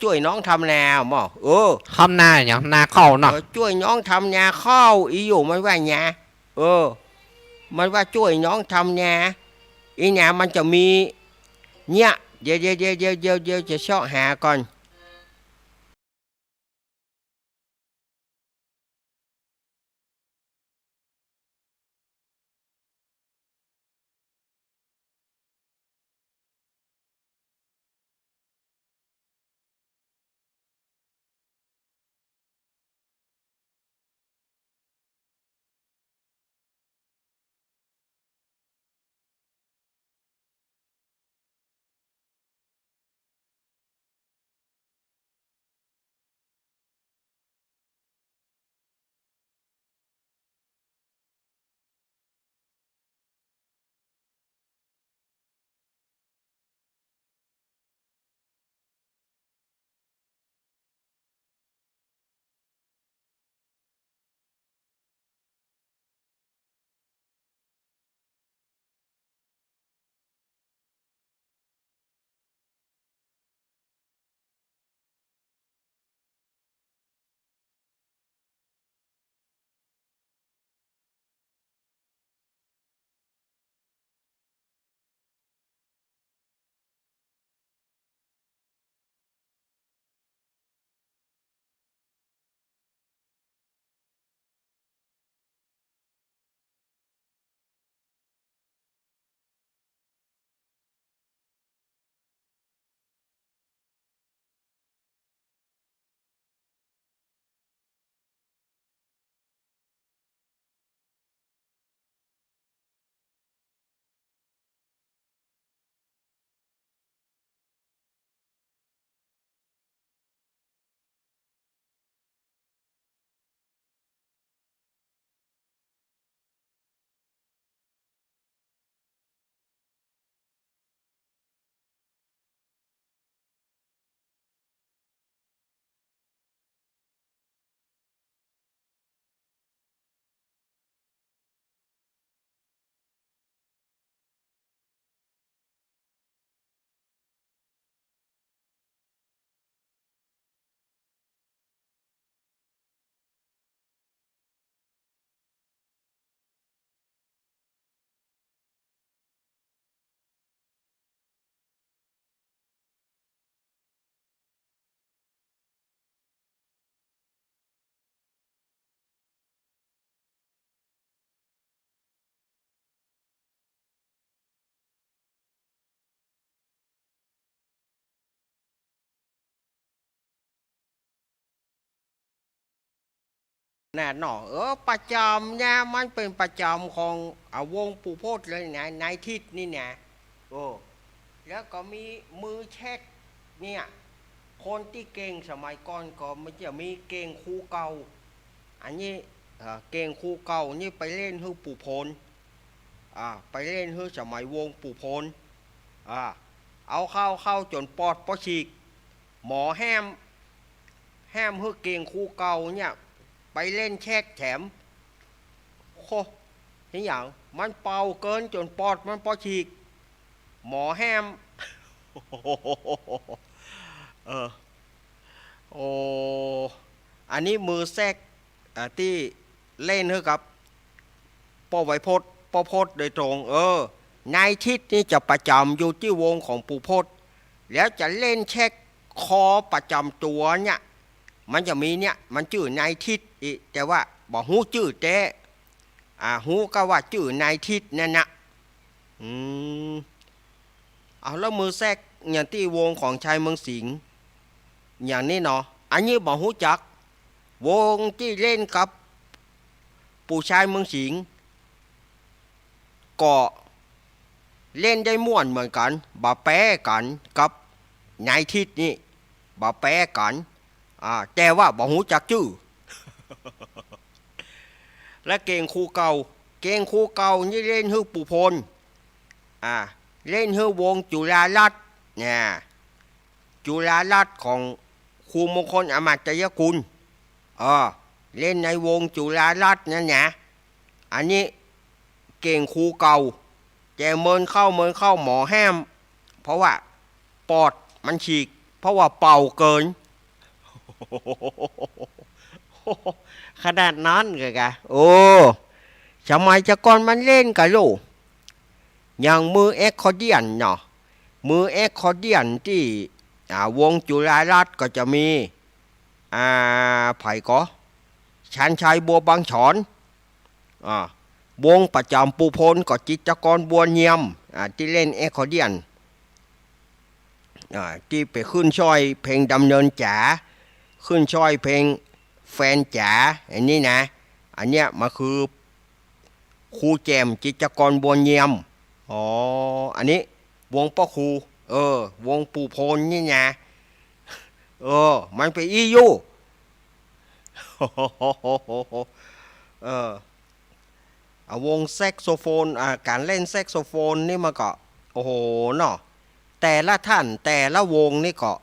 จ้วยน้องทำนาหม้อ เออ ทำนาอะหยัง นาข้าวเนาะ เออ จ้วยน้องทำนาข้าว อี้อยู่มันว่าหยัง เออ มันว่าจ้วยน้องทำนา อี้นามันจะมี เนี่ย เดี๋ยว เดี๋ยว เดี๋ยว เดี๋ยว เดี๋ยวจะเซาะหาก่อน นาดเนาะ เออ ประจ๋ำนะ มันเป๋นประจ๋ำของ อ่า วงปู่พจน์เลยนะ นายทิศนี่นะ เออ แล้วก็มีมือแซกเนี่ย คนตี้เก่งสมัยก่อนก็มันจะมีเก่งครูเก่า อันนี้ เอ่อ เก่งครูเก่านี่ไปเล่นหื้อปู่พล อ่า ไปเล่นหื้อสมัยวงปู่พล อ่า เอาเข้า เข้าจ๋นปอดปอฉีก หมอแห้ม แห้มหื้อเก่งครูเก่าเนี่ย ไปเล่นแซกแถม โอ้ เฮ็ดหยัง มันเป่าเกินจ๋นปอดมันปอฉีก หมอแห้ม เออ โอ้ อันนี้มือแซก อ่า ตี้เล่นหื้อกับป้อไวยพจน์ ป้อพจน์โดยตรง เออ นายทิศนี่จะประจ๋ำอยู่ตี้วงของปู่พจน์ แล้วจะเล่นแซกคอประจ๋ำตั๋วเนี่ย มันจะมีเนี่ย มันจื้อนายทิศอีก แต่ว่าบ่ฮู้จื้อแต๊ อ่า ฮู้ก็ว่าจื้อนายทิศนั่นนะ อืม เอา แล้วมือแซกอย่างตี้วงของชายเมืองสิงห์ อย่างนี้เนาะ อันนี้บ่ฮู้จัก วงตี้เล่นกับปู่ชายเมืองสิงห์ ก็เล่นได้ม่วนเหมือนกั๋น บ่แป๊กั๋นกับนายทิศนี่ บ่แป๊กั๋น อ่า แต่ว่าบ่ฮู้จักจื้อ และเก่งครูเก่า เก่งครูเก่านี่เล่นหื้อปู่พล อ่า เล่นหื้อวงจุฬารัตน์เนี่ย จุฬารัตน์ของครูมงคลอมาตยกุล เออ เล่นในวงจุฬารัตน์นั่นนะ อันนี้เก่งครูเก่า แต่เมินเข้า เมินเข้าหมอแห้ม เพราะว่าปอดมันฉีก เพราะว่าเป่าเกิน ขนาดนั้นเลยกะ โอ้ สมัยแต่ก่อนมันเล่นกะลูก อย่างมือแอคคอร์เดียนเนาะ มือแอคคอร์เดียนตี้ อ่า วงจุฬารัตน์ก็จะมี อ่า ใผก็ ชาญชัย บัวบางสอน อ่า วงประจ๋ำปู่พลก็จิตรกร บัวเนียม อ่า ตี้เล่นแอคคอร์เดียน อ่า ตี้ไปขึ้นสร้อยเพลงดำเนินจ๋า ขึ้นสร้อยเพลงแฟนจ๋า อันนี้นะ อันเนี้ยมันคือครูแจ่ม จิตรกร บัวเนียม อ๋อ อันนี้วงป้อครู เออ วงปู่พลนี่นะ เออ มันเป๋นอี้ยู้ เออ อ่ะ วงแซกโซโฟน อ่ะ ก๋านเล่นแซกโซโฟนนี่มันก็ โอ้โห เนาะ แต่ละต้าน แต่ละวงนี่ก็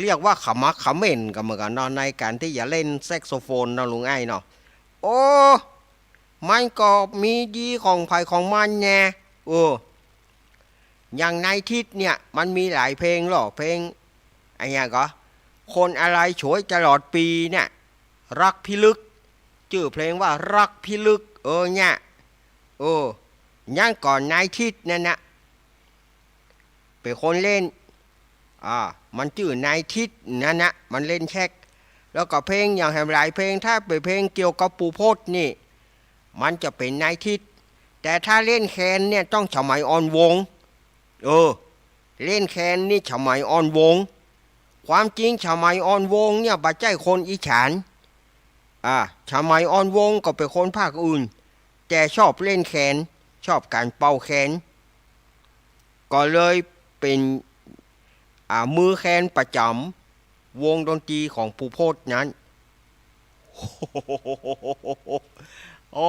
เรียกว่าขมักเขม้นกั๋นเหมือนกั๋นเนาะ ในก๋านตี้จะเล่นแซกโซโฟนเนาะ ลุงไอ้เนาะ โอ้ มันก็มีดีของใผของมันแน่ เออ อย่างนายทิศเนี่ย มันมีหลายเพลงเนาะ เพลง อันเนี้ยก็ คนอะไรสวยตลอดปีเนี่ย รักพิลึก จื้อเพลงว่ารักพิลึก เออ เนี่ย เออ ยังก่อนนายทิศนั่นนะ เป๋นคนเล่น อ่า มันจื้อนายทิศนั่นนะ มันเล่นแซก แล้วก็เพลงอย่างแหมหลายเพลง ถ้าเป๋นเพลงเกี่ยวกับปู่พจน์นี่ มันจะเป๋นนายทิศ แต่ถ้าเล่นแคนเนี่ยต้องสมัยอ่อนวงศ์ เออ เล่นแคนนี่สมัยอ่อนวงศ์ ความจริงสมัยอ่อนวงศ์เนี่ยบ่ใจ้คนอีสาน อ่า สมัยอ่อนวงศ์ก็เป๋นคนภาคอื่น แต่ชอบเล่นแคน ชอบก๋านเป่าแคน ก็เลยเป๋น อ่า มือแคนประจ๋ำวงดนตรีของปู่พจน์นั้น โอ้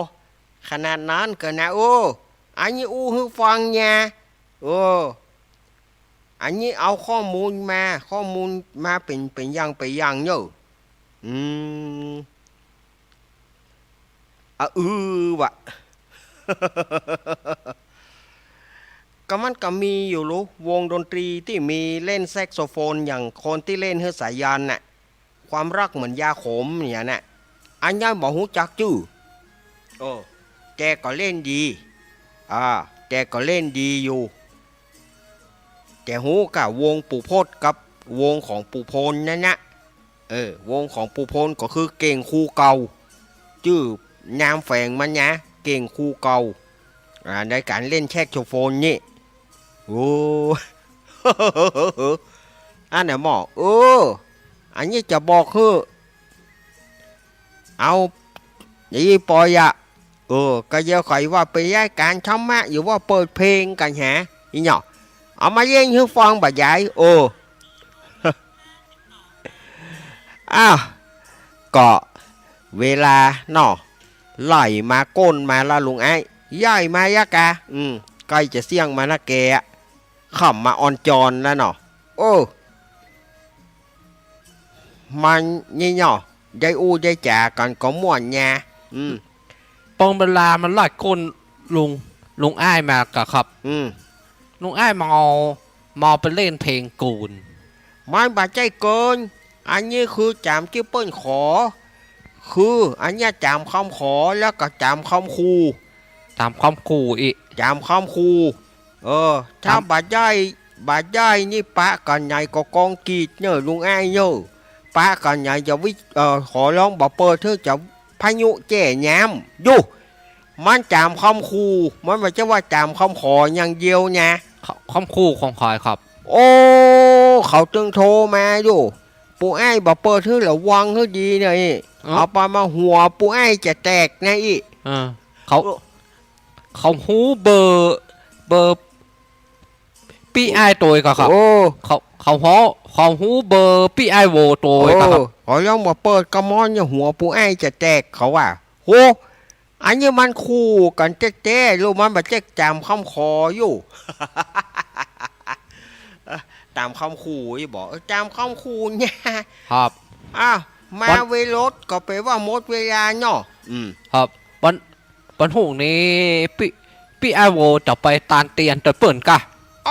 ขนาดนั้นเกินนะ โอ้ อันนี้อู้หื้อฟังเนี่ย เออ อันนี้เอาข้อมูลมา ข้อมูลมาเป๋น เป๋นอย่าง เป๋นอย่างเนาะ อืม อะ อือ วะ ก็มันก็มีอยู่ลูก วงดนตรีตี้มีเล่นแซกโซโฟน อย่างคนตี้เล่นหื้อสายัณน่ะ ความรักเหมือนยาขมเนี่ยนะ อันนั้นบ่ฮู้จักจื้อ เออ แต่ก็เล่นดี อ่า แต่ก็เล่นดีอยู่ แต่ฮู้กะวงปู่พจน์กับวงของปู่พลนั่นนะ เออ วงของปู่พลก็คือเก่งครูเก่า จื้อนามแฝงมันนะ เก่งครูเก่า อ่า ในก๋านเล่นแซกโซโฟนนี่ โอ้ อันน่ะหมอ เออ อันนี้จะบอกหื้อ เอา อย่างนี้ปอยอะ เออ ก็เยียะใค่ว่าเป๋นรายก๋านธรรมะ หรือว่าเปิดเพลงกั๋นฮะ อี่เนาะ เอามาเล่นหื้อฟังบ่าใหญ่ เออ อ้าว ก็เวลาเนาะ ไล่มาก้นมาละลุงไอ้ ไล่มาละกา อืม ใก้จะเสี้ยงมานะแกอะ ค่ำมาอ่อนจอนแล้วเนาะ โอ้ มันนี่เนาะ ได้อู้ได้จ๋ากั๋นก็ม่วนยา อืม ปองเวลามันไล่ก้นลุง ลุงอ้ายมาก่ะครับ อืม ลุงอ้ายเมา เมาไปเล่นเพลงกู๋น มันบ่ใจ้กู๋น อันนี้คือต๋ามตี้เปิ้นขอ คืออันเนี้ยต๋ามกำขอ แล้วก็ต๋ามกำขู่ ต๋ามกำขู่อีก ต๋ามกำขู่เออ ถ้าบ่าใจ้ บ่าใจ้นี่ปะกั๋นไหนก็กองกรีดเน่อลุงอ้ายเน่อ ปะกั๋นไหนจะวิ เอ่อ ขอร้องบ่าเปิดเถอะ จะพายุแจ้น้ำ ดู มันต๋ามกำขู่ มันบ่ใจ้ว่าต๋ามกำขออย่างเดียวนะ กำ กำขู่ของใผครับ โอ้ เขาตึงโทรมาอยู่ ปู่อ้ายบ่าเปิดหื้อระวังหื้อดีนะอี้ เอ้า เอาไปมาหัวปู่อ้ายจะแตกนะอี้ เออ เขา เออ เขาฮู้เบอร์ เบอร์ปี้อ้ายโตยก่อครับ โอ้ เขา เขาฮู้ เขาฮู้เบอร์ปี้อ้ายโวโตยก่อครับ เออ เขายังบ่าเปิดกะม้อนเนี่ยหัวปู่อ้ายจะแตกเขาว่า โห อันนี้มันขู่กั๋นแต๊ๆ ลูก มันบ่าแจ๊กต๋ามกำขออยู่ ต๋ามกำขู่อี้บ่ เออ ต๋ามกำขู่เนี่ย ครับ อ้าว มา วัน เวลาก็แป๋ว่าหมดเวลาเนาะ อืม ครับ วัน วันฮูกนี้ ปี้ ปี้อ้ายโวจะไปตานเตียนโตยเปิ้นก่ะ เอ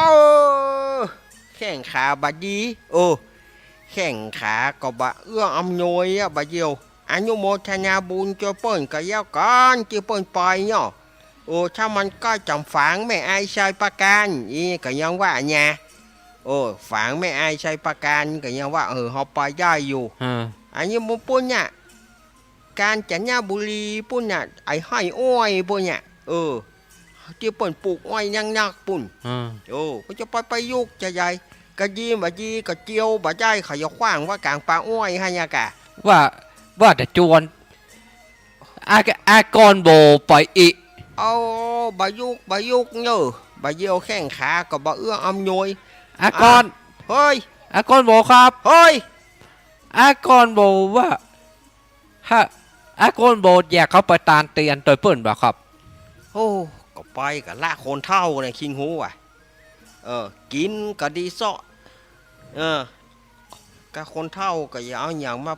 อ แข้งขาบ่ดี เออ แข้งขาก็บ่เอื้ออำนวยอะ บ่าเดี่ยว อนุโมทนาบุญโตยเปิ้นก็แล้วกั๋น ตี้เปิ้นไปเนาะ เออ ถ้ามันใก้จ๋ำฝางแม่อายไชยปราการ อี้ก็ยังว่าเนี่ย เออ ฝางแม่อายไชยปราการก็ยังว่า เออ เฮาไปได้อยู่ อ่า อันนี้หมู่ปุ้นเนี่ย กาญจนบุรีปุ้นน่ะ ไอ้ไฮ่อ้อยปุ้นเนี่ย เออ ตี้เปิ้นปลูกอ้อยนักๆ ปุ้น อ่า เออ ก็จะไปประยุกต์จะใหญ่ กะดีบ่ดี กะเจียวบ่ได้ เขาจะขว้างไว้ก๋างป่าอ้อยหั้นเนี่ยก่ะ ว่า ว่าแต่จวน อาก อากรโวไปอีก เอา ประยุกต์ ประยุกต์เน่อ บ่าเดี่ยวแข้งขาก็บ่เอื้ออำนวย อากร อ่ะ เฮ้ย อากรโวครับ เฮ้ย อากรโวว่า ฮะ อากรโวอยากเข้าไปตานเตียนโตยเปิ้นบ่ครับ โอ้ ก็ไปกะละคนเฒ่าเนี่ย คิงฮู้อะ เออ กิ๋นก็ดีเซาะ เออ กะคนเฒ่าก็อย่าเอาหยังมา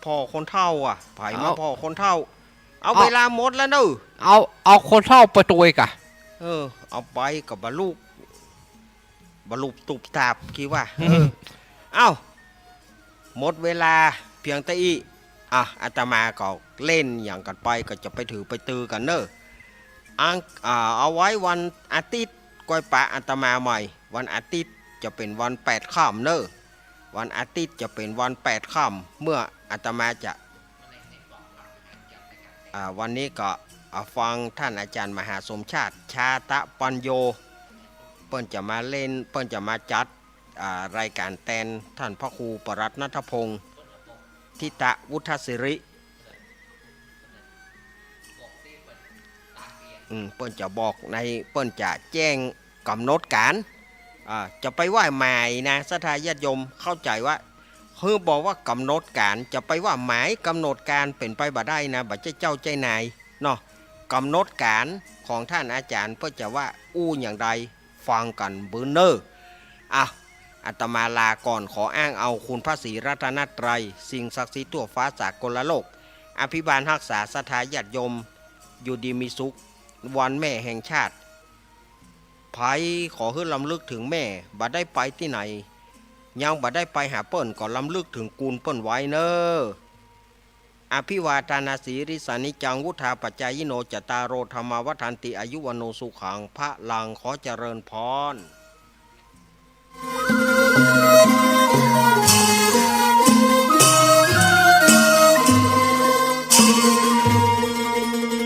ผ่อคนเฒ่าอะ ใผมา เอา ผ่อคนเฒ่า เอา เอา เวลาหมดแล้วเน่อ เอา เอาคนเฒ่าไปโตยก่ะ เออ เอาไปก็บ่ลุก บ่ลุกตุบตับ คิดว่า เออ เอ้า หมดเวลาเพียงเต้าอี้ อ่ะ อาตมาก็เล่นหยังกั๋นไป ก็จะไปถือไปตือกั๋นเน่อ อัง อ่า เอาไว้วันอาทิตย์ก้อยปะอาตมาใหม่ วันอาทิตย์จะเป๋นวันแปดค่ำเน่อ วันอาทิตย์จะเป๋นวันแปดค่ำ เมื่ออาตมาจะ อ่า วันนี้ก็ อ่า ฟังต้านอาจ๋ารย์มหาสมชาติ ชาตะปัญโญ เปิ้นจะมาเล่น เปิ้นจะมาจัด อ่า รายก๋านแตนต้านพระครูปรัตน์ณัฐพงษ์ ทิตะวุฒศิริ อืม เปิ้นจะบอกใน เปิ้นจะแจ้งก๋ำหนดก๋าน อ่า จะไปว่าหมายนะ ศรัทธาญาติโยมเข้าใจ๋ว่า คือบอกว่าก๋ำหนดก๋าน จะไปว่าหมายก๋ำหนดก๋านเป๋นไปบ่ได้นะ บ่ใจ้เจ้าใจ้นายเนาะ ก๋ำหนดก๋านของต้านอาจ๋ารย์เปิ้นจะว่าอู้อย่างใด ฟังกั๋นเบ้อเน่อ อ่ะ อาตมาลาก่อน ขออ้างเอาคุณพระศรีรัตนตรัย สิ่งศักดิ์สิทธิ์ทั่วฟ้าสากลโลก อภิบาลฮักษาศรัทธาญาติโยม อยู่ดีมีสุข วันแม่แห่งชาติ ใผขอหื้อรำลึกเถิงแม่ บ่ได้ไปตี้ไหน ยังบ่ได้ไปหาเปิ้นก็รำลึกเถิงกุณเปิ้นไว้เน่อ อภิวาทานาสีลิสสานิจจัง วุฑฒาปจจายิโน จัตตาโร ธัมมา วัฑฒันติ อายุ วัณโณ สุขัง พลัง ขอเจริญพร